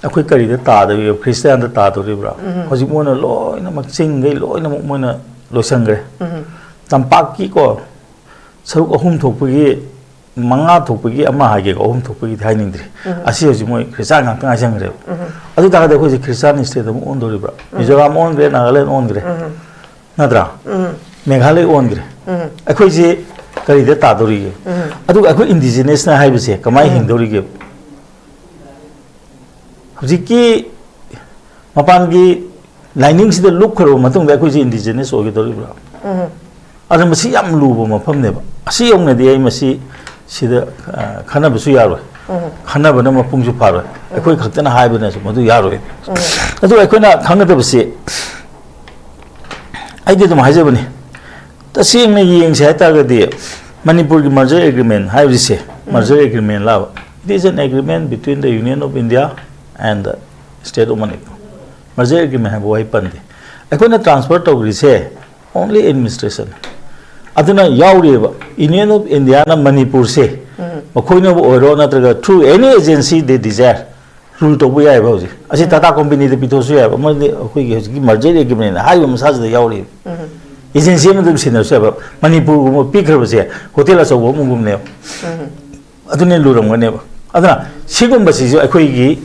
ꯑꯩꯈꯣꯏ ꯀꯔꯤꯗ ꯇꯥꯗꯣꯔꯤꯕ? ꯈ꯭ꯔꯤꯁꯇꯤꯌꯥꯟꯗ ꯇꯥꯗꯣꯔꯤꯕ꯭ꯔꯥ? ꯍꯧꯖꯤꯛ ꯃꯣꯏꯅ ꯂꯣꯏꯅꯃꯛ, ꯆꯤꯡꯈꯩ ꯂꯣꯏꯅꯃꯛ ꯃꯣꯏꯅ ꯂꯣꯏꯁꯟꯈ꯭ꯔꯦ꯫ ꯇꯝꯄꯥꯛꯀꯤꯀꯣ, ꯁꯔꯨꯛ ꯑꯍꯨꯝ ꯊꯣꯛꯄꯒꯤ, ꯃꯉꯥ ꯊꯣꯛꯄꯒꯤ ꯑꯃ ꯍꯥꯏꯒꯦꯀꯣ, ꯑꯍꯨꯝ ꯊꯣꯛꯄꯒꯤꯗꯤ ꯍꯥꯏꯅꯤꯡꯗ꯭ꯔꯤ꯫ ꯑꯁꯤ ꯍꯧꯖꯤꯛ ꯃꯣꯏ ꯈ꯭ꯔꯤꯁꯇꯥꯟ ꯉꯥꯛꯇ ꯉꯥꯏꯁꯟꯈ꯭ꯔꯦꯕ꯫ ꯑꯗꯨ ꯇꯥꯔꯒꯗꯤ ꯑꯩꯈꯣꯏꯁꯦ ꯈ꯭ꯔꯤꯁꯇꯥꯟ ꯁ꯭ꯇꯦꯠ ꯑꯃ ꯑꯣꯟꯗꯣꯔꯤꯕ꯭ꯔꯥ? ꯃꯤꯖꯣꯔꯥꯝ ꯑꯣꯟꯈ꯭ꯔꯦ, ꯅꯥꯒꯥꯂꯦꯟ ꯑꯣꯟꯈ꯭ꯔꯦ, ꯅꯠꯇ꯭ꯔꯥ? ꯃꯦꯘꯥꯂꯌ ꯑꯣꯟꯈ꯭ꯔꯦ꯫ ꯑꯩꯈꯣꯏꯁꯦ ꯀꯔꯤꯗ ꯇꯥꯗꯧꯔꯤꯒꯦ? ꯑꯗꯨꯒ ꯑꯩꯈꯣꯏ ꯏꯟꯗꯤꯖꯤꯅꯁꯅ ꯍꯥꯏꯕꯁꯦ ꯀꯃꯥꯏꯅ ꯍꯤꯡꯗꯧꯔꯤꯒꯦ? ꯍꯧꯖꯤꯛꯀꯤ ꯃꯄꯥꯟꯒꯤ ꯂꯥꯏꯅꯤꯡꯁꯤꯗ ꯂꯨꯞꯈ꯭ꯔꯕ ꯃꯇꯨꯡꯗ ꯑꯩꯈꯣꯏꯁꯤ ꯏꯟꯗꯤꯖꯤꯅꯁ ꯑꯣꯏꯒꯗꯧꯔꯤꯕ꯭ꯔꯥ? ꯑꯗ ꯃꯁꯤ ꯌꯥꯝ ꯂꯨꯕ ꯃꯐꯝꯅꯦꯕ꯫ ꯑꯁꯤ ꯌꯧꯅꯗꯤ ꯑꯩ ꯃꯁꯤ ꯁꯤꯗ, ꯑ, ꯈꯟꯅꯕꯁꯨ ꯌꯥꯔꯣꯏ꯫ ꯈꯟꯅꯕꯅ ꯃꯄꯨꯡꯁꯨ ꯐꯥꯔꯣꯏ꯫ ꯑꯩꯈꯣꯏ ꯈꯛꯇꯅ ꯍꯥꯏꯕꯅꯁꯨ ꯃꯗꯨ ꯌꯥꯔꯣꯏ꯫ ꯑꯗꯨ ꯑꯩꯈꯣꯏꯅ ꯈꯪꯒꯗꯕꯁꯤ, ꯑꯩꯗꯤ ꯑꯗꯨꯝ ꯍꯥꯏꯖꯕꯅꯤ, ꯇꯁꯦꯡꯅ ꯌꯦꯡꯁꯦ ꯍꯥꯏꯇꯥꯔꯒꯗꯤ, ꯃꯅꯤꯄꯨꯔꯒꯤ merger agreement ꯍꯥꯏꯔꯤꯁꯦ, merger agreement ꯂꯥꯕ, it is an agreement between the Union of India and the State of Manipur. Merger agreement ꯍꯥꯏꯕ ꯋꯥꯍꯩ ꯄꯟꯗꯦ꯫ ꯑꯩꯈꯣꯏꯅ transfer ꯇꯧꯈ꯭ꯔꯤꯁꯦ only administration꯫ ꯑꯗꯨꯅ ꯌꯥꯎꯔꯤꯕ Union of Indiaꯅ ꯃꯅꯤꯄꯨꯔꯁꯦ, ꯃꯈꯣꯏꯅꯕꯨ ꯑꯣꯏꯔꯣ ꯅꯠꯇ꯭ꯔꯒ through any agency they desire, rule ꯇꯧꯕ ꯌꯥꯏꯑꯕ ꯍꯧꯖꯤꯛ꯫ ꯑꯁꯤ ꯇꯥꯇꯥ ꯀꯣꯝꯄꯦꯅꯤꯗ ꯄꯤꯊꯣꯛꯑꯁꯨ ꯌꯥꯏꯑꯕ, ꯑꯃꯗꯤ ꯑꯩꯈꯣꯏꯒꯤ ꯍꯧꯖꯤꯛꯀꯤ merger agreement ꯍꯥꯏꯔꯤꯕ ꯃꯁꯥꯁꯤꯗ ꯌꯥꯎꯔꯤꯕ꯫ Agency ꯑꯃꯗ ꯑꯗꯨꯝ ꯁꯤꯟꯅꯔꯁꯨ ꯌꯥꯏꯕ꯫ ꯃꯅꯤꯄꯨꯔꯒꯨꯝꯕ ꯄꯤꯈ꯭ꯔꯕꯁꯦ ꯍꯣꯇꯦꯜ ꯑꯆꯧꯕ ꯑꯃꯒꯨꯝꯅꯦꯕ꯫ ꯑꯗꯨꯅ ꯂꯨꯔꯝꯒꯅꯦꯕ꯫ ꯑꯗꯨꯅ ꯁꯤꯒꯨꯝꯕꯁꯤꯁꯨ ꯑꯩꯈꯣꯏꯒꯤ,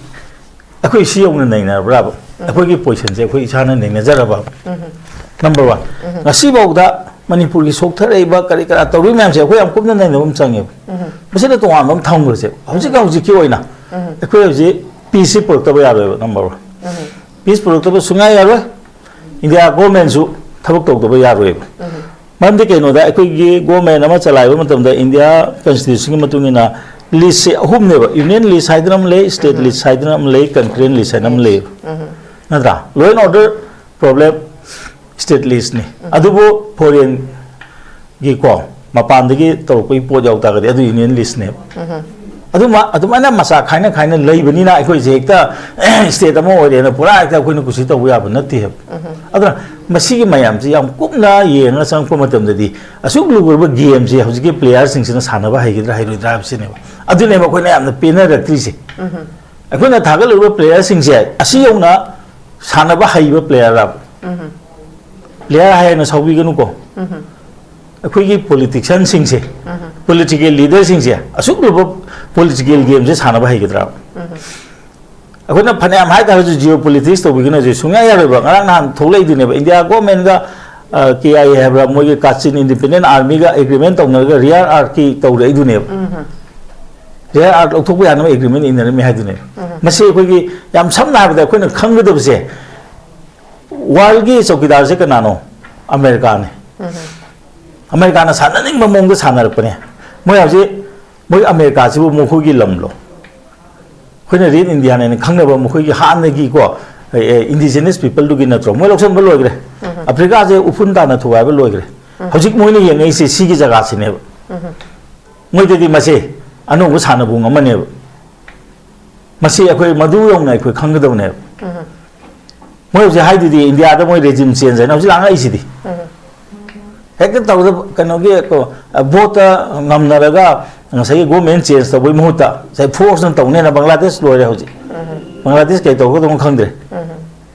ꯑꯩꯈꯣꯏ ꯁꯤ ꯌꯧꯅ ꯅꯩꯅꯔꯕ꯭ꯔꯥꯕ? ꯑꯩꯈꯣꯏꯒꯤ positionꯁꯦ ꯑꯩꯈꯣꯏ ꯏꯁꯥꯅ ꯅꯩꯅꯖꯔꯕ? Number one꯫ ꯉꯁꯤꯐꯥꯎꯗ ꯃꯅꯤꯄꯨꯔꯒꯤ ꯁꯣꯛꯊꯔꯛꯏꯕ ꯀꯔꯤ ꯀꯔꯥ ꯇꯧꯔꯤꯕ ꯃꯌꯥꯝꯁꯦ ꯑꯩꯈꯣꯏ ꯌꯥꯝ ꯀꯨꯞꯅ ꯅꯩꯅꯕ ꯑꯃ ꯆꯪꯉꯦꯕ꯫ ꯃꯁꯤꯗ ꯇꯣꯉꯥꯟꯕ ꯑꯃ ꯊꯝꯈ꯭ꯔꯁꯦ꯫ ꯍꯧꯖꯤꯛ ꯍꯧꯖꯤꯛꯀꯤ ꯑꯣꯏꯅ ꯑꯩꯈꯣꯏ ꯍꯧꯖꯤꯛ peaceꯁꯤ ꯄꯨꯔꯛꯇꯕ ꯌꯥꯔꯣꯏꯕ, number one꯫ Peace ꯄꯨꯔꯛꯇꯕ ꯁꯨꯡꯌꯥ ꯌꯥꯔꯣꯏ꯫ ꯏꯟꯗꯤꯌꯥ ꯒꯣꯔꯃꯦꯟꯁꯨ ꯊꯕꯛ ꯇꯧꯗꯕ ꯌꯥꯔꯣꯏꯕ꯫ ꯃꯔꯝꯗꯤ ꯀꯩꯅꯣꯗ, ꯑꯩꯈꯣꯏꯒꯤ ꯒꯣꯔꯃꯦꯟ ꯑꯃ ꯆꯂꯥꯏꯕ ꯃꯇꯝꯗ ꯏꯟꯗꯤꯌꯥ ꯀꯟꯁꯇꯤꯇ꯭ꯌꯨꯁꯟꯒꯤ ꯃꯇꯨꯡ ꯏꯟꯅ ꯂꯤꯁꯁꯦ ꯑꯍꯨꯝꯅꯦꯕ: ꯌꯨꯅꯤꯌꯟ ꯂꯤꯁ ꯍꯥꯏꯗꯅ ꯑꯃ ꯂꯩ, ꯁ꯭ꯇꯦꯠ ꯂꯤꯁ ꯍꯥꯏꯗꯅ ꯑꯃ ꯂꯩ, ꯀꯟꯀꯔꯦꯟ ꯂꯤꯁ ꯍꯥꯏꯅ ꯑꯃ ꯂꯩꯌꯦꯕ꯫ ꯅꯠꯇ꯭ꯔꯥ? Law and order problem state listꯅꯤ꯫ ꯑꯗꯨꯕꯨ foreignꯒꯤꯀꯣ, ꯃꯄꯥꯟꯗꯒꯤ ꯇꯧꯔꯛꯄꯒꯤ ꯄꯣꯠ ꯌꯥꯎ ꯇꯥꯔꯒꯗꯤ ꯑꯗꯨ ꯌꯨꯅꯤꯌꯟ ꯂꯤꯁꯅꯦꯕ꯫ ꯑꯗꯨꯃ-, ꯑꯗꯨꯃꯥꯏꯅ ꯃꯆꯥ ꯈꯥꯏꯅ ꯈꯥꯏꯅ ꯂꯩꯕꯅꯤꯅ ꯑꯩꯈꯣꯏꯁꯦ ꯍꯦꯛꯇ state ꯑꯃ ꯑꯣꯏꯔꯦꯅ ꯄꯨꯔꯥ ꯍꯦꯛꯇ ꯑꯩꯈꯣꯏꯅ ꯀꯨꯁꯤ ꯇꯧꯕ ꯌꯥꯕ ꯅꯠꯇꯦꯕ꯫ ꯑꯗꯨꯅ ꯃꯁꯤꯒꯤ ꯃꯌꯥꯝꯁꯤ ꯌꯥꯝ ꯀꯨꯞꯅ ꯌꯦꯡꯉ ꯆꯪꯉꯛꯄ ꯃꯇꯝꯗꯗꯤ ꯑꯁꯨꯛ ꯂꯨꯈ꯭ꯔꯕ gameꯁꯦ ꯍꯧꯖꯤꯛꯀꯤ playerꯁꯤꯡꯁꯤꯅ ꯁꯥꯟꯅꯕ ꯍꯩꯒꯗ꯭ꯔꯥ ꯍꯩꯔꯣꯏꯗ꯭ꯔꯥ ꯍꯥꯏꯕꯁꯤꯅꯦꯕ꯫ ꯑꯗꯨꯅꯦꯕ ꯑꯩꯈꯣꯏꯅ ꯌꯥꯝꯅ ꯄꯦꯟꯅꯔꯛꯇ꯭ꯔꯤꯁꯦ꯫ ꯑꯩꯈꯣꯏꯅ ꯊꯥꯒꯠꯂꯤꯕ playerꯁꯤꯡꯁꯦ ꯑꯁꯤ ꯌꯧꯅ ꯁꯥꯟꯅꯕ ꯍꯩꯕ playerꯔꯕ? Player ꯍꯥꯏꯅ ꯁꯥꯎꯕꯤꯒꯅꯨꯀꯣ꯫ ꯑꯩꯈꯣꯏꯒꯤ politicianꯁꯤꯡꯁꯦ, political leaderꯁꯤꯡꯁꯦ ꯑꯁꯨꯛ ꯂꯨꯕ political gameꯁꯦ ꯁꯥꯟꯅꯕ ꯍꯩꯒꯗ꯭ꯔꯥ? ꯑꯩꯈꯣꯏꯅ ꯐꯅꯌꯥꯝ ꯍꯥꯏꯇꯥꯔꯁꯨ geopolitics ꯇꯧꯕꯤꯒꯅꯁꯨ ꯁꯨꯡꯌꯥ ꯌꯥꯔꯣꯏꯕ꯫ ꯉꯔꯥꯡ ꯅꯍꯥꯟ ꯊꯣꯛꯂꯛꯏꯗꯨꯅꯦꯕ, ꯏꯟꯗꯤꯌꯥ ꯒꯣꯔꯃꯦꯟꯒ, ꯑ, ꯀꯦ ꯑꯥꯏ ꯑꯦ ꯍꯥꯏꯕ꯭ꯔꯥ, ꯃꯣꯏꯒꯤ ꯀꯥꯆꯤꯟ ꯏꯟꯗꯤꯄꯦꯟꯗꯦꯟ ꯑꯥꯔꯃꯤꯒ ꯑꯦꯒ꯭ꯔꯤꯃꯦꯟ ꯇꯧꯅꯔꯒ ꯔꯤꯌꯔ ꯑꯥꯔꯠꯀꯤ ꯇꯧꯔꯛꯏꯗꯨꯅꯦꯕ꯫ ꯔꯤꯌꯔ ꯑꯥꯔꯠ ꯂꯧꯊꯣꯛꯄ ꯌꯥꯅꯕ ꯑꯦꯒ꯭ꯔꯤꯃꯦꯟ ꯏꯟꯅꯔꯝꯃꯤ ꯍꯥꯏꯗꯨꯅꯦꯕ꯫ ꯃꯁꯤ ꯑꯩꯈꯣꯏꯒꯤ ꯌꯥꯝ ꯁꯝꯅ ꯍꯥꯏꯔꯕꯗ ꯑꯩꯈꯣꯏꯅ ꯈꯪꯒꯗꯕꯁꯦ, ꯋꯥꯔꯜꯒꯤ ꯆꯧꯀꯤꯗꯥꯔꯁꯦ ꯀꯅꯥꯅꯣ? ꯑꯃꯦꯔꯤꯀꯥꯅꯦ꯫ ꯑꯃꯦꯔꯤꯀꯥꯅ ꯁꯥꯟꯅꯅꯤꯡꯕ ꯃꯑꯣꯡꯗ ꯁꯥꯟꯅꯔꯛꯄꯅꯦ꯫ ꯃꯣꯏ ꯍꯧꯖꯤꯛ, ꯃꯣꯏ ꯑꯃꯦꯔꯤꯀꯥꯁꯤꯕꯨ ꯃꯈꯣꯏꯒꯤ ꯂꯝꯂꯣ? ꯑꯩꯈꯣꯏꯅ ꯔꯦꯠ ꯏꯟꯗꯤꯌꯥꯟ ꯍꯥꯏꯅ ꯈꯪꯅꯕ ꯃꯈꯣꯏꯒꯤ ꯍꯥꯟꯅꯒꯤꯀꯣ, indigenous peopleꯗꯨꯒꯤ ꯅꯠꯇ꯭ꯔꯣ? ꯃꯣꯏ ꯂꯧꯁꯤꯟꯕ ꯂꯣꯏꯈ꯭ꯔꯦ꯫ ꯑꯐ꯭ꯔꯤꯀꯥꯁꯦ ꯎꯐꯨꯟ ꯇꯥꯅ ꯊꯨꯒꯥꯏꯕ ꯂꯣꯏꯈ꯭ꯔꯦ꯫ ꯍꯧꯖꯤꯛ ꯃꯣꯏꯅ ꯌꯦꯡꯉꯛꯏꯁꯦ ꯁꯤꯒꯤ ꯖꯒꯥꯁꯤꯅꯦꯕ꯫ ꯃꯣꯏꯗꯗꯤ ꯃꯁꯦ ꯑꯅꯧꯕ ꯁꯥꯟꯅꯄꯣꯡ ꯑꯃꯅꯦꯕ꯫ ꯃꯁꯤ ꯑꯩꯈꯣꯏ ꯃꯗꯨ ꯌꯧꯅ ꯑꯩꯈꯣꯏ ꯈꯪꯒꯗꯕꯅꯦꯕ꯫ ꯃꯣꯏ ꯍꯧꯖꯤꯛ ꯍꯥꯏꯗꯨꯗꯤ ꯏꯟꯗꯤꯌꯥꯗ ꯃꯣꯏ regime change ꯍꯥꯏꯅ ꯍꯧꯖꯤꯛ ꯂꯥꯡꯉꯛꯏꯁꯤꯗꯤ꯫ ꯍꯦꯛꯇ ꯇꯧꯗ ꯀꯩꯅꯣꯒꯤ ꯀꯣ, ꯚꯣꯠꯇ ꯉꯝꯅꯔꯒ ꯉꯁꯥꯏꯒꯤ government change ꯇꯧꯕꯩ ꯃꯍꯨꯠꯇ ꯉꯁꯥꯏ forceꯅ ꯇꯧꯅꯦꯅ ꯕꯪꯒ꯭ꯂꯥꯗꯦꯁ ꯂꯣꯏꯔꯦ ꯍꯧꯖꯤꯛ꯫ ꯕꯪꯒ꯭ꯂꯥꯗꯦꯁ ꯀꯩ ꯇꯧꯒꯗꯧꯅꯣ ꯈꯪꯗ꯭ꯔꯦ꯫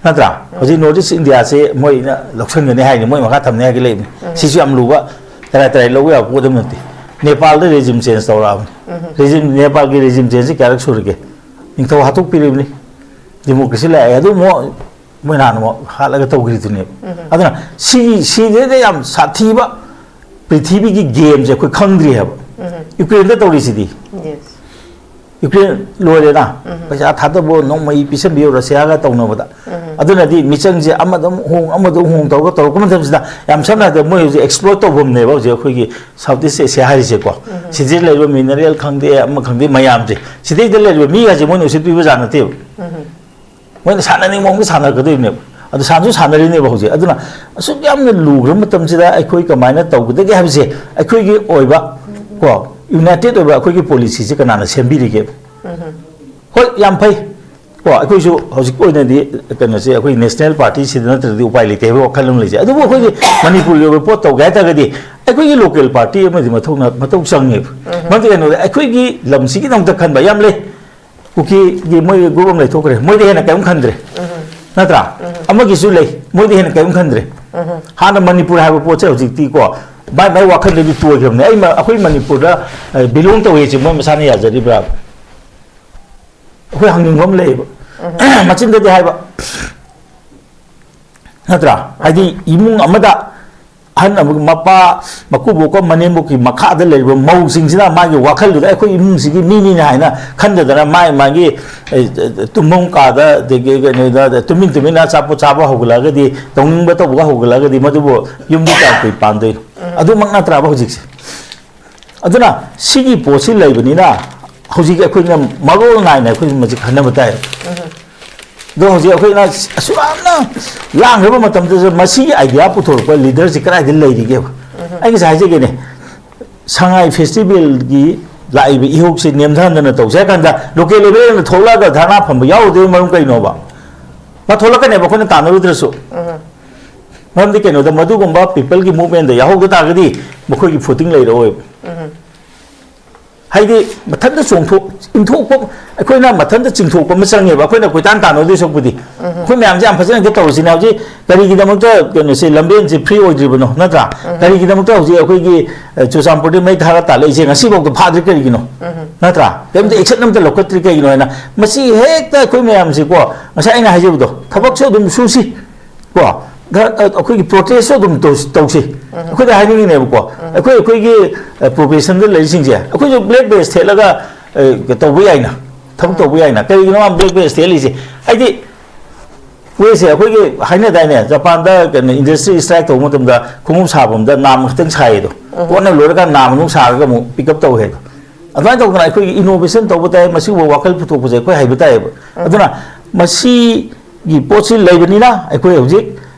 ꯅꯠꯇ꯭ꯔꯥ? ꯍꯧꯖꯤꯛ North East ꯏꯟꯗꯤꯌꯥꯁꯦ ꯃꯣꯏꯅ ꯂꯧꯁꯤꯟꯒꯅꯤ ꯍꯥꯏꯅꯤ, ꯃꯣꯏ ꯃꯈꯥ ꯊꯝꯅꯤ ꯍꯥꯏꯒꯤ ꯂꯩꯕꯅꯤ꯫ ꯁꯤꯁꯨ ꯌꯥꯝ ꯂꯨꯕ, ꯇꯔꯥꯏ ꯇꯔꯥꯏ ꯂꯧꯕ ꯌꯥꯕ ꯄꯣꯠ ꯑꯃ ꯅꯠꯇꯦ꯫ ꯅꯦꯄꯥꯜꯗ regime change ꯇꯧꯔꯛꯑꯕꯅꯤ꯫ Regime, ꯅꯦꯄꯥꯜꯒꯤ regime changeꯁꯤ ꯀꯌꯥꯔꯛ ꯁꯨꯔꯒꯦ? ꯅꯤꯡꯊꯧ ꯍꯥꯠꯇꯣꯛꯄꯤꯔꯤꯕꯅꯤ꯫ Democracy ꯂꯥꯛꯑꯦ꯫ ꯑꯗꯨ ꯑꯃꯨꯛ ꯃꯣꯏ ꯅꯍꯥꯟ ꯑꯃꯨꯛ ꯍꯥꯠꯂꯒ ꯇꯧꯈ꯭ꯔꯤꯗꯨꯅꯦꯕ꯫ ꯑꯗꯨꯅ ꯁꯤ, ꯁꯤꯗꯩꯗ ꯌꯥꯝ ꯁꯥꯊꯤꯕ ꯄ꯭ꯔꯤꯊꯤꯕꯤꯒꯤ gameꯁꯦ ꯑꯩꯈꯣꯏ ꯈꯪꯗ꯭ꯔꯤ ꯍꯥꯏꯕ꯫ ꯌꯨꯀ꯭ꯔꯦꯟꯗ ꯇꯧꯔꯤꯁꯤꯗꯤ꯫ Yes꯫ ꯌꯨꯀ꯭ꯔꯦꯟ ꯂꯣꯏꯔꯦꯅ꯫ ꯄꯩꯁꯥ ꯊꯥꯗꯕ, ꯅꯣꯡꯃꯩ ꯄꯤꯁꯟꯕꯤꯌꯨ ꯔꯁꯤꯌꯥꯒ ꯇꯧꯅꯕꯗ꯫ ꯑꯗꯨꯅꯗꯤ ꯃꯤꯆꯪꯁꯦ ꯑꯃꯗ ꯑꯃꯨꯛ ꯍꯣꯡ, ꯑꯃꯗ ꯑꯃꯨꯛ ꯍꯣꯡ ꯇꯧꯔꯒ ꯇꯧꯔꯛꯄ ꯃꯇꯝꯁꯤꯗ ꯌꯥꯝ ꯁꯝꯅ ꯍꯥꯏꯔꯕꯗ ꯃꯣꯏ ꯍꯧꯖꯤꯛ exploit ꯇꯧꯐꯝꯅꯦꯕ ꯍꯧꯖꯤꯛ ꯑꯩꯈꯣꯏꯒꯤ South East Asia ꯍꯥꯏꯔꯤꯁꯦꯀꯣ꯫ ꯁꯤꯗꯩ ꯂꯩꯔꯤꯕ mineral ꯈꯪꯗꯦ, ꯑꯃ ꯈꯪꯗꯦ ꯃꯌꯥꯝꯁꯦ꯫ ꯁꯤꯗꯩꯗ ꯂꯩꯔꯤꯕ ꯃꯤ ꯍꯥꯏꯁꯦ ꯃꯣꯏꯅ ꯎꯁꯤꯠ ꯄꯤꯕ ꯖꯥꯠ ꯅꯠꯇꯦꯕ꯫ ꯃꯣꯏꯅ ꯁꯥꯟꯅꯅꯤꯡꯕ ꯃꯑꯣꯡꯗ ꯁꯥꯟꯅꯔꯛꯀꯗꯣꯏꯅꯦꯕ꯫ ꯑꯗꯨ ꯁꯥꯟꯁꯨ ꯁꯥꯟꯅꯔꯤꯅꯦꯕ ꯍꯧꯖꯤꯛ꯫ ꯑꯗꯨꯅ ꯑꯁꯨꯛ ꯌꯥꯝꯅ ꯂꯨꯈ꯭ꯔ ꯃꯇꯝꯁꯤꯗ ꯑꯩꯈꯣꯏ ꯀꯃꯥꯏꯅ ꯇꯧꯒꯗꯒꯦ ꯍꯥꯏꯕꯁꯦ ꯑꯩꯈꯣꯏꯒꯤ ꯑꯣꯏꯕ ꯀꯣ, united ꯑꯣꯏꯕ ꯑꯩꯈꯣꯏꯒꯤ policyꯁꯦ ꯀꯅꯥꯅ ꯁꯦꯝꯕꯤꯔꯤꯒꯦ? ꯍꯣꯏ, ꯌꯥꯝ ꯐꯩ꯫ ꯀꯣ, ꯑꯩꯈꯣꯏꯁꯨ ꯍꯧꯖꯤꯛ ꯑꯣꯏꯅꯗꯤ ꯀꯩꯅꯣꯁꯦ ꯑꯩꯈꯣꯏ national partyꯁꯤꯗ ꯅꯠꯇ꯭ꯔꯗꯤ ꯎꯄꯥꯏ ꯂꯩꯇꯦ ꯍꯥꯏꯕ ꯋꯥꯈꯜ ꯑꯃ ꯂꯩꯖꯩ꯫ ꯑꯗꯨꯕꯨ ꯑꯩꯈꯣꯏꯒꯤ ꯃꯅꯤꯄꯨꯔꯒꯤ ꯑꯣꯏꯕ ꯄꯣꯠ ꯇꯧꯒꯦ ꯍꯥꯏ ꯇꯥꯔꯒꯗꯤ ꯑꯩꯈꯣꯏꯒꯤ local party ꯑꯃꯗꯤ ꯃꯊꯧꯅ-, ꯃꯊꯧ ꯆꯪꯉꯦꯕ꯫ ꯃꯔꯝꯗꯤ ꯀꯩꯅꯣꯗ ꯑꯩꯈꯣꯏꯒꯤ ꯂꯝꯁꯤꯒꯤꯗꯃꯛꯇ ꯈꯟꯕ ꯌꯥꯝ ꯂꯩ꯫ ꯀꯨꯀꯤꯒꯤ ꯃꯣꯏ group ꯑꯃ ꯂꯩꯊꯣꯛꯈ꯭ꯔꯦ, ꯃꯣꯏꯗꯤ ꯍꯦꯟꯅ ꯀꯔꯤꯝ ꯈꯟꯗ꯭ꯔꯦ꯫ ꯅꯠꯇ꯭ꯔꯥ? ꯑꯃꯒꯤꯁꯨ ꯂꯩ, ꯃꯣꯏꯗꯤ ꯍꯦꯟꯅ ꯀꯔꯤꯝ ꯈꯟꯗ꯭ꯔꯦ꯫ ꯍꯥꯟꯅ ꯃꯅꯤꯄꯨꯔ ꯍꯥꯏꯕ ꯄꯣꯠꯁꯦ ꯍꯧꯖꯤꯛꯇꯤꯀꯣ, ꯃꯥꯏ ꯃꯥꯏ ꯋꯥꯈꯜꯗꯗꯤ ꯇꯣꯏꯈ꯭ꯔꯕꯅꯦ꯫ ꯑꯩ ꯃ-, ꯑꯩꯈꯣꯏ ꯃꯅꯤꯄꯨꯔꯗ, ꯑ, belong ꯇꯧꯋꯦꯁꯦ ꯃꯣꯏ ꯃꯁꯥꯅ ꯌꯥꯖꯔꯤꯕ꯭ꯔꯥ? ꯑꯩꯈꯣꯏ ꯍꯪꯅꯤꯡꯕ ꯑꯃ ꯂꯩꯌꯦꯕ꯫ ꯃꯆꯤꯟꯗꯗꯤ ꯍꯥꯏꯕ, ꯅꯠꯇ꯭ꯔꯥ? ꯍꯥꯏꯗꯤ ꯏꯃꯨꯡ ꯑꯃꯗ ꯑꯍꯟ ꯑꯃꯒꯤ ꯃꯄꯥ, ꯃꯀꯨꯕꯣꯛꯀ ꯃꯅꯦꯝꯕꯣꯛꯀꯤ ꯃꯈꯥꯗ ꯂꯩꯔꯤꯕ ꯃꯧꯁꯤꯡꯁꯤꯅ ꯃꯥꯒꯤ ꯋꯥꯈꯜꯗꯨꯗ ꯑꯩꯈꯣꯏ ꯏꯃꯨꯡꯁꯤꯒꯤ ꯃꯤꯅꯤꯅ ꯍꯥꯏꯅ ꯈꯟꯗꯗꯅ ꯃꯥꯏ ꯃꯥꯒꯤ, ꯑꯦ, ꯇꯨꯝꯐꯝ ꯀꯥꯗ, ꯑꯗꯒꯤ ꯀꯩꯅꯣꯗ ꯇꯨꯃꯤꯟ ꯇꯨꯃꯤꯟꯅ ꯑꯆꯥꯄꯣꯠ ꯆꯥꯕ ꯍꯧꯒꯠꯂꯛꯑꯒꯗꯤ, ꯇꯧꯅꯤꯡꯕ ꯇꯧꯕ ꯍꯧꯒꯠꯂꯛꯑꯒꯗꯤ ꯃꯗꯨꯕꯨ ꯌꯨꯝꯗꯤ ꯀꯌꯥꯝ ꯀꯨꯏ ꯄꯥꯟꯗꯣꯏꯅꯣ? ꯑꯗꯨꯃꯛ ꯅꯠꯇ꯭ꯔꯕ ꯍꯧꯖꯤꯛꯁꯦ? ꯑꯗꯨꯅ ꯁꯤꯒꯤ ꯄꯣꯠꯁꯤ ꯂꯩꯕꯅꯤꯅ ꯍꯧꯖꯤꯛ ꯑꯩꯈꯣꯏꯅ ꯃꯔꯣꯜ ꯅꯥꯏꯅ ꯑꯩꯈꯣꯏ ꯃꯁꯤ ꯈꯟꯅꯕ ꯇꯥꯏ꯫ ꯑꯗꯣ ꯍꯧꯖꯤꯛ ꯑꯩꯈꯣꯏꯅ ꯑꯁꯨꯛ ꯌꯥꯝꯅ ꯂꯥꯡꯈ꯭ꯔꯕ ꯃꯇꯝꯗꯁꯨ ꯃꯁꯤꯒꯤ idea ꯄꯨꯊꯣꯔꯛꯄ leaderꯁꯤ ꯀꯗꯥꯏꯗ ꯂꯩꯔꯤꯒꯦꯕ? ꯑꯩ ꯉꯁꯥꯏ ꯍꯥꯏꯖꯒꯦꯅꯦ, ꯁꯉꯥꯏ festivalꯒꯤ ꯂꯥꯛꯏꯕ ꯏꯍꯧꯁꯤ ꯅꯦꯝꯊꯍꯟꯗꯅ ꯇꯧꯁꯦ ꯍꯥꯏ ꯀꯥꯟꯗ local levelꯅ ꯊꯣꯛꯂꯛꯑꯒ ꯙꯔꯅꯥ ꯐꯝꯕ ꯌꯥꯎꯔꯨꯗꯣꯏ ꯃꯔꯝ ꯀꯩꯅꯣꯕ? ꯃꯥ ꯊꯣꯛꯂꯛꯀꯅꯦꯕ, ꯑꯩꯈꯣꯏꯅ ꯇꯥꯟꯅꯔꯨꯗ꯭ꯔꯁꯨ꯫ ꯃꯔꯝꯗꯤ ꯀꯩꯅꯣꯗ, ꯃꯗꯨꯒꯨꯝꯕ peopleꯒꯤ movementꯗ ꯌꯥꯎꯍꯧꯗ ꯇꯥꯔꯒꯗꯤ ꯃꯈꯣꯏꯒꯤ footing ꯂꯩꯔꯛꯑꯣꯏꯕ꯫ ꯍꯥꯏꯗꯤ ꯃꯊꯟꯇ ꯆꯣꯡꯊꯣꯛ, ꯏꯟꯊꯣꯛꯄ, ꯑꯩꯈꯣꯏꯅ ꯃꯊꯟꯇ ꯆꯤꯡꯊꯣꯛꯄ ꯑꯃ ꯆꯪꯉꯦꯕ, ꯑꯩꯈꯣꯏꯅ ꯀꯣꯏꯇꯥꯟ ꯇꯥꯟꯅꯗꯣꯏ ꯁꯔꯨꯛꯄꯨꯗꯤ꯫ ꯑꯩꯈꯣꯏ ꯃꯌꯥꯝꯁꯦ ꯌꯥꯝ ꯐꯖꯅ ꯍꯦꯛꯇ ꯇꯧꯔꯁꯤꯅꯦ꯫ ꯍꯧꯖꯤꯛ ꯀꯔꯤꯒꯤꯗꯃꯛꯇ ꯀꯩꯅꯣꯁꯦ, ꯂꯝꯕꯦꯟꯁꯦ free ꯑꯣꯏꯗ꯭ꯔꯤꯕꯅꯣ, ꯅꯠꯇ꯭ꯔꯥ? ꯀꯔꯤꯒꯤꯗꯃꯛꯇ ꯍꯧꯖꯤꯛ ꯑꯩꯈꯣꯏꯒꯤ, ꯑ, ꯆꯨꯔꯆꯥꯟꯄꯨꯔꯗꯒꯤ ꯃꯩ ꯊꯥꯔ ꯇꯥꯜꯂꯛꯏꯁꯦ ꯉꯁꯤꯐꯥꯎꯗ ꯐꯥꯗ꯭ꯔꯤ ꯀꯔꯤꯒꯤꯅꯣ? ꯅꯠꯇ꯭ꯔꯥ? ꯀꯩꯝꯇ action ꯑꯝꯇ ꯂꯧꯈꯠꯇ꯭ꯔꯤ ꯀꯩꯒꯤꯅꯣ ꯍꯥꯏꯅ, ꯃꯁꯤ ꯍꯦꯛꯇ ꯑꯩꯈꯣꯏ ꯃꯌꯥꯝꯁꯤꯀꯣ, ꯉꯁꯥꯏ ꯑꯩꯅ ꯍꯥꯏꯖꯕꯗꯣ, ꯊꯕꯛꯁꯨ ꯑꯗꯨꯝ ꯁꯨꯁꯤ, ꯀꯣ, ꯗ-, ꯑ-, ꯑꯩꯈꯣꯏꯒꯤ protestꯁꯨ ꯑꯗꯨꯝ ꯇꯧ-, ꯇꯧꯁꯤ꯫ ꯑꯩꯈꯣꯏꯗ ꯍꯥꯏꯅꯤꯡꯉꯤꯅꯦꯕꯀꯣ, ꯑꯩꯈꯣꯏ, ꯑꯩꯈꯣꯏꯒꯤ, ꯑ, professionꯗ ꯂꯩꯔꯤꯁꯤꯡꯁꯦ, ꯑꯩꯈꯣꯏꯁꯨ black badge ꯊꯦꯠꯂꯒ, ꯑ, ꯇꯧꯕ ꯌꯥꯏꯅ, ꯊꯕꯛ ꯇꯧꯕ ꯌꯥꯏꯅ꯫ ꯀꯔꯤꯒꯤꯅꯣ ꯃꯥ black badge ꯊꯦꯠꯂꯤꯁꯦ? ꯍꯥꯏꯗꯤ ꯃꯣꯏꯁꯦ ꯑꯩꯈꯣꯏꯒꯤ ꯍꯥꯏꯅꯗꯥꯏꯅꯦ, ꯖꯄꯥꯟꯗ ꯀꯩꯅꯣ industry strike ꯇꯧꯕ ꯃꯇꯝꯗ ꯈꯣꯡꯎꯞ ꯁꯥꯐꯝꯗ ꯅꯥꯝꯃ ꯈꯛꯇꯪ ꯁꯥꯏꯌꯦꯗꯣ, ꯀꯣꯟꯅ ꯂꯣꯏꯔꯀꯥꯟꯗ ꯅꯥꯝꯃ ꯑꯃꯨꯛ ꯁꯥꯔꯒ ꯑꯃꯨꯛ pick up ꯇꯧꯋꯦ ꯍꯥꯏꯗꯣ꯫ ꯑꯗꯨꯃꯥꯏꯅ ꯇꯧꯗꯅ ꯑꯩꯈꯣꯏꯒꯤ innovation ꯇꯧꯕ ꯇꯥꯏ, ꯃꯁꯤꯒꯨꯝꯕ ꯋꯥꯈꯜ ꯄꯨꯊꯣꯛꯄꯁꯦ ꯑꯩꯈꯣꯏ ꯍꯩꯕ ꯇꯥꯏꯌꯦꯕ꯫ ꯑꯗꯨꯅ ꯃꯁꯤꯒꯤ ꯄꯣꯠꯁꯤ ꯂꯩꯕꯅꯤꯅ ꯑꯩꯈꯣꯏ ꯍꯧꯖꯤꯛ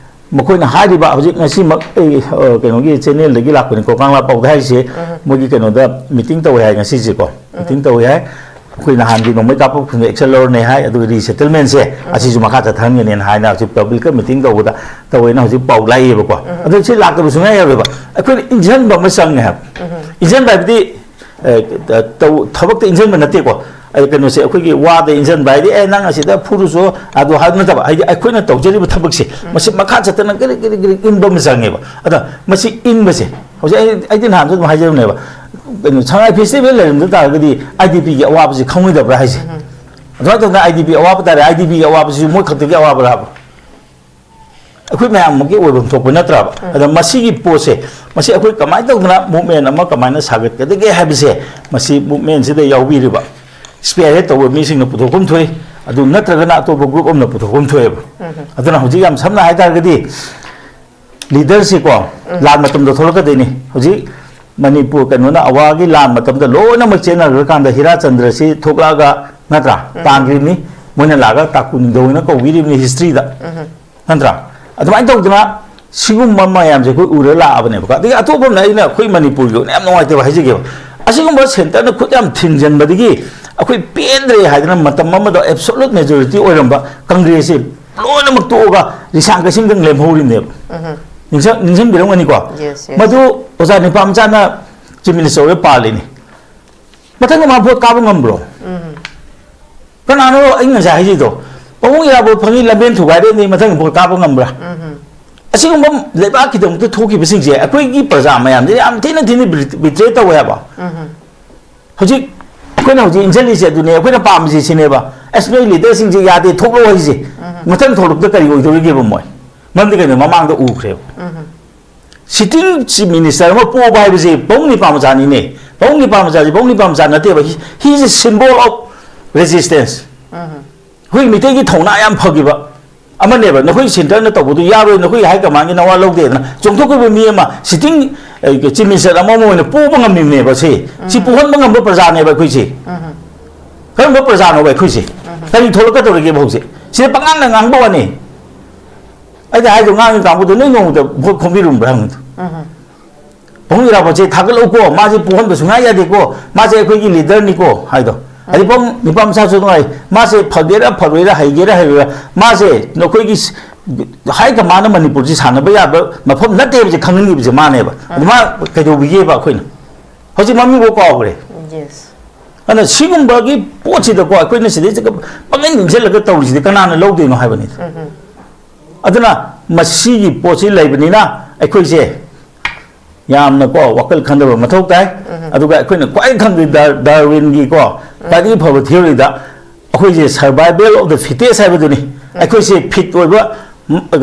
ꯃꯈꯣꯏꯅ ꯍꯥꯏꯔꯤꯕ, ꯍꯧꯖꯤꯛ ꯉꯁꯤꯃꯛ ꯑꯩ, ꯑ, ꯀꯩꯅꯣꯒꯤ channelꯗꯒꯤ ꯂꯥꯛꯄꯅꯤꯀꯣ, ꯀꯪꯂꯥ ꯄꯥꯎꯗ ꯍꯥꯏꯔꯤꯁꯦ, ꯃꯣꯏꯒꯤ ꯀꯩꯅꯣꯗ meeting ꯇꯧꯋꯦ ꯍꯥꯏ ꯉꯁꯤꯁꯦꯀꯣ, meeting ꯇꯧꯋꯦ ꯍꯥꯏ꯫ ꯑꯩꯈꯣꯏ ꯅꯍꯥꯟꯒꯤ ꯅꯣꯡꯃꯩ ꯀꯥꯞꯄ ꯈꯨꯟꯗ action ꯂꯧꯔꯅꯤ ꯍꯥꯏ, ꯑꯗꯨꯒ resettlementꯁꯦ ꯑꯁꯤꯁꯨ ꯃꯈꯥ ꯆꯠꯊꯍꯟꯒꯅꯤꯅ ꯍꯥꯏꯅ ꯍꯧꯖꯤꯛ publicꯀ meeting ꯇꯧꯕꯗ ꯇꯧꯋꯦꯅ ꯍꯧꯖꯤꯛ ꯄꯥꯎ ꯂꯥꯛꯏꯌꯦꯕꯀꯣ꯫ ꯑꯗꯣ ꯁꯤ ꯂꯥꯛꯇꯕ ꯁꯨꯡꯌꯥ ꯌꯥꯔꯣꯏꯕ꯫ ꯑꯩꯈꯣꯏꯅ ꯏꯟꯖꯟꯕ ꯑꯃ ꯆꯪꯉꯦ ꯍꯥꯏꯕ꯫ ꯏꯟꯖꯟꯕ ꯍꯥꯏꯕꯗꯤ, ꯑꯦ, ꯇꯧ-, ꯊꯕꯛꯇ ꯏꯟꯖꯟꯕ ꯅꯠꯇꯦꯀꯣ꯫ ꯑꯩ ꯀꯩꯅꯣꯁꯦ, ꯑꯩꯈꯣꯏꯒꯤ ꯋꯥꯗ ꯏꯟꯖꯟꯕ ꯍꯥꯏꯗꯤ, "ꯑꯦ, ꯅꯪ ꯑꯁꯤꯗ ꯐꯨꯔꯨꯆꯣ," ꯑꯗꯨ ꯍꯥꯏꯕ ꯅꯠꯇꯕ, ꯍꯥꯏꯗꯤ ꯑꯩꯈꯣꯏꯅ ꯇꯧꯖꯔꯤꯕ ꯊꯕꯛꯁꯦ ꯃꯁꯤ ꯃꯈꯥ ꯆꯠꯇꯅ ꯀꯔꯤ ꯀꯔꯤ ꯀꯔꯤ ꯏꯟꯕ ꯑꯃ ꯆꯪꯉꯦꯕ꯫ ꯑꯗ ꯃꯁꯤ ꯏꯟꯕꯁꯦ ꯍꯧꯖꯤꯛ ꯑꯩ, ꯑꯩꯗꯤ ꯅꯍꯥꯟꯁꯨ ꯑꯗꯨꯝ ꯍꯥꯏꯖꯕꯅꯦꯕ, ꯀꯩꯅꯣ, ꯁꯉꯥꯏ festival ꯂꯩꯔꯝꯗ ꯇꯥꯔꯒꯗꯤ IDPꯒꯤ ꯑꯋꯥꯕꯁꯤ ꯈꯪꯉꯣꯏꯗꯕ꯭ꯔꯥ ꯍꯥꯏꯁꯦ? ꯑꯗꯨꯃꯥꯏꯅ ꯇꯧꯗꯅ IDP ꯑꯋꯥꯕ ꯇꯥꯔꯦ, IDPꯒꯤ ꯑꯋꯥꯕꯁꯤꯁꯨ ꯃꯣꯏ ꯈꯛꯇꯒꯤ ꯑꯋꯥꯕꯔꯥ ꯍꯥꯏꯕ? ꯑꯩꯈꯣꯏ ꯃꯌꯥꯝꯃꯛꯀꯤ ꯑꯣꯏꯐꯝ ꯊꯣꯛꯄ ꯅꯠꯇ꯭ꯔꯕ? ꯑꯗ ꯃꯁꯤꯒꯤ ꯄꯣꯠꯁꯦ, ꯃꯁꯤ ꯑꯩꯈꯣꯏ ꯀꯃꯥꯏꯅ ꯇꯧꯗꯅ movement ꯑꯃ ꯀꯃꯥꯏꯅ ꯁꯥꯒꯠꯀꯗꯒꯦ ꯍꯥꯏꯕꯁꯦ, ꯃꯁꯤ movementꯁꯤꯗ ꯌꯥꯎꯕꯤꯔꯤꯕ spearhead ꯇꯧꯕ ꯃꯤꯁꯤꯡꯅ ꯄꯨꯊꯣꯛꯐꯝ ꯊꯣꯛꯏ, ꯑꯗꯨ ꯅꯠꯇ꯭ꯔꯒꯅ ꯑꯇꯣꯞꯄ group ꯑꯃꯅ ꯄꯨꯊꯣꯛꯐꯝ ꯊꯣꯛꯑꯦꯕ꯫ ꯑꯗꯨꯅ ꯍꯧꯖꯤꯛ ꯌꯥꯝ ꯁꯝꯅ ꯍꯥꯏ ꯇꯥꯔꯒꯗꯤ, leaderꯁꯤꯀꯣ, ꯂꯥꯟ ꯃꯇꯝꯗ ꯊꯣꯛꯂꯛꯀꯗꯣꯏꯅꯤ꯫ ꯍꯧꯖꯤꯛ ꯃꯅꯤꯄꯨꯔ, ꯀꯩꯅꯣꯅ, ꯑꯋꯥꯒꯤ ꯂꯥꯟ ꯃꯇꯝꯗ ꯂꯣꯏꯅꯃꯛ ꯆꯦꯟꯅꯈ꯭ꯔꯀꯥꯟꯗ ꯍꯤꯔꯥꯆꯟꯗ꯭ꯔꯁꯤ ꯊꯣꯛꯂꯛꯑꯒ, ꯅꯠꯇ꯭ꯔꯥ, ꯇꯥꯟꯈ꯭ꯔꯤꯕꯅꯤ꯫ ꯃꯣꯏꯅ ꯂꯥꯛꯑꯒ ꯇꯥꯀꯨ ꯅꯤꯡꯊꯧꯅ ꯀꯧꯕꯤꯔꯤꯕꯅꯤ historyꯗ, ꯅꯠꯇ꯭ꯔꯥ? ꯑꯗꯨꯃꯥꯏꯅ ꯇꯧꯗꯅ ꯁꯤꯒꯨꯝꯕ ꯃꯌꯥꯝꯁꯦ ꯑꯩꯈꯣꯏ ꯎꯔ ꯂꯥꯛꯑꯕꯅꯦꯕꯀꯣ꯫ ꯑꯗꯒꯤ ꯑꯇꯣꯞꯄ ꯑꯃꯅ, ꯑꯩꯅ ꯑꯩꯈꯣꯏ ꯃꯅꯤꯄꯨꯔꯒꯤ ꯑꯣꯏꯅ ꯌꯥꯝ ꯅꯨꯡꯉꯥꯏꯇꯕ ꯍꯥꯏꯖꯒꯦꯕ, ꯑꯁꯤꯒꯨꯝꯕ centreꯅ ꯈꯨꯠ ꯌꯥꯝ ꯊꯤꯡꯖꯤꯟꯕꯗꯒꯤ ꯑꯩꯈꯣꯏ ꯄꯦꯟꯗ꯭ꯔꯦ ꯍꯥꯏꯗꯅ ꯃꯇꯝ ꯑꯃꯗ absolute majority ꯑꯣꯏꯔꯝꯕ ꯀꯪꯒ꯭ꯔꯦꯁꯁꯦ ꯂꯣꯏꯅꯃꯛ ꯇꯣꯛꯑꯒ ꯂꯤꯁꯥꯡ ꯀꯩꯁꯤꯡꯗꯪ ꯂꯦꯝꯍꯧꯔꯤꯕꯅꯦꯕ꯫ ꯅꯤꯡꯁꯤꯡ-, ꯅꯤꯡꯁꯤꯡꯕꯤꯔꯝꯒꯅꯤꯀꯣ? Yes, yes. ꯃꯗꯨ ꯑꯣꯖꯥ ꯅꯤꯄꯥ ꯃꯆꯥꯅ chief minister ꯑꯣꯏꯔ ꯄꯥꯜꯂꯤꯅꯤ꯫ ꯃꯊꯪꯗ ꯃꯥ vote ꯀꯥꯕ ꯉꯝꯕ꯭ꯔꯣ? ꯀꯅꯥꯅꯣ ꯑꯩ ꯉꯁꯥꯏ ꯍꯥꯏꯖꯩꯗꯣ? ꯄꯥꯕꯨꯡ ꯏꯔꯥꯕꯣꯠ ꯐꯪꯉꯤ, ꯂꯝꯕꯦꯟ ꯊꯨꯒꯥꯏꯔꯦ, ꯑꯗꯩ ꯃꯊꯪ vote ꯀꯥꯕ ꯉꯝꯕ꯭ꯔꯥ? ꯑꯁꯤꯒꯨꯝꯕ ꯂꯩꯕꯥꯛꯀꯤꯗꯃꯛꯇ ꯊꯣꯛꯈꯤꯕꯁꯤꯡꯁꯦ ꯑꯩꯈꯣꯏꯒꯤ ꯄ꯭ꯔꯖꯥ ꯃꯌꯥꯝꯁꯦ ꯌꯥꯝ ꯊꯤꯅ ꯊꯤꯅ betray ꯇꯧꯋꯦ ꯍꯥꯏꯕ꯫ ꯍꯧꯖꯤꯛ ꯑꯩꯈꯣꯏꯅ ꯍꯧꯖꯤꯛ ꯏꯟꯖꯜꯂꯤꯁꯦ ꯑꯗꯨꯅꯦ, ꯑꯩꯈꯣꯏꯅ ꯄꯥꯝꯃꯤꯁꯦ ꯁꯤꯅꯦꯕ꯫ ꯑꯁ, ꯅꯣꯏ leaderꯁꯤꯡꯁꯦ ꯌꯥꯗꯦ, ꯊꯣꯛꯂꯛꯑꯣ ꯍꯥꯏꯁꯦ꯫ ꯃꯊꯪ ꯊꯣꯛꯂꯛꯄꯗ ꯀꯔꯤ ꯑꯣꯏꯗꯧꯔꯤꯒꯦꯕ ꯃꯣꯏ? ꯃꯔꯝꯗꯤ ꯀꯩꯅꯣ, ꯃꯃꯥꯡꯗ ꯎꯈ꯭ꯔꯦꯕ꯫ Sitting chief minister ꯑꯃ ꯄꯣꯕ ꯍꯥꯏꯕꯁꯦ ꯄꯥꯕꯨꯡ ꯅꯤꯄꯥ ꯃꯆꯥꯅꯤꯅꯦ꯫ ꯄꯥꯕꯨꯡ ꯅꯤꯄꯥ ꯃꯆꯥꯁꯦ ꯄꯥꯕꯨꯡ ꯅꯤꯄꯥ ꯃꯆꯥ ꯅꯠꯇꯦꯕ꯫ He, he is a symbol of resistance꯫ ꯑꯩꯈꯣꯏ ꯃꯤꯇꯩꯒꯤ ꯊꯧꯅꯥ ꯌꯥꯝ ꯐꯈꯤꯕ ꯑꯃꯅꯦꯕ꯫ ꯅꯈꯣꯏ centreꯅ ꯇꯧꯕꯗꯨ ꯌꯥꯔꯣꯏ, ꯅꯈꯣꯏ high commandꯒꯤ ꯅꯋꯥ ꯂꯧꯗꯦꯗꯅ ꯆꯣꯡꯊꯣꯛꯈꯤꯕ ꯃꯤ ꯑꯃ, sitting, ꯑ, chief minister ꯑꯃ ꯑꯣꯏꯅ ꯄꯣꯕ ꯉꯝꯃꯤꯕꯅꯦꯕ꯫ ꯁꯤ, ꯁꯤ ꯄꯣꯍꯟꯕ ꯉꯝꯕ ꯄ꯭ꯔꯖꯥꯅꯦꯕ ꯑꯩꯈꯣꯏꯁꯦ꯫ ꯀꯔꯝꯕ ꯄ꯭ꯔꯖꯥꯅꯣꯕ ꯑꯩꯈꯣꯏꯁꯦ? ꯀꯔꯤ ꯊꯣꯛꯂꯛꯀꯗꯧꯔꯤꯒꯦꯕ ꯍꯧꯖꯤꯛ? ꯁꯤꯗ ꯄꯉꯥꯡꯗ ꯉꯥꯡꯕ ꯋꯥꯅꯤ꯫ ꯑꯩꯅ ꯍꯥꯏꯗꯣ, ꯉꯥꯡꯉꯤ ꯀꯥꯡꯕꯨꯗꯣ ꯅꯣꯏ ꯅꯣꯡꯃꯇ vote ꯈꯣꯝꯕꯤꯔꯨꯕ꯭ꯔꯥ ꯍꯪꯉꯤꯗꯣ? ꯄꯥꯕꯨꯡ ꯏꯔꯥꯕꯣꯠꯁꯦ ꯊꯥꯒꯠꯂꯛꯎꯀꯣ, ꯃꯥꯁꯦ ꯄꯣꯍꯟꯕ ꯁꯨꯡꯌꯥ ꯌꯥꯗꯦꯀꯣ, ꯃꯥꯁꯦ ꯑꯩꯈꯣꯏꯒꯤ leaderꯅꯤꯀꯣ ꯍꯥꯏꯗꯣ꯫ ꯑꯗꯩ ꯄꯥꯕꯨꯡ ꯅꯤꯄꯥ ꯃꯆꯥꯁꯨ ꯅꯨꯡꯉꯥꯏ, ꯃꯥꯁꯦ ꯐꯒꯦꯔꯥ ꯐꯔꯣꯏꯔꯥ, ꯍꯩꯒꯦꯔꯥ ꯍꯩꯔꯣꯏꯔꯥ, ꯃꯥꯁꯦ ꯅꯈꯣꯏꯒꯤ ꯁ-, high commandꯅ ꯃꯅꯤꯄꯨꯔꯁꯤ ꯁꯥꯟꯅꯕ ꯌꯥꯕ ꯃꯐꯝ ꯅꯠꯇꯦ ꯍꯥꯏꯕꯁꯦ ꯈꯪꯍꯟꯈꯤꯕꯁꯦ ꯃꯥꯅꯦꯕ꯫ ꯑꯗꯨ ꯃꯥ ꯀꯩꯗꯧꯕꯤꯒꯦꯕ ꯑꯩꯈꯣꯏꯅ? ꯍꯧꯖꯤꯛ ꯃꯃꯤꯡꯐꯥꯎ ꯀꯥꯎꯈ꯭ꯔꯦ꯫ Yes. ꯑꯗꯨꯅ ꯁꯤꯒꯨꯝꯕꯒꯤ ꯄꯣꯠꯁꯤꯗꯀꯣ ꯑꯩꯈꯣꯏꯅ ꯁꯤꯗꯩꯁꯤꯗ ꯄꯪꯏꯟ ꯏꯟꯁꯤꯜꯂꯒ ꯇꯧꯔꯤꯁꯤꯗꯤ ꯀꯅꯥꯅ ꯂꯧꯗꯣꯏꯅꯣ ꯍꯥꯏꯕꯅꯤꯗ꯫ ꯑꯗꯨꯅ ꯃꯁꯤꯒꯤ ꯄꯣꯠꯁꯤ ꯂꯩꯕꯅꯤꯅ ꯑꯩꯈꯣꯏꯁꯦ ꯌꯥꯝꯅꯀꯣ ꯋꯥꯈꯜ ꯈꯟꯊꯕ ꯃꯊꯧ ꯇꯥꯏ꯫ ꯑꯗꯨꯒ ꯑꯩꯈꯣꯏꯅ ꯈ꯭ꯋꯥꯏ ꯈꯪꯗꯣꯏ ꯗꯥꯔ-, ꯗꯥꯔꯋꯤꯟꯒꯤꯀꯣ ꯈ꯭ꯋꯥꯏꯗꯒꯤ ꯐꯕ theoryꯗ ꯑꯩꯈꯣꯏꯁꯦ survival of the fittest ꯍꯥꯏꯕꯗꯨꯅꯤ꯫ ꯑꯩꯈꯣꯏꯁꯦ fit ꯑꯣꯏꯕ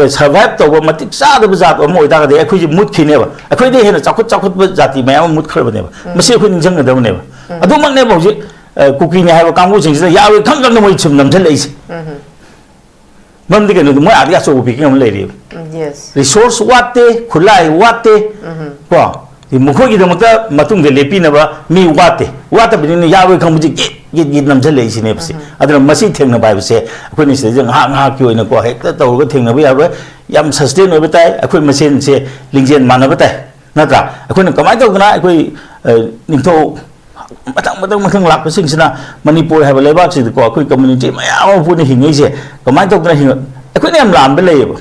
ꯁꯔꯚꯥꯏꯚ ꯇꯧꯕ ꯃꯇꯤꯛ ꯆꯥꯗꯕ ꯖꯥꯠ ꯑꯃ ꯑꯣꯏꯇꯥꯔꯒꯗꯤ ꯑꯩꯈꯣꯏꯁꯦ ꯃꯨꯠꯈꯤꯅꯦꯕ꯫ ꯑꯩꯈꯣꯏꯗꯩ ꯍꯦꯟꯅ ꯆꯥꯎꯈꯠ ꯆꯥꯎꯈꯠꯄ ꯖꯥꯇꯤ ꯃꯌꯥꯝ ꯑꯃ ꯃꯨꯠꯈ꯭ꯔꯕꯅꯦꯕ꯫ ꯃꯁꯤ ꯑꯩꯈꯣꯏ ꯅꯤꯡꯁꯤꯡꯒꯗꯕꯅꯦꯕ꯫ ꯑꯗꯨꯃꯛꯅꯦꯕ ꯍꯧꯖꯤꯛ ꯑ, ꯀꯨꯀꯤꯅꯤ ꯍꯥꯏꯕ ꯀꯥꯡꯕꯨꯁꯤꯡꯁꯤꯅ ꯌꯥꯔꯣꯏ ꯈꯪ ꯈꯪꯅ ꯃꯣꯏ ꯁꯨꯝ ꯅꯝꯁꯤꯜꯂꯛꯏꯁꯦ꯫ ꯃꯔꯝꯗꯤ ꯀꯩꯅꯣꯗꯤ ꯃꯣꯏ ꯑꯥꯗꯒꯤ ꯑꯆꯧꯕ ꯄꯤꯀꯦꯠ ꯑꯃ ꯂꯩꯔꯤꯕ꯫ ꯌꯦꯁ꯫ ꯔꯤꯁꯣꯔꯁ ꯋꯥꯠꯇꯦ, ꯈꯨꯠꯂꯥꯏ ꯋꯥꯠꯇꯦ꯫ ꯀꯣ ꯃꯈꯣꯏꯒꯤꯗꯃꯛꯇ ꯃꯇꯨꯡꯗ ꯂꯦꯞꯄꯤꯅꯕ ꯃꯤ ꯋꯥꯠꯇꯦ꯫ ꯋꯥꯠꯇꯕꯅꯤꯅ ꯌꯥꯔꯣꯏ ꯈꯪꯕꯁꯤ ꯒꯤꯠ ꯒꯤꯠ ꯒꯤꯠ ꯅꯝꯁꯤꯜꯂꯛꯏꯁꯤꯅꯦꯕꯁꯦ꯫ ꯑꯗꯨꯅ ꯃꯁꯤ ꯊꯦꯡꯅꯕ ꯍꯥꯏꯕꯁꯦ ꯑꯩꯈꯣꯏꯅ ꯁꯤꯗꯩꯗ ꯉꯥꯏꯍꯥꯛ ꯉꯥꯏꯍꯥꯛꯀꯤ ꯑꯣꯏꯅꯀꯣ ꯍꯦꯛꯇ ꯇꯧꯔꯒ ꯊꯦꯡꯅꯕ ꯌꯥꯔꯣꯏ꯫ ꯌꯥꯝ ꯁꯁꯇꯦꯟ ꯑꯣꯏꯕ ꯇꯥꯏ꯫ ꯑꯩꯈꯣꯏ ꯃꯁꯦꯟꯁꯦ ꯂꯤꯡꯖꯦꯜ ꯃꯥꯟꯅꯕ ꯇꯥꯏ꯫ ꯅꯠꯇ꯭ꯔꯥ? ꯑꯩꯈꯣꯏꯅ ꯀꯃꯥꯏꯅ ꯇꯧꯗꯅ ꯑꯩꯈꯣꯏ ꯑ, ꯅꯤꯡꯊꯧ ꯃꯊꯪ ꯃꯊꯪ ꯃꯊꯪ ꯂꯥꯛꯄꯁꯤꯡꯁꯤꯅ ꯃꯅꯤꯄꯨꯔ ꯍꯥꯏꯕ ꯂꯩꯕꯥꯛꯁꯤꯗꯀꯣ ꯑꯩꯈꯣꯏ ꯀꯝꯃ꯭ꯌꯨꯅꯤꯇꯤ ꯃꯌꯥꯝ ꯑꯃ ꯄꯨꯟꯅ ꯍꯤꯡꯉꯩꯁꯦ ꯀꯃꯥꯏꯅ ꯇꯧꯗꯅ ꯍꯤꯡꯉ-, ꯑꯩꯈꯣꯏꯅ ꯌꯥꯝ ꯂꯥꯟꯕ ꯂꯩꯌꯦꯕ꯫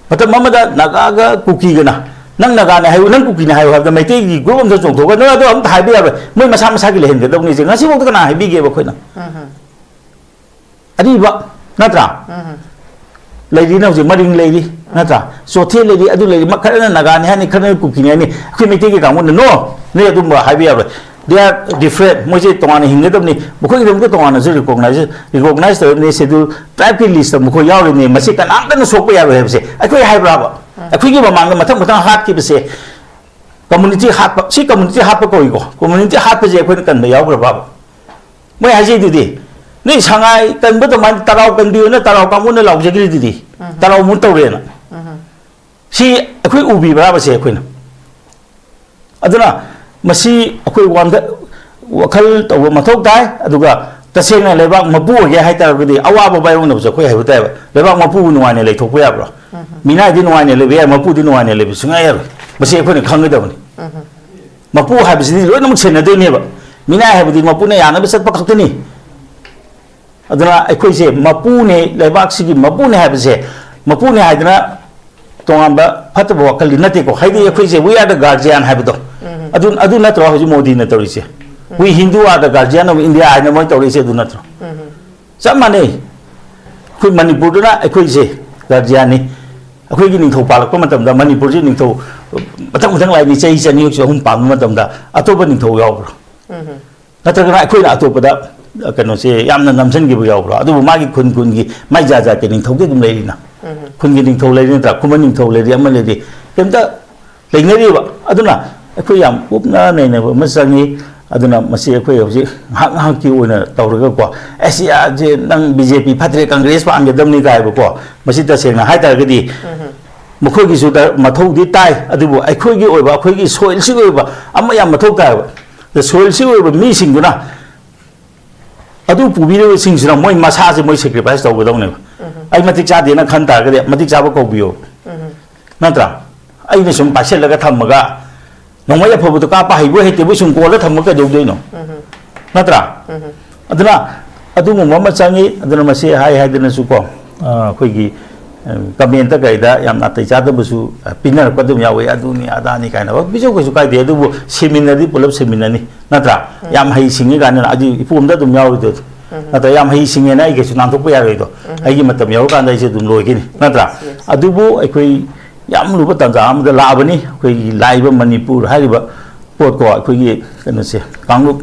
ꯃꯇꯝ ꯑꯃꯗ ꯅꯥꯒꯥꯒ ꯀꯨꯀꯤꯒꯅ ꯅꯪ ꯅꯥꯒꯥꯅꯦ ꯍꯥꯏꯌꯨ, ꯅꯪ ꯀꯨꯀꯤꯅꯦ ꯍꯥꯏꯌꯨ ꯍꯥꯏꯕꯗ ꯃꯩꯇꯩꯒꯤ ꯒ꯭ꯔꯨꯞ ꯑꯝꯗ ꯆꯣꯡꯊꯣꯛꯑꯒ ꯅꯣꯏ ꯑꯗꯣ ꯑꯝꯇ ꯍꯥꯏꯕ ꯌꯥꯔꯣꯏ, ꯃꯣꯏ ꯃꯁꯥ ꯃꯁꯥꯒꯤ ꯂꯩꯍꯟꯒꯗꯕꯅꯤ꯫ ꯉꯁꯤꯐꯥꯎꯗ ꯀꯅꯥ ꯍꯥꯏꯕꯤꯒꯦꯕ ꯑꯩꯈꯣꯏꯅ? ꯑꯔꯤꯕ ꯅꯠꯇ꯭ꯔꯥ? ꯂꯩꯔꯤꯅ ꯍꯧꯖꯤꯛ ꯃꯔꯤꯡ ꯂꯩꯔꯤ ꯅꯠꯇ꯭ꯔꯥ? ꯆꯣꯊꯦ ꯂꯩꯔꯤ, ꯑꯗꯨ ꯂꯩꯔꯤ, ꯃ-, ꯈꯔꯅ ꯅꯥꯒꯥꯅꯤ ꯍꯥꯏꯅꯤ, ꯈꯔꯅ ꯀꯨꯀꯤꯅꯤ ꯍꯥꯏꯅꯤ꯫ ꯑꯩꯈꯣꯏ ꯃꯩꯇꯩꯒꯤ ꯀꯥꯡꯕꯨꯅ "No, ꯅꯣꯏ ꯑꯗꯨꯝꯕ ꯍꯥꯏꯕ ꯌꯥꯔꯣꯏ꯫ They are different, ꯃꯣꯏꯁꯦ ꯇꯣꯉꯥꯟꯅ ꯍꯤꯡꯒꯗꯕꯅꯤ, ꯃꯈꯣꯏꯒꯤꯗꯃꯛꯇ ꯇꯣꯉꯥꯟꯅꯁꯨ ꯔꯤꯀꯣꯛꯅꯥꯏꯖ ꯔꯤꯀꯣꯛꯅꯥꯏꯖ ꯇꯧꯔꯤꯕꯅꯤ, ꯁꯦꯗꯨꯜ ꯇ꯭ꯔꯥꯏꯕꯀꯤ ꯂꯤꯁꯇ ꯃꯈꯣꯏ ꯌꯥꯎꯔꯤꯕꯅꯤ, ꯃꯁꯤ ꯀꯅꯥꯝꯇꯅ ꯁꯣꯛꯄ ꯌꯥꯔꯣꯏ" ꯍꯥꯏꯕꯁꯦ ꯑꯩꯈꯣꯏ ꯍꯥꯏꯕ꯭ꯔꯥꯕ? ꯑꯩꯈꯣꯏꯒꯤ ꯃꯃꯥꯡꯗ ꯃꯊꯪ ꯃꯊꯪ ꯍꯥꯠꯈꯤꯕꯁꯦ ꯀꯝꯃꯨꯅꯤꯇꯤ ꯍꯥꯠꯄ, ꯁꯤ ꯀꯝꯃꯨꯅꯤꯇꯤ ꯍꯥꯠꯄ ꯀꯧꯏꯀꯣ꯫ ꯀꯝꯃꯨꯅꯤꯇꯤ ꯍꯥꯠꯄꯁꯦ ꯑꯩꯈꯣꯏꯅ ꯀꯟꯕ ꯌꯥꯎꯈ꯭ꯔꯕ? ꯃꯣꯏ ꯍꯥꯏꯖꯩꯗꯨꯗꯤ, "ꯅꯣꯏ ꯁꯉꯥꯏ ꯀꯟꯕ ꯑꯗꯨꯃꯥꯏꯅ ꯇꯔꯥꯎ ꯀꯟꯕꯤꯌꯨꯅ" ꯇꯔꯥꯎ ꯀꯥꯡꯕꯨꯅ ꯂꯥꯎꯖꯈ꯭ꯔꯤꯗꯨꯗꯤ꯫ ꯇꯔꯥꯎ ꯃꯨꯠ ꯇꯧꯔꯦꯅ꯫ ꯁꯤ ꯑꯩꯈꯣꯏ ꯎꯕꯤꯕ꯭ꯔꯥꯕꯁꯦ ꯑꯩꯈꯣꯏꯅ? ꯑꯗꯨꯅ ꯃꯁꯤ ꯑꯩꯈꯣꯏ ꯋꯥꯟꯗ ꯋꯥꯈꯜ ꯇꯧꯕ ꯃꯊꯧ ꯇꯥꯏ꯫ ꯑꯗꯨꯒ ꯇꯁꯦꯡꯅ ꯂꯩꯕꯥꯛ ꯃꯄꯨ ꯑꯣꯏꯒꯦ ꯍꯥꯏ ꯇꯥꯔꯒꯗꯤ ꯑꯋꯥꯕ ꯃꯥꯌꯣꯛꯅꯕꯁꯨ ꯑꯩꯈꯣꯏ ꯍꯥꯏꯕ ꯇꯥꯏꯕ꯫ ꯂꯩꯕꯥꯛ ꯃꯄꯨꯕꯨ ꯅꯨꯡꯉꯥꯏꯅ ꯂꯩꯊꯣꯛꯄ ꯌꯥꯕ꯭ꯔꯣ? ꯃꯤꯅꯥꯏꯗꯤ ꯅꯨꯡꯉꯥꯏꯅ ꯂꯩꯕ ꯌꯥꯏ, ꯃꯄꯨꯗꯤ ꯅꯨꯡꯉꯥꯏꯅ ꯂꯩꯕ ꯁꯨꯡꯌꯥ ꯌꯥꯔꯣꯏ꯫ ꯃꯁꯤ ꯑꯩꯈꯣꯏꯅ ꯈꯪꯒꯗꯕꯅꯤ꯫ ꯃꯄꯨ ꯍꯥꯏꯕꯁꯤꯗꯤ ꯂꯣꯏꯅꯃꯛ ꯁꯦꯟꯅꯗꯣꯏꯅꯦꯕ꯫ ꯃꯤꯅꯥꯏ ꯍꯥꯏꯕꯗꯤ ꯃꯄꯨꯅ ꯌꯥꯅꯕ ꯆꯠꯄ ꯈꯛꯇꯅꯤ꯫ ꯑꯗꯨꯅ ꯑꯩꯈꯣꯏꯁꯦ ꯃꯄꯨꯅꯦ, ꯂꯩꯕꯥꯛꯁꯤꯒꯤ ꯃꯄꯨꯅꯦ ꯍꯥꯏꯕꯁꯦ, ꯃꯄꯨꯅꯦ ꯍꯥꯏꯗꯅ ꯇꯣꯉꯥꯟꯕ ꯐꯠꯇꯕ ꯋꯥꯈꯜꯗꯤ ꯅꯠꯇꯦꯀꯣ꯫ ꯍꯥꯏꯗꯤ ꯑꯩꯈꯣꯏꯁꯦ "We are the guardian" ꯍꯥꯏꯕꯗꯣ, ꯑꯗꯨ, ꯑꯗꯨ ꯅꯠꯇ꯭ꯔꯣ ꯍꯧꯖꯤꯛ ꯃꯣꯗꯤꯅ ꯇꯧꯔꯤꯁꯦ? "We Hindu are the guardian of India" ꯍꯥꯏꯅ ꯃꯣꯏ ꯇꯧꯔꯤꯁꯦ ꯑꯗꯨ ꯅꯠꯇ꯭ꯔꯣ? ꯆꯞ ꯃꯥꯟꯅꯩ꯫ ꯑꯩꯈꯣꯏ ꯃꯅꯤꯄꯨꯔꯗꯨꯅ ꯑꯩꯈꯣꯏꯁꯦ ꯒꯥꯔꯖꯤꯌꯥꯟꯅꯤ꯫ ꯑꯩꯈꯣꯏꯒꯤ ꯅꯤꯡꯊꯧ ꯄꯥꯜꯂꯛꯄ ꯃꯇꯝꯗ ꯃꯅꯤꯄꯨꯔꯁꯤ ꯅꯤꯡꯊꯧ ꯃꯊꯪ ꯃꯊꯪ ꯂꯥꯛꯏꯅꯤ, ꯆꯍꯤ ꯆꯅꯤ ꯑꯍꯨꯝ ꯄꯥꯟꯕ ꯃꯇꯝꯗ ꯑꯇꯣꯞꯄ ꯅꯤꯡꯊꯧ ꯌꯥꯎꯕ꯭ꯔꯣ? ꯅꯠꯇ꯭ꯔꯒꯅ ꯑꯩꯈꯣꯏꯅ ꯑꯇꯣꯞꯄꯗ, ꯑ, ꯀꯩꯅꯣꯁꯦ ꯌꯥꯝꯅ ꯅꯝꯁꯤꯟꯈꯤꯕ ꯌꯥꯎꯕ꯭ꯔꯣ? ꯑꯗꯨꯕꯨ ꯃꯥꯒꯤ ꯈꯨꯟ ꯈꯨꯟꯒꯤ ꯃꯥꯏ ꯖꯥꯠ ꯖꯥꯠꯀꯤ ꯅꯤꯡꯊꯧꯗꯤ ꯑꯗꯨꯝ ꯂꯩꯔꯤꯅ꯫ ꯎꯝ꯫ ꯈꯨꯟꯒꯤ ꯅꯤꯡꯊꯧ ꯂꯩꯔꯤ ꯅꯠꯇ꯭ꯔꯥ? ꯈꯨꯃꯟ ꯅꯤꯡꯊꯧ ꯂꯩꯔꯤ, ꯑꯃ ꯂꯩꯔꯤ, ꯀꯩꯝꯇ ꯂꯩꯅꯔꯤꯕ꯫ ꯑꯗꯨꯅ ꯑꯩꯈꯣꯏ ꯌꯥꯝ ꯀꯨꯞꯅ ꯅꯩꯅꯕ ꯑꯃ ꯆꯪꯉꯤ꯫ ꯑꯗꯨꯅ ꯃꯁꯤ ꯑꯩꯈꯣꯏ ꯍꯧꯖꯤꯛ ꯉꯥꯏꯍꯥꯛ ꯉꯥꯏꯍꯥꯛꯀꯤ ꯑꯣꯏꯅ ꯇꯧꯔꯒꯀꯣ, "ꯑꯁ, ꯌꯥꯁꯦ ꯅꯪ ꯕꯤ ꯖꯦ ꯄꯤ ꯐꯠꯇ꯭ꯔꯦ, ꯀꯪꯒ꯭ꯔꯦꯁ ꯄꯥꯝꯒꯗꯕꯅꯤ" ꯀꯥꯏꯕꯀꯣ, ꯃꯁꯤ ꯇꯁꯦꯡꯅ ꯍꯥꯏꯇꯥꯔꯒꯗꯤ ꯎꯝ꯫ ꯃꯈꯣꯏꯒꯤꯁꯨ ꯗ-, ꯃꯊꯧꯗꯤ ꯇꯥꯏ, ꯑꯗꯨꯕꯨ ꯑꯩꯈꯣꯏꯒꯤ ꯑꯣꯏꯕ, ꯑꯩꯈꯣꯏꯒꯤ ꯁꯣꯏꯜꯁꯤꯒꯤ ꯑꯣꯏꯕ ꯑꯃ ꯌꯥꯝ ꯃꯊꯧ ꯇꯥꯏꯕ꯫ ꯑꯗ ꯁꯣꯏꯜꯁꯤꯒꯤ ꯑꯣꯏꯕ ꯃꯤꯁꯤꯡꯗꯨꯅ ꯑꯗꯨ ꯄꯨꯕꯤꯔꯤꯕꯁꯤꯡꯁꯤꯅ ꯃꯣꯏ ꯃꯁꯥꯁꯦ ꯃꯣꯏ ꯁꯦꯀ꯭ꯔꯤꯐꯥꯏꯁ ꯇꯧꯒꯗꯧꯅꯦꯕ꯫ ꯎꯝ꯫ ꯑꯩ ꯃꯇꯤꯛ ꯆꯥꯗꯦꯅ ꯈꯟ ꯇꯥꯔꯒꯗꯤ ꯃꯇꯤꯛ ꯆꯥꯕ ꯀꯧꯕꯤꯌꯣ꯫ ꯎꯝ꯫ ꯅꯠꯇ꯭ꯔꯥ? ꯑꯩꯅ ꯁꯨꯝ ꯄꯥꯏꯁꯤꯜꯂꯒ ꯊꯝꯃꯒ ꯅꯣꯡꯃꯩ ꯑꯐꯕꯗꯣ ꯀꯥꯞꯄ ꯍꯩꯕꯣꯏ ꯍꯩꯇꯕꯣꯏ ꯁꯨꯝ ꯀꯣꯜꯂ ꯊꯝꯃ ꯀꯩꯗꯧꯗꯣꯏꯅꯣ? ꯎꯝ꯫ ꯅꯠꯇ꯭ꯔꯥ? ꯎꯝ꯫ ꯑꯗꯨꯅ ꯑꯗꯨꯒꯨꯝꯕ ꯑꯃ ꯆꯪꯉꯤ꯫ ꯑꯗꯨꯅ ꯃꯁꯤ ꯍꯥꯏ ꯍꯥꯏꯗꯅꯁꯨ ꯀꯣ, ꯑ, ꯑꯩꯈꯣꯏꯒꯤ, ꯑ, ꯀꯃꯦꯟꯇ ꯀꯩꯗ ꯌꯥꯝ ꯅꯥꯇꯩ ꯆꯥꯗꯕꯁꯨ, ꯑ, ꯄꯤꯅꯔꯛꯄ ꯑꯗꯨꯝ ꯌꯥꯎꯋꯤ, ꯑꯗꯨꯅꯤ ꯑꯗꯥꯅꯤ ꯀꯥꯏꯅ꯫ ꯍꯣꯏ, ꯄꯤꯖꯧ, ꯀꯩꯁꯨ ꯀꯥꯏꯗꯦ, ꯑꯗꯨꯕꯨ ꯁꯦꯃꯤꯟꯅꯔꯗꯤ ꯄꯨꯂꯞ ꯁꯦꯃꯤꯟꯅꯔꯅꯤ, ꯅꯠꯇ꯭ꯔꯥ? ꯎꯝ꯫ ꯌꯥꯝ ꯍꯩ ꯁꯤꯡꯉꯤ ꯀꯥꯏꯅ ꯑꯗꯨ ꯏꯄꯣꯝꯗ ꯑꯗꯨꯝ ꯌꯥꯎꯔꯤꯗꯣ꯫ ꯎꯝ꯫ ꯅꯠꯇ꯭ꯔ? ꯌꯥꯝ ꯍꯩ ꯁꯤꯡꯉꯦꯅ ꯑꯩ ꯀꯩꯁꯨ ꯅꯥꯟꯊꯣꯛꯄ ꯌꯥꯔꯣꯏꯗꯣ꯫ ꯎꯝ꯫ ꯑꯩꯒꯤ ꯃꯇꯝ ꯌꯧꯔꯀꯥꯟꯗ ꯑꯩꯁꯦ ꯑꯗꯨꯝ ꯂꯣꯏꯒꯅꯤ, ꯅꯠꯇ꯭ꯔꯥ? Yes, yes. ꯑꯗꯨꯕꯨ ꯑꯩꯈꯣꯏ ꯌꯥꯝ ꯂꯨꯕ ꯇꯥꯟꯖꯥ ꯑꯃꯗ ꯂꯥꯛꯑꯕꯅꯤ꯫ ꯑꯩꯈꯣꯏꯒꯤ ꯂꯥꯛꯏꯕ ꯃꯅꯤꯄꯨꯔ ꯍꯥꯏꯔꯤꯕ ꯄꯣꯠꯀꯣ, ꯑꯩꯈꯣꯏꯒꯤ ꯀꯩꯅꯣꯁꯦ, ꯀꯥꯡꯂꯨꯞ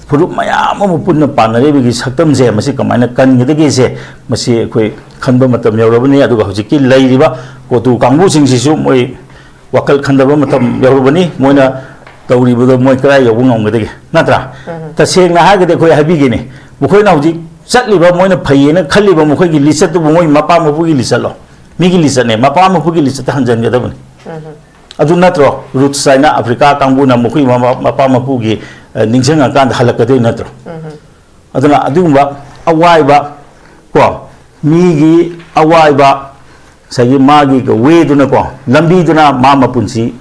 ꯐꯨꯔꯨꯞ ꯃꯌꯥꯝ ꯑꯃ ꯄꯨꯟꯅ ꯄꯥꯟꯅꯔꯤꯕꯒꯤ ꯁꯛꯇꯝꯁꯦ, ꯃꯁꯤ ꯀꯃꯥꯏꯅ ꯀꯟꯒꯗꯒꯦꯁꯦ, ꯃꯁꯤ ꯑꯩꯈꯣꯏ ꯈꯟꯕ ꯃꯇꯝ ꯌꯧꯔꯕꯅꯤ꯫ ꯑꯗꯨꯒ ꯍꯧꯖꯤꯛꯀꯤ ꯂꯩꯔꯤꯕ ꯀꯣꯇꯨ ꯀꯥꯡꯕꯨꯁꯤꯡꯁꯤꯁꯨ ꯃꯣꯏ ꯋꯥꯈꯜ ꯈꯟꯊꯕ ꯃꯇꯝ ꯌꯧꯔꯕꯅꯤ꯫ ꯃꯣꯏꯅ ꯇꯧꯔꯤꯕꯗꯣ ꯃꯣꯏ ꯀꯗꯥꯏ ꯌꯧꯕ ꯉꯝꯒꯗꯒꯦ, ꯅꯠꯇ꯭ꯔꯥ? ꯎꯝ꯫ ꯇꯁꯦꯡꯅ ꯍꯥꯏꯔꯒꯗꯤ ꯑꯩꯈꯣꯏ ꯍꯥꯏꯕꯤꯒꯦꯅꯦ, ꯃꯈꯣꯏꯅ ꯍꯧꯖꯤꯛ ꯆꯠꯂꯤꯕ, ꯃꯣꯏꯅ ꯐꯩꯌꯦꯅ ꯈꯜꯂꯤꯕ ꯃꯈꯣꯏꯒꯤ ꯂꯤꯆꯠꯇꯨꯕꯨ ꯃꯣꯏ ꯃꯄꯥ ꯃꯄꯨꯒꯤ ꯂꯤꯆꯠꯂꯣ? ꯃꯤꯒꯤ ꯂꯤꯆꯠꯅꯦ, ꯃꯄꯥ ꯃꯄꯨꯒꯤ ꯂꯤꯆꯠꯇ ꯍꯟꯖꯤꯟꯒꯗꯕꯅꯤ꯫ ꯎꯝ꯫ ꯑꯗꯨ ꯅꯠꯇ꯭ꯔꯣ? ꯔꯨꯠꯁ ꯍꯥꯏꯅ ꯑꯐ꯭ꯔꯤꯀꯥ ꯀꯥꯡꯕꯨꯅ ꯃꯈꯣꯏ ꯃꯃꯥ-, ꯃꯄꯥ ꯃꯄꯨꯒꯤ, ꯑ, ꯅꯤꯡꯁꯤꯡꯉꯀꯥꯟꯗ ꯍꯜꯂꯛꯀꯗꯣꯏ ꯅꯠꯇ꯭ꯔꯣ? ꯎꯝ꯫ ꯑꯗꯨꯅ ꯑꯗꯨꯒꯨꯝꯕ ꯑꯋꯥꯏꯕ ꯀꯣ, ꯃꯤꯒꯤ ꯑꯋꯥꯏꯕ ꯉꯁꯥꯏꯒꯤ ꯃꯥꯒꯤ ꯋꯦꯗꯨꯅꯀꯣ, ꯂꯝꯕꯤꯗꯨꯅ ꯃꯥ ꯃꯄꯨꯟꯁꯤ,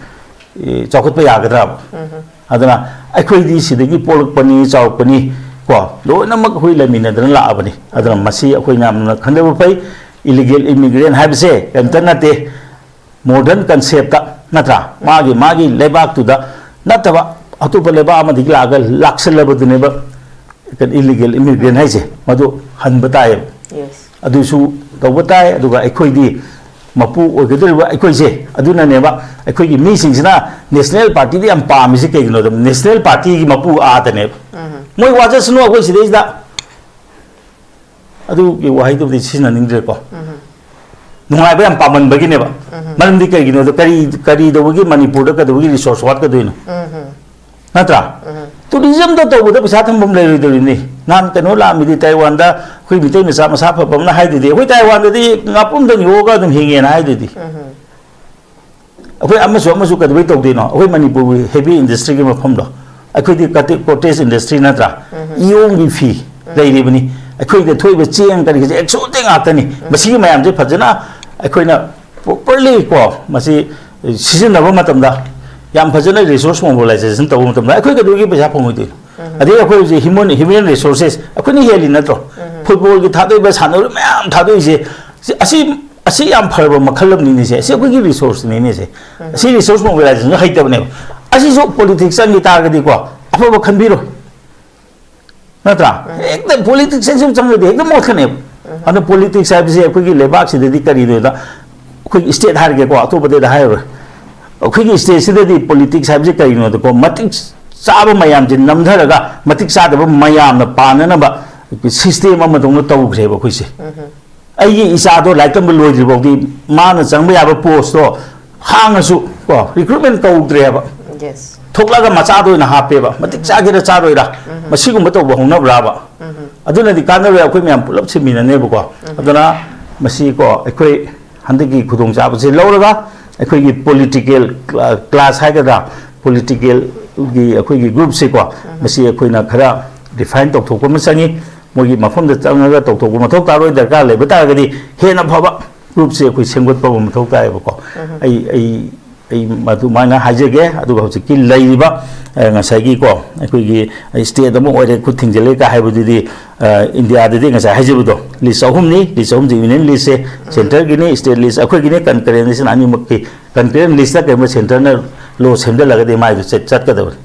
ꯑꯦ, ꯆꯥꯎꯈꯠꯄ ꯌꯥꯒꯗ꯭ꯔꯕ? ꯎꯝ꯫ ꯑꯗꯨꯅ ꯑꯩꯈꯣꯏꯗꯤ ꯁꯤꯗꯒꯤ ꯄꯣꯛꯂꯛꯄꯅꯤ, ꯆꯥꯎꯔꯛꯄꯅꯤ ꯀꯣ, ꯂꯣꯏꯅꯃꯛ ꯑꯩꯈꯣꯏ ꯂꯩꯃꯤꯟꯅꯗꯅ ꯂꯥꯛꯑꯕꯅꯤ꯫ ꯑꯗꯨꯅ ꯃꯁꯤ ꯑꯩꯈꯣꯏ ꯃꯌꯥꯝꯅ ꯈꯟꯊꯕ ꯐꯩ꯫ ꯏꯂꯤꯒꯦꯜ ꯏꯃꯤꯒ꯭ꯔꯦꯟ ꯍꯥꯏꯕꯁꯦ ꯀꯔꯤꯝꯇ ꯅꯠꯇꯦ, ꯃꯣꯗꯔꯟ ꯀꯟꯁꯦꯞꯇ, ꯅꯠꯇ꯭ꯔꯥ? ꯃꯥꯒꯤ, ꯃꯥꯒꯤ ꯂꯩꯕꯥꯛꯇꯨꯗ ꯅꯠꯇꯕ ꯑꯇꯣꯞꯄ ꯂꯩꯕꯥꯛ ꯑꯃꯗꯒꯤ ꯂꯥꯛꯑꯒ ꯂꯥꯛꯁꯜꯂꯕꯗꯨꯅꯦꯕ ꯏꯂꯤꯒꯦꯜ ꯏꯃꯤꯒ꯭ꯔꯦꯟ ꯍꯥꯏꯁꯦ꯫ ꯃꯗꯨ ꯍꯟꯕ ꯇꯥꯏꯌꯦꯕ꯫ Yes. ꯑꯗꯨꯁꯨ ꯇꯧꯕ ꯇꯥꯏ꯫ ꯑꯗꯨꯒ ꯑꯩꯈꯣꯏꯗꯤ ꯃꯄꯨ ꯑꯣꯏꯒꯗꯧꯔꯤꯕ ꯑꯩꯈꯣꯏꯁꯦ, ꯑꯗꯨꯅꯅꯦꯕ ꯑꯩꯈꯣꯏꯒꯤ ꯃꯤꯁꯤꯡꯁꯤꯅ ꯅꯦꯁꯅꯦꯜ ꯄꯥꯔꯇꯤꯗ ꯌꯥꯝ ꯄꯥꯝꯃꯤꯁꯦ ꯀꯩꯒꯤꯅꯣꯗ, ꯅꯦꯁꯅꯦꯜ ꯄꯥꯔꯇꯤꯒꯤ ꯃꯄꯨ ꯑꯥꯗꯅꯦꯕ꯫ ꯎꯝ꯫ ꯃꯣꯏ ꯋꯥꯖꯁꯅꯨ ꯑꯩꯈꯣꯏ ꯁꯤꯗꯩꯁꯤꯗ꯫ ꯑꯗꯨꯒꯤ ꯋꯥꯍꯩꯗꯨꯕꯨꯗꯤ ꯁꯤꯖꯤꯟꯅꯅꯤꯡꯗ꯭ꯔꯦꯀꯣ꯫ ꯎꯝ꯫ ꯅꯨꯡꯉꯥꯏꯕ ꯌꯥꯝ ꯄꯥꯝꯃꯟꯕꯒꯤꯅꯦꯕ꯫ ꯃꯔꯝꯗꯤ ꯀꯩꯒꯤꯅꯣꯗ, ꯀꯔꯤ ꯀꯔꯤꯗꯧꯕꯒꯤ ꯃꯅꯤꯄꯨꯔꯗ ꯀꯩꯗꯧꯕꯒꯤ ꯔꯤꯁꯣꯔꯁ ꯋꯥꯠꯀꯗꯣꯏꯅꯣ? ꯅꯠꯇ꯭ꯔꯥ? ꯇꯨꯔꯤꯖꯝꯗ ꯇꯧꯕꯗ ꯄꯩꯁꯥ ꯊꯝꯐꯝ ꯂꯩꯔꯣꯏꯗꯧꯔꯤꯅꯤ꯫ ꯅꯍꯥꯟ ꯀꯩꯅꯣ ꯂꯥꯛꯑꯝꯃꯤꯗꯤ, ꯇꯥꯏꯋꯥꯟꯗ ꯑꯩꯈꯣꯏ ꯃꯤꯇꯩ ꯃꯆꯥ ꯃꯁꯥ ꯐꯕ ꯑꯃꯅ ꯍꯥꯏꯗꯨꯗꯤ, ꯑꯩꯈꯣꯏ ꯇꯥꯏꯋꯥꯟꯗꯗꯤ ꯉꯥꯄ꯭ꯔꯨꯝꯗꯪ ꯌꯣꯛꯑꯒ ꯑꯗꯨꯝ ꯍꯤꯡꯉꯦꯅ ꯍꯥꯏꯗꯨꯗꯤ꯫ ꯑꯩꯈꯣꯏ ꯑꯃꯁꯨ ꯑꯃꯁꯨ ꯀꯩꯗꯧꯕꯩ ꯇꯧꯗꯣꯏꯅꯣ? ꯑꯩꯈꯣꯏ ꯃꯅꯤꯄꯨꯔꯒꯤ ꯍꯦꯚꯤ ꯏꯟꯗꯁꯇ꯭ꯔꯤꯒꯤ ꯃꯐꯝꯗꯣ, ꯑꯩꯈꯣꯏꯗꯤ ꯀꯣꯇꯦꯖ ꯏꯟꯗꯁꯇ꯭ꯔꯤ ꯅꯠꯇ꯭ꯔꯥ? ꯏꯌꯣꯡꯒꯤ ꯐꯤ ꯂꯩꯔꯤꯕꯅꯤ꯫ ꯑꯩꯈꯣꯏꯗ ꯊꯣꯛꯏꯕ ꯆꯦꯡ ꯀꯔꯤ ꯀꯔꯤ ꯑꯦꯛꯁꯣꯇꯤꯛ ꯉꯥꯛꯇꯅꯤ꯫ ꯃꯁꯤꯒꯤ ꯃꯌꯥꯝꯁꯦ ꯐꯖꯅ ꯑꯩꯈꯣꯏꯅ ꯄ꯭ꯔꯣꯄꯔꯂꯤ ꯀꯣ, ꯃꯁꯤ ꯁꯤꯖꯤꯟꯅꯕ ꯃꯇꯝꯗ, ꯌꯥꯝ ꯐꯖꯅ ꯔꯤꯁꯣꯔꯁ ꯃꯣꯕꯤꯂꯥꯏꯖꯦꯁꯟ ꯇꯧꯕ ꯃꯇꯝꯗ, ꯑꯩꯈꯣꯏ ꯀꯩꯗꯧꯕꯒꯤ ꯄꯩꯁꯥ ꯐꯪꯉꯣꯏꯗꯣꯏꯅꯣ? ꯑꯗꯩ ꯑꯩꯈꯣꯏ ꯍꯧꯖꯤꯛ ꯍ꯭ꯌꯨꯃꯦꯟ ꯍ꯭ꯌꯨꯃꯦꯟ ꯔꯤꯁꯣꯔꯁꯦꯁ ꯑꯩꯈꯣꯏꯅ ꯍꯦꯜꯂꯤ ꯅꯠꯇ꯭ꯔꯣ? ꯐꯨꯠꯕꯣꯜꯒꯤ ꯊꯥꯗꯣꯛꯏꯕ, ꯁꯥꯟꯅꯔꯣꯏ ꯃꯌꯥꯝ ꯊꯥꯗꯣꯛꯏꯁꯦ, ꯁꯤ, ꯑꯁꯤ, ꯑꯁꯤ ꯌꯥꯝ ꯐꯔꯕ ꯃꯈꯜ ꯑꯃꯅꯤꯅꯦ꯫ ꯁꯦ, ꯑꯁꯤ ꯑꯩꯈꯣꯏꯒꯤ ꯔꯤꯁꯣꯔꯁꯅꯤꯅꯦ꯫ ꯁꯦ, ꯑꯁꯤ ꯔꯤꯁꯣꯔꯁ ꯃꯣꯕꯤꯂꯥꯏꯖꯦꯁꯟ ꯍꯩꯇꯕꯅꯦꯕ꯫ ꯑꯁꯤꯁꯨ ꯄꯣꯂꯤꯇꯤꯛꯁ ꯆꯪꯈꯤ ꯇꯥꯔꯒꯗꯤꯀꯣ, ꯑꯐꯕ ꯈꯟꯕꯤꯔꯣꯏ, ꯅꯠꯇ꯭ꯔꯥ? ꯍꯦꯛꯇ ꯄꯣꯂꯤꯇꯤꯛꯁ ꯍꯥꯏꯁꯤ ꯆꯪꯉꯗꯤ ꯍꯦꯛꯇ ꯃꯣꯠꯀꯅꯦꯕ꯫ ꯑꯗꯨꯅ ꯄꯣꯂꯤꯇꯤꯛꯁ ꯍꯥꯏꯕꯁꯤ ꯑꯩꯈꯣꯏꯒꯤ ꯂꯩꯕꯥꯛꯁꯤꯗꯗꯤ ꯀꯔꯤꯅꯣꯗ, ꯑꯩꯈꯣꯏꯒꯤ ꯁ꯭ꯇꯦꯠ ꯍꯥꯏꯔꯒꯦꯀꯣ, ꯑꯇꯣꯞꯄꯗꯩꯗ ꯍꯥꯏꯔꯔꯣꯏ꯫ ꯑꯩꯈꯣꯏꯒꯤ ꯁ꯭ꯇꯦꯠꯁꯤꯗꯗꯤ ꯄꯣꯂꯤꯇꯤꯛꯁ ꯍꯥꯏꯕꯁꯤ ꯀꯔꯤꯅꯣꯗꯀꯣ, ꯃꯇꯤꯛ ꯆꯥꯕ ꯃꯌꯥꯝꯁꯦ ꯅꯝꯊꯔꯒ ꯃꯇꯤꯛ ꯆꯥꯗꯕ ꯃꯌꯥꯝꯅ ꯄꯥꯟꯅꯅꯕ ꯁꯤꯁꯇꯦꯝ ꯑꯃꯗꯧꯅ ꯇꯧꯈ꯭ꯔꯦꯕ ꯑꯩꯈꯣꯏꯁꯦ꯫ ꯑꯩꯒꯤ ꯏꯆꯥꯗꯣ ꯂꯥꯏꯔꯤꯛ ꯇꯝꯕ ꯂꯣꯏꯗ꯭ꯔꯤ ꯐꯥꯎꯗꯤ ꯃꯥꯅ ꯆꯪꯕ ꯌꯥꯕ ꯄꯣꯁꯇꯣ ꯍꯥꯡꯉꯁꯨ ꯀꯣ, ꯔꯤꯀ꯭ꯔꯨꯠꯃꯦꯟ ꯀꯧꯗ꯭ꯔꯦ ꯍꯥꯏꯕ꯫ ꯌꯦꯁ꯫ ꯊꯣꯛꯂꯛꯑꯒ ꯃꯆꯥꯗ ꯑꯣꯏꯅ ꯍꯥꯞꯄꯦꯕ꯫ ꯃꯇꯤꯛ ꯆꯥꯒꯦꯔꯥ ꯆꯥꯔꯣꯏꯔꯥ, ꯃꯁꯤꯒꯨꯝꯕ ꯇꯧꯕ ꯍꯧꯅꯕ꯭ꯔꯥꯕ? ꯑꯗꯨꯅꯗꯤ ꯀꯥꯟꯅꯔꯣꯏ, ꯑꯩꯈꯣꯏ ꯃꯌꯥꯝ ꯄꯨꯂꯞ ꯁꯤꯟꯃꯤꯟꯅꯅꯦꯕꯀꯣ꯫ ꯑꯗꯨꯅ ꯃꯁꯤ ꯀꯣ, ꯑꯩꯈꯣꯏ ꯍꯟꯗꯛꯀꯤ ꯈꯨꯗꯣꯡꯆꯥꯕꯁꯤ ꯂꯧꯔꯒ ꯑꯩꯈꯣꯏꯒꯤ ꯄꯣꯂꯤꯇꯤꯀꯦꯜ ꯀ꯭ꯂꯥꯁ ꯍꯥꯏꯒꯗ꯭ꯔꯥ, ꯄꯣꯂꯤꯇꯤꯀꯦꯜꯒꯤ ꯑꯩꯈꯣꯏꯒꯤ ꯒ꯭ꯔꯨꯞꯁꯦꯀꯣ, ꯃꯁꯤ ꯑꯩꯈꯣꯏꯅ ꯈꯔ ꯔꯤꯐꯥꯏꯟ ꯇꯧꯊꯣꯛꯄ ꯑꯃ ꯆꯪꯉꯤ꯫ ꯃꯣꯏꯒꯤ ꯃꯐꯝꯗ ꯆꯪꯉꯒ ꯇꯧꯊꯣꯛꯄ ꯃꯊꯧ ꯇꯥꯔꯣꯏ꯫ ꯗꯔꯀꯥꯔ ꯂꯩꯕ ꯇꯥꯔꯒꯗꯤ ꯍꯦꯟꯅ ꯐꯕ ꯒ꯭ꯔꯨꯞꯁꯦ ꯑꯩꯈꯣꯏ ꯁꯦꯝꯒꯠꯄ ꯑꯃ ꯃꯊꯧ ꯇꯥꯏꯌꯦꯕꯀꯣ꯫ ꯑꯩ ꯑꯩ ꯑꯩ ꯃꯗꯨꯃꯥꯏꯅ ꯍꯥꯏꯖꯒꯦ꯫ ꯑꯗꯨꯒ ꯍꯧꯖꯤꯛꯀꯤ ꯂꯩꯔꯤꯕ, ꯑ, ꯉꯁꯥꯏꯒꯤꯀꯣ, ꯑꯩꯈꯣꯏꯒꯤ ꯁ꯭ꯇꯦꯠ ꯑꯃ ꯑꯣꯏꯔꯦ, ꯈꯨꯠ ꯊꯤꯡꯖꯤꯜꯂꯦ ꯀꯥꯏ ꯍꯥꯏꯕꯗꯨꯗꯤ, ꯑ, ꯏꯟꯗꯤꯌꯥꯗꯗꯤ ꯉꯁꯥꯏ ꯍꯥꯏꯖꯕꯗꯣ, ꯂꯤꯁ ꯑꯍꯨꯝꯅꯤ꯫ ꯂꯤꯁ ꯑꯍꯨꯝꯁꯤ ꯌꯨꯅꯤꯌꯟ ꯂꯤꯁꯁꯦ, ꯁꯦꯟꯇꯔꯒꯤꯅꯤ, ꯁ꯭ꯇꯦꯠ ꯂꯤꯁ ꯑꯩꯈꯣꯏꯒꯤꯅꯤ, ꯀꯟꯀꯔꯦꯟꯁꯤꯅ ꯑꯅꯤꯃꯛꯀꯤ ꯀꯟꯀꯔꯦꯟ ꯂꯤꯁꯇ ꯀꯩꯒꯨꯝꯕ ꯁꯦꯟꯇꯔꯅ ꯂꯣ ꯁꯦꯝꯖꯤꯜꯂꯒꯗꯤ ꯃꯥꯏꯗꯨ ꯆꯠ-, ꯆꯠꯀꯗꯕꯅꯤ꯫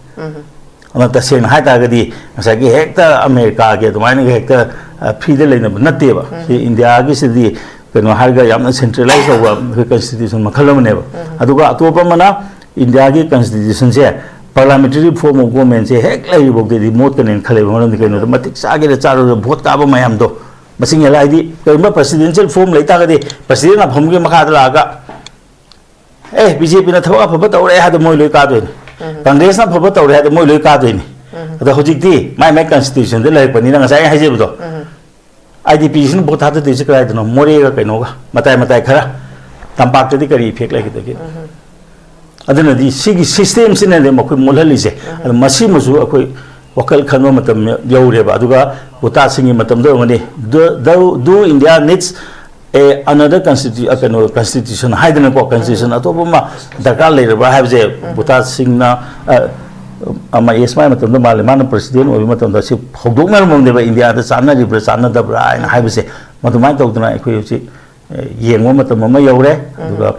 ꯑꯗꯨꯅ ꯇꯁꯦꯡꯅ ꯍꯥꯏ ꯇꯥꯔꯒꯗꯤ ꯉꯁꯥꯏꯒꯤ ꯍꯦꯛꯇ ꯑꯃꯦꯔꯤꯀꯥꯒꯤ ꯑꯗꯨꯃꯥꯏꯅꯒ ꯍꯦꯛꯇ, ꯑ, ꯐ꯭ꯔꯤꯗ ꯂꯩꯅꯕ ꯅꯠꯇꯦꯕ꯫ ꯁꯤ ꯏꯟꯗꯤꯌꯥꯒꯤꯁꯤꯗꯤ ꯀꯩꯅꯣ ꯍꯥꯏꯔꯒ ꯌꯥꯝꯅ ꯁꯦꯟꯇ꯭ꯔꯦꯂꯥꯏꯁ ꯇꯧꯕ ꯑꯩꯈꯣꯏ ꯀꯟꯁꯇꯤꯇ꯭ꯌꯨꯁꯟ ꯃꯈꯜ ꯑꯃꯅꯦꯕ꯫ ꯑꯗꯨꯒ ꯑꯇꯣꯞꯄ ꯑꯃꯅ ꯏꯟꯗꯤꯌꯥꯒꯤ ꯀꯟꯁꯇꯤꯇ꯭ꯌꯨꯁꯟꯁꯦ, ꯄꯥꯔꯂꯥꯃꯦꯟꯇꯔꯤ ꯐꯣꯔꯝ ꯑꯣꯐ ꯒꯣꯔꯃꯦꯟꯁꯦ ꯍꯦꯛ ꯂꯩꯔꯤꯐꯥꯎꯗꯗꯤ ꯃꯣꯠꯀꯅꯦꯅ ꯈꯜꯂꯦꯕ꯫ ꯃꯔꯝꯗꯤ ꯀꯩꯅꯣꯗ ꯃꯇꯤꯛ ꯆꯥꯒꯦꯔꯥ ꯆꯥꯔꯣꯏꯔꯥ ꯚꯣꯠ ꯀꯥꯕ ꯃꯌꯥꯝꯗꯣ, ꯃꯁꯤꯡ ꯍꯦꯜꯂ ꯍꯥꯏꯗꯤ ꯀꯔꯤꯒꯨꯝꯕ presidential form ꯂꯩ ꯇꯥꯔꯒꯗꯤ presidentꯅ ꯐꯝꯒꯤ ꯃꯈꯥꯗ ꯂꯥꯛꯑꯒ ꯑꯦ ꯕꯤ ꯖꯦ ꯄꯤꯅ ꯊꯕꯛ ꯑꯐꯕ ꯇꯧꯔꯦ ꯍꯥꯏꯗ ꯃꯣꯏ ꯂꯣꯏ ꯀꯥꯗꯣꯏꯅꯤ, ꯀꯪꯒ꯭ꯔꯦꯁꯅ ꯑꯐꯕ ꯇꯧꯔꯦ ꯍꯥꯏꯗ ꯃꯣꯏ ꯂꯣꯏ ꯀꯥꯗꯣꯏꯅꯤ꯫ ꯑꯗꯣ ꯍꯧꯖꯤꯛꯇꯤ ꯃꯥꯏ ꯃꯥꯏ constitutionꯗ ꯂꯩꯔꯛꯄꯅꯤꯅ ꯉꯁꯥꯏ ꯑꯩ ꯍꯥꯏꯖꯕꯗꯣ ꯑꯥꯏ ꯗꯤ ꯄꯤꯁꯤꯅ ꯚꯣꯠ ꯊꯥꯗꯗꯣꯏꯁꯦ ꯀꯗꯥꯏꯗꯅꯣ? ꯃꯣꯔꯦꯒ ꯀꯩꯅꯣꯒ ꯃꯇꯥꯏ ꯃꯇꯥꯏ ꯈꯔ꯫ ꯇꯝꯄꯥꯛꯇꯗꯤ ꯀꯔꯤ effect ꯂꯩꯒꯗꯒꯦ? ꯑꯗꯨꯅꯗꯤ ꯁꯤꯒꯤ systemꯁꯤꯅꯅꯦ ꯃꯈꯣꯏ ꯃꯨꯠꯍꯜꯂꯤꯁꯦ꯫ ꯑꯗꯣ ꯃꯁꯤꯃꯁꯨ ꯑꯩꯈꯣꯏ ꯋꯥꯈꯜ ꯈꯟꯕ ꯃꯇꯝ ꯌꯧꯔꯦꯕ꯫ ꯑꯗꯨꯒ ꯕꯨꯇꯥꯁꯤꯡꯒꯤ ꯃꯇꯝꯗ ꯑꯣꯏꯔꯝꯒꯅꯤ, "Do, do, do India needs a another constitu-, ꯑ, ꯀꯩꯅꯣ, constitution" ꯍꯥꯏꯗꯅꯀꯣ, constitution ꯑꯇꯣꯞꯄ ꯑꯃ ꯗꯔꯀꯥꯔ ꯂꯩꯔꯕ꯭ꯔꯥ ꯍꯥꯏꯕꯁꯦ ꯕꯨꯇꯥꯁꯤꯡꯅ, ꯑ, ꯑꯃ ꯑꯦꯁ ꯃꯥꯏ ꯃꯇꯝꯗ ꯃꯥꯜꯂꯦ, ꯃꯥꯅ president ꯑꯣꯏꯕ ꯃꯇꯝꯗ ꯁꯤ ꯍꯧꯗꯣꯛꯅꯔꯝꯃꯕꯅꯦꯕ, ꯏꯟꯗꯤꯌꯥꯗ ꯆꯥꯟꯅꯔꯤꯕ꯭ꯔꯥ ꯆꯥꯟꯅꯗꯕ꯭ꯔꯥ ꯍꯥꯏꯅ ꯍꯥꯏꯕꯁꯦ꯫ ꯃꯗꯨꯃꯥꯏꯅ ꯇꯧꯗꯅ ꯑꯩꯈꯣꯏ ꯍꯧꯖꯤꯛ, ꯑ, ꯌꯦꯡꯕ ꯃꯇꯝ ꯑꯃ ꯌꯧꯔꯦ꯫ ꯑꯗꯨꯒ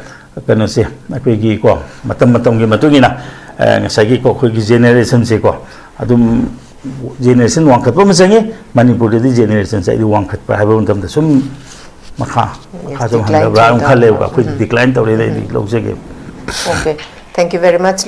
ꯀꯩꯅꯣꯁꯦ, ꯑꯩꯈꯣꯏꯒꯤ ꯀꯣ, ꯃꯇꯝ ꯃꯇꯝꯒꯤ ꯃꯇꯨꯡ ꯏꯟꯅ, ꯑ, ꯉꯁꯥꯏꯒꯤ ꯀꯣ, ꯑꯩꯈꯣꯏꯒꯤ generationꯁꯦ ꯀꯣ, ꯑꯗꯨꯝ generation ꯋꯥꯡꯈꯠꯄ ꯑꯃ ꯆꯪꯉꯤ꯫ ꯃꯅꯤꯄꯨꯔꯗꯗꯤ generationꯁꯦ ꯑꯩꯗꯤ ꯋꯥꯡꯈꯠꯄ ꯍꯥꯏꯕ ꯃꯇꯝꯗ ꯁꯨꯝ ꯃꯈꯥ, Yes, ꯃꯈꯥ ꯁꯨꯝ decline ꯍꯟꯊꯕ꯭ꯔꯥ ꯍꯥꯏꯅ ꯇꯧꯕ꯫ ꯈꯜꯂꯦꯕꯀꯣ꯫ ꯑꯩꯈꯣꯏꯗꯤ decline ꯇꯧꯔꯦꯅ ꯑꯩꯗꯤ ꯂꯧꯖꯒꯦ꯫ Okay, thank you very much꯫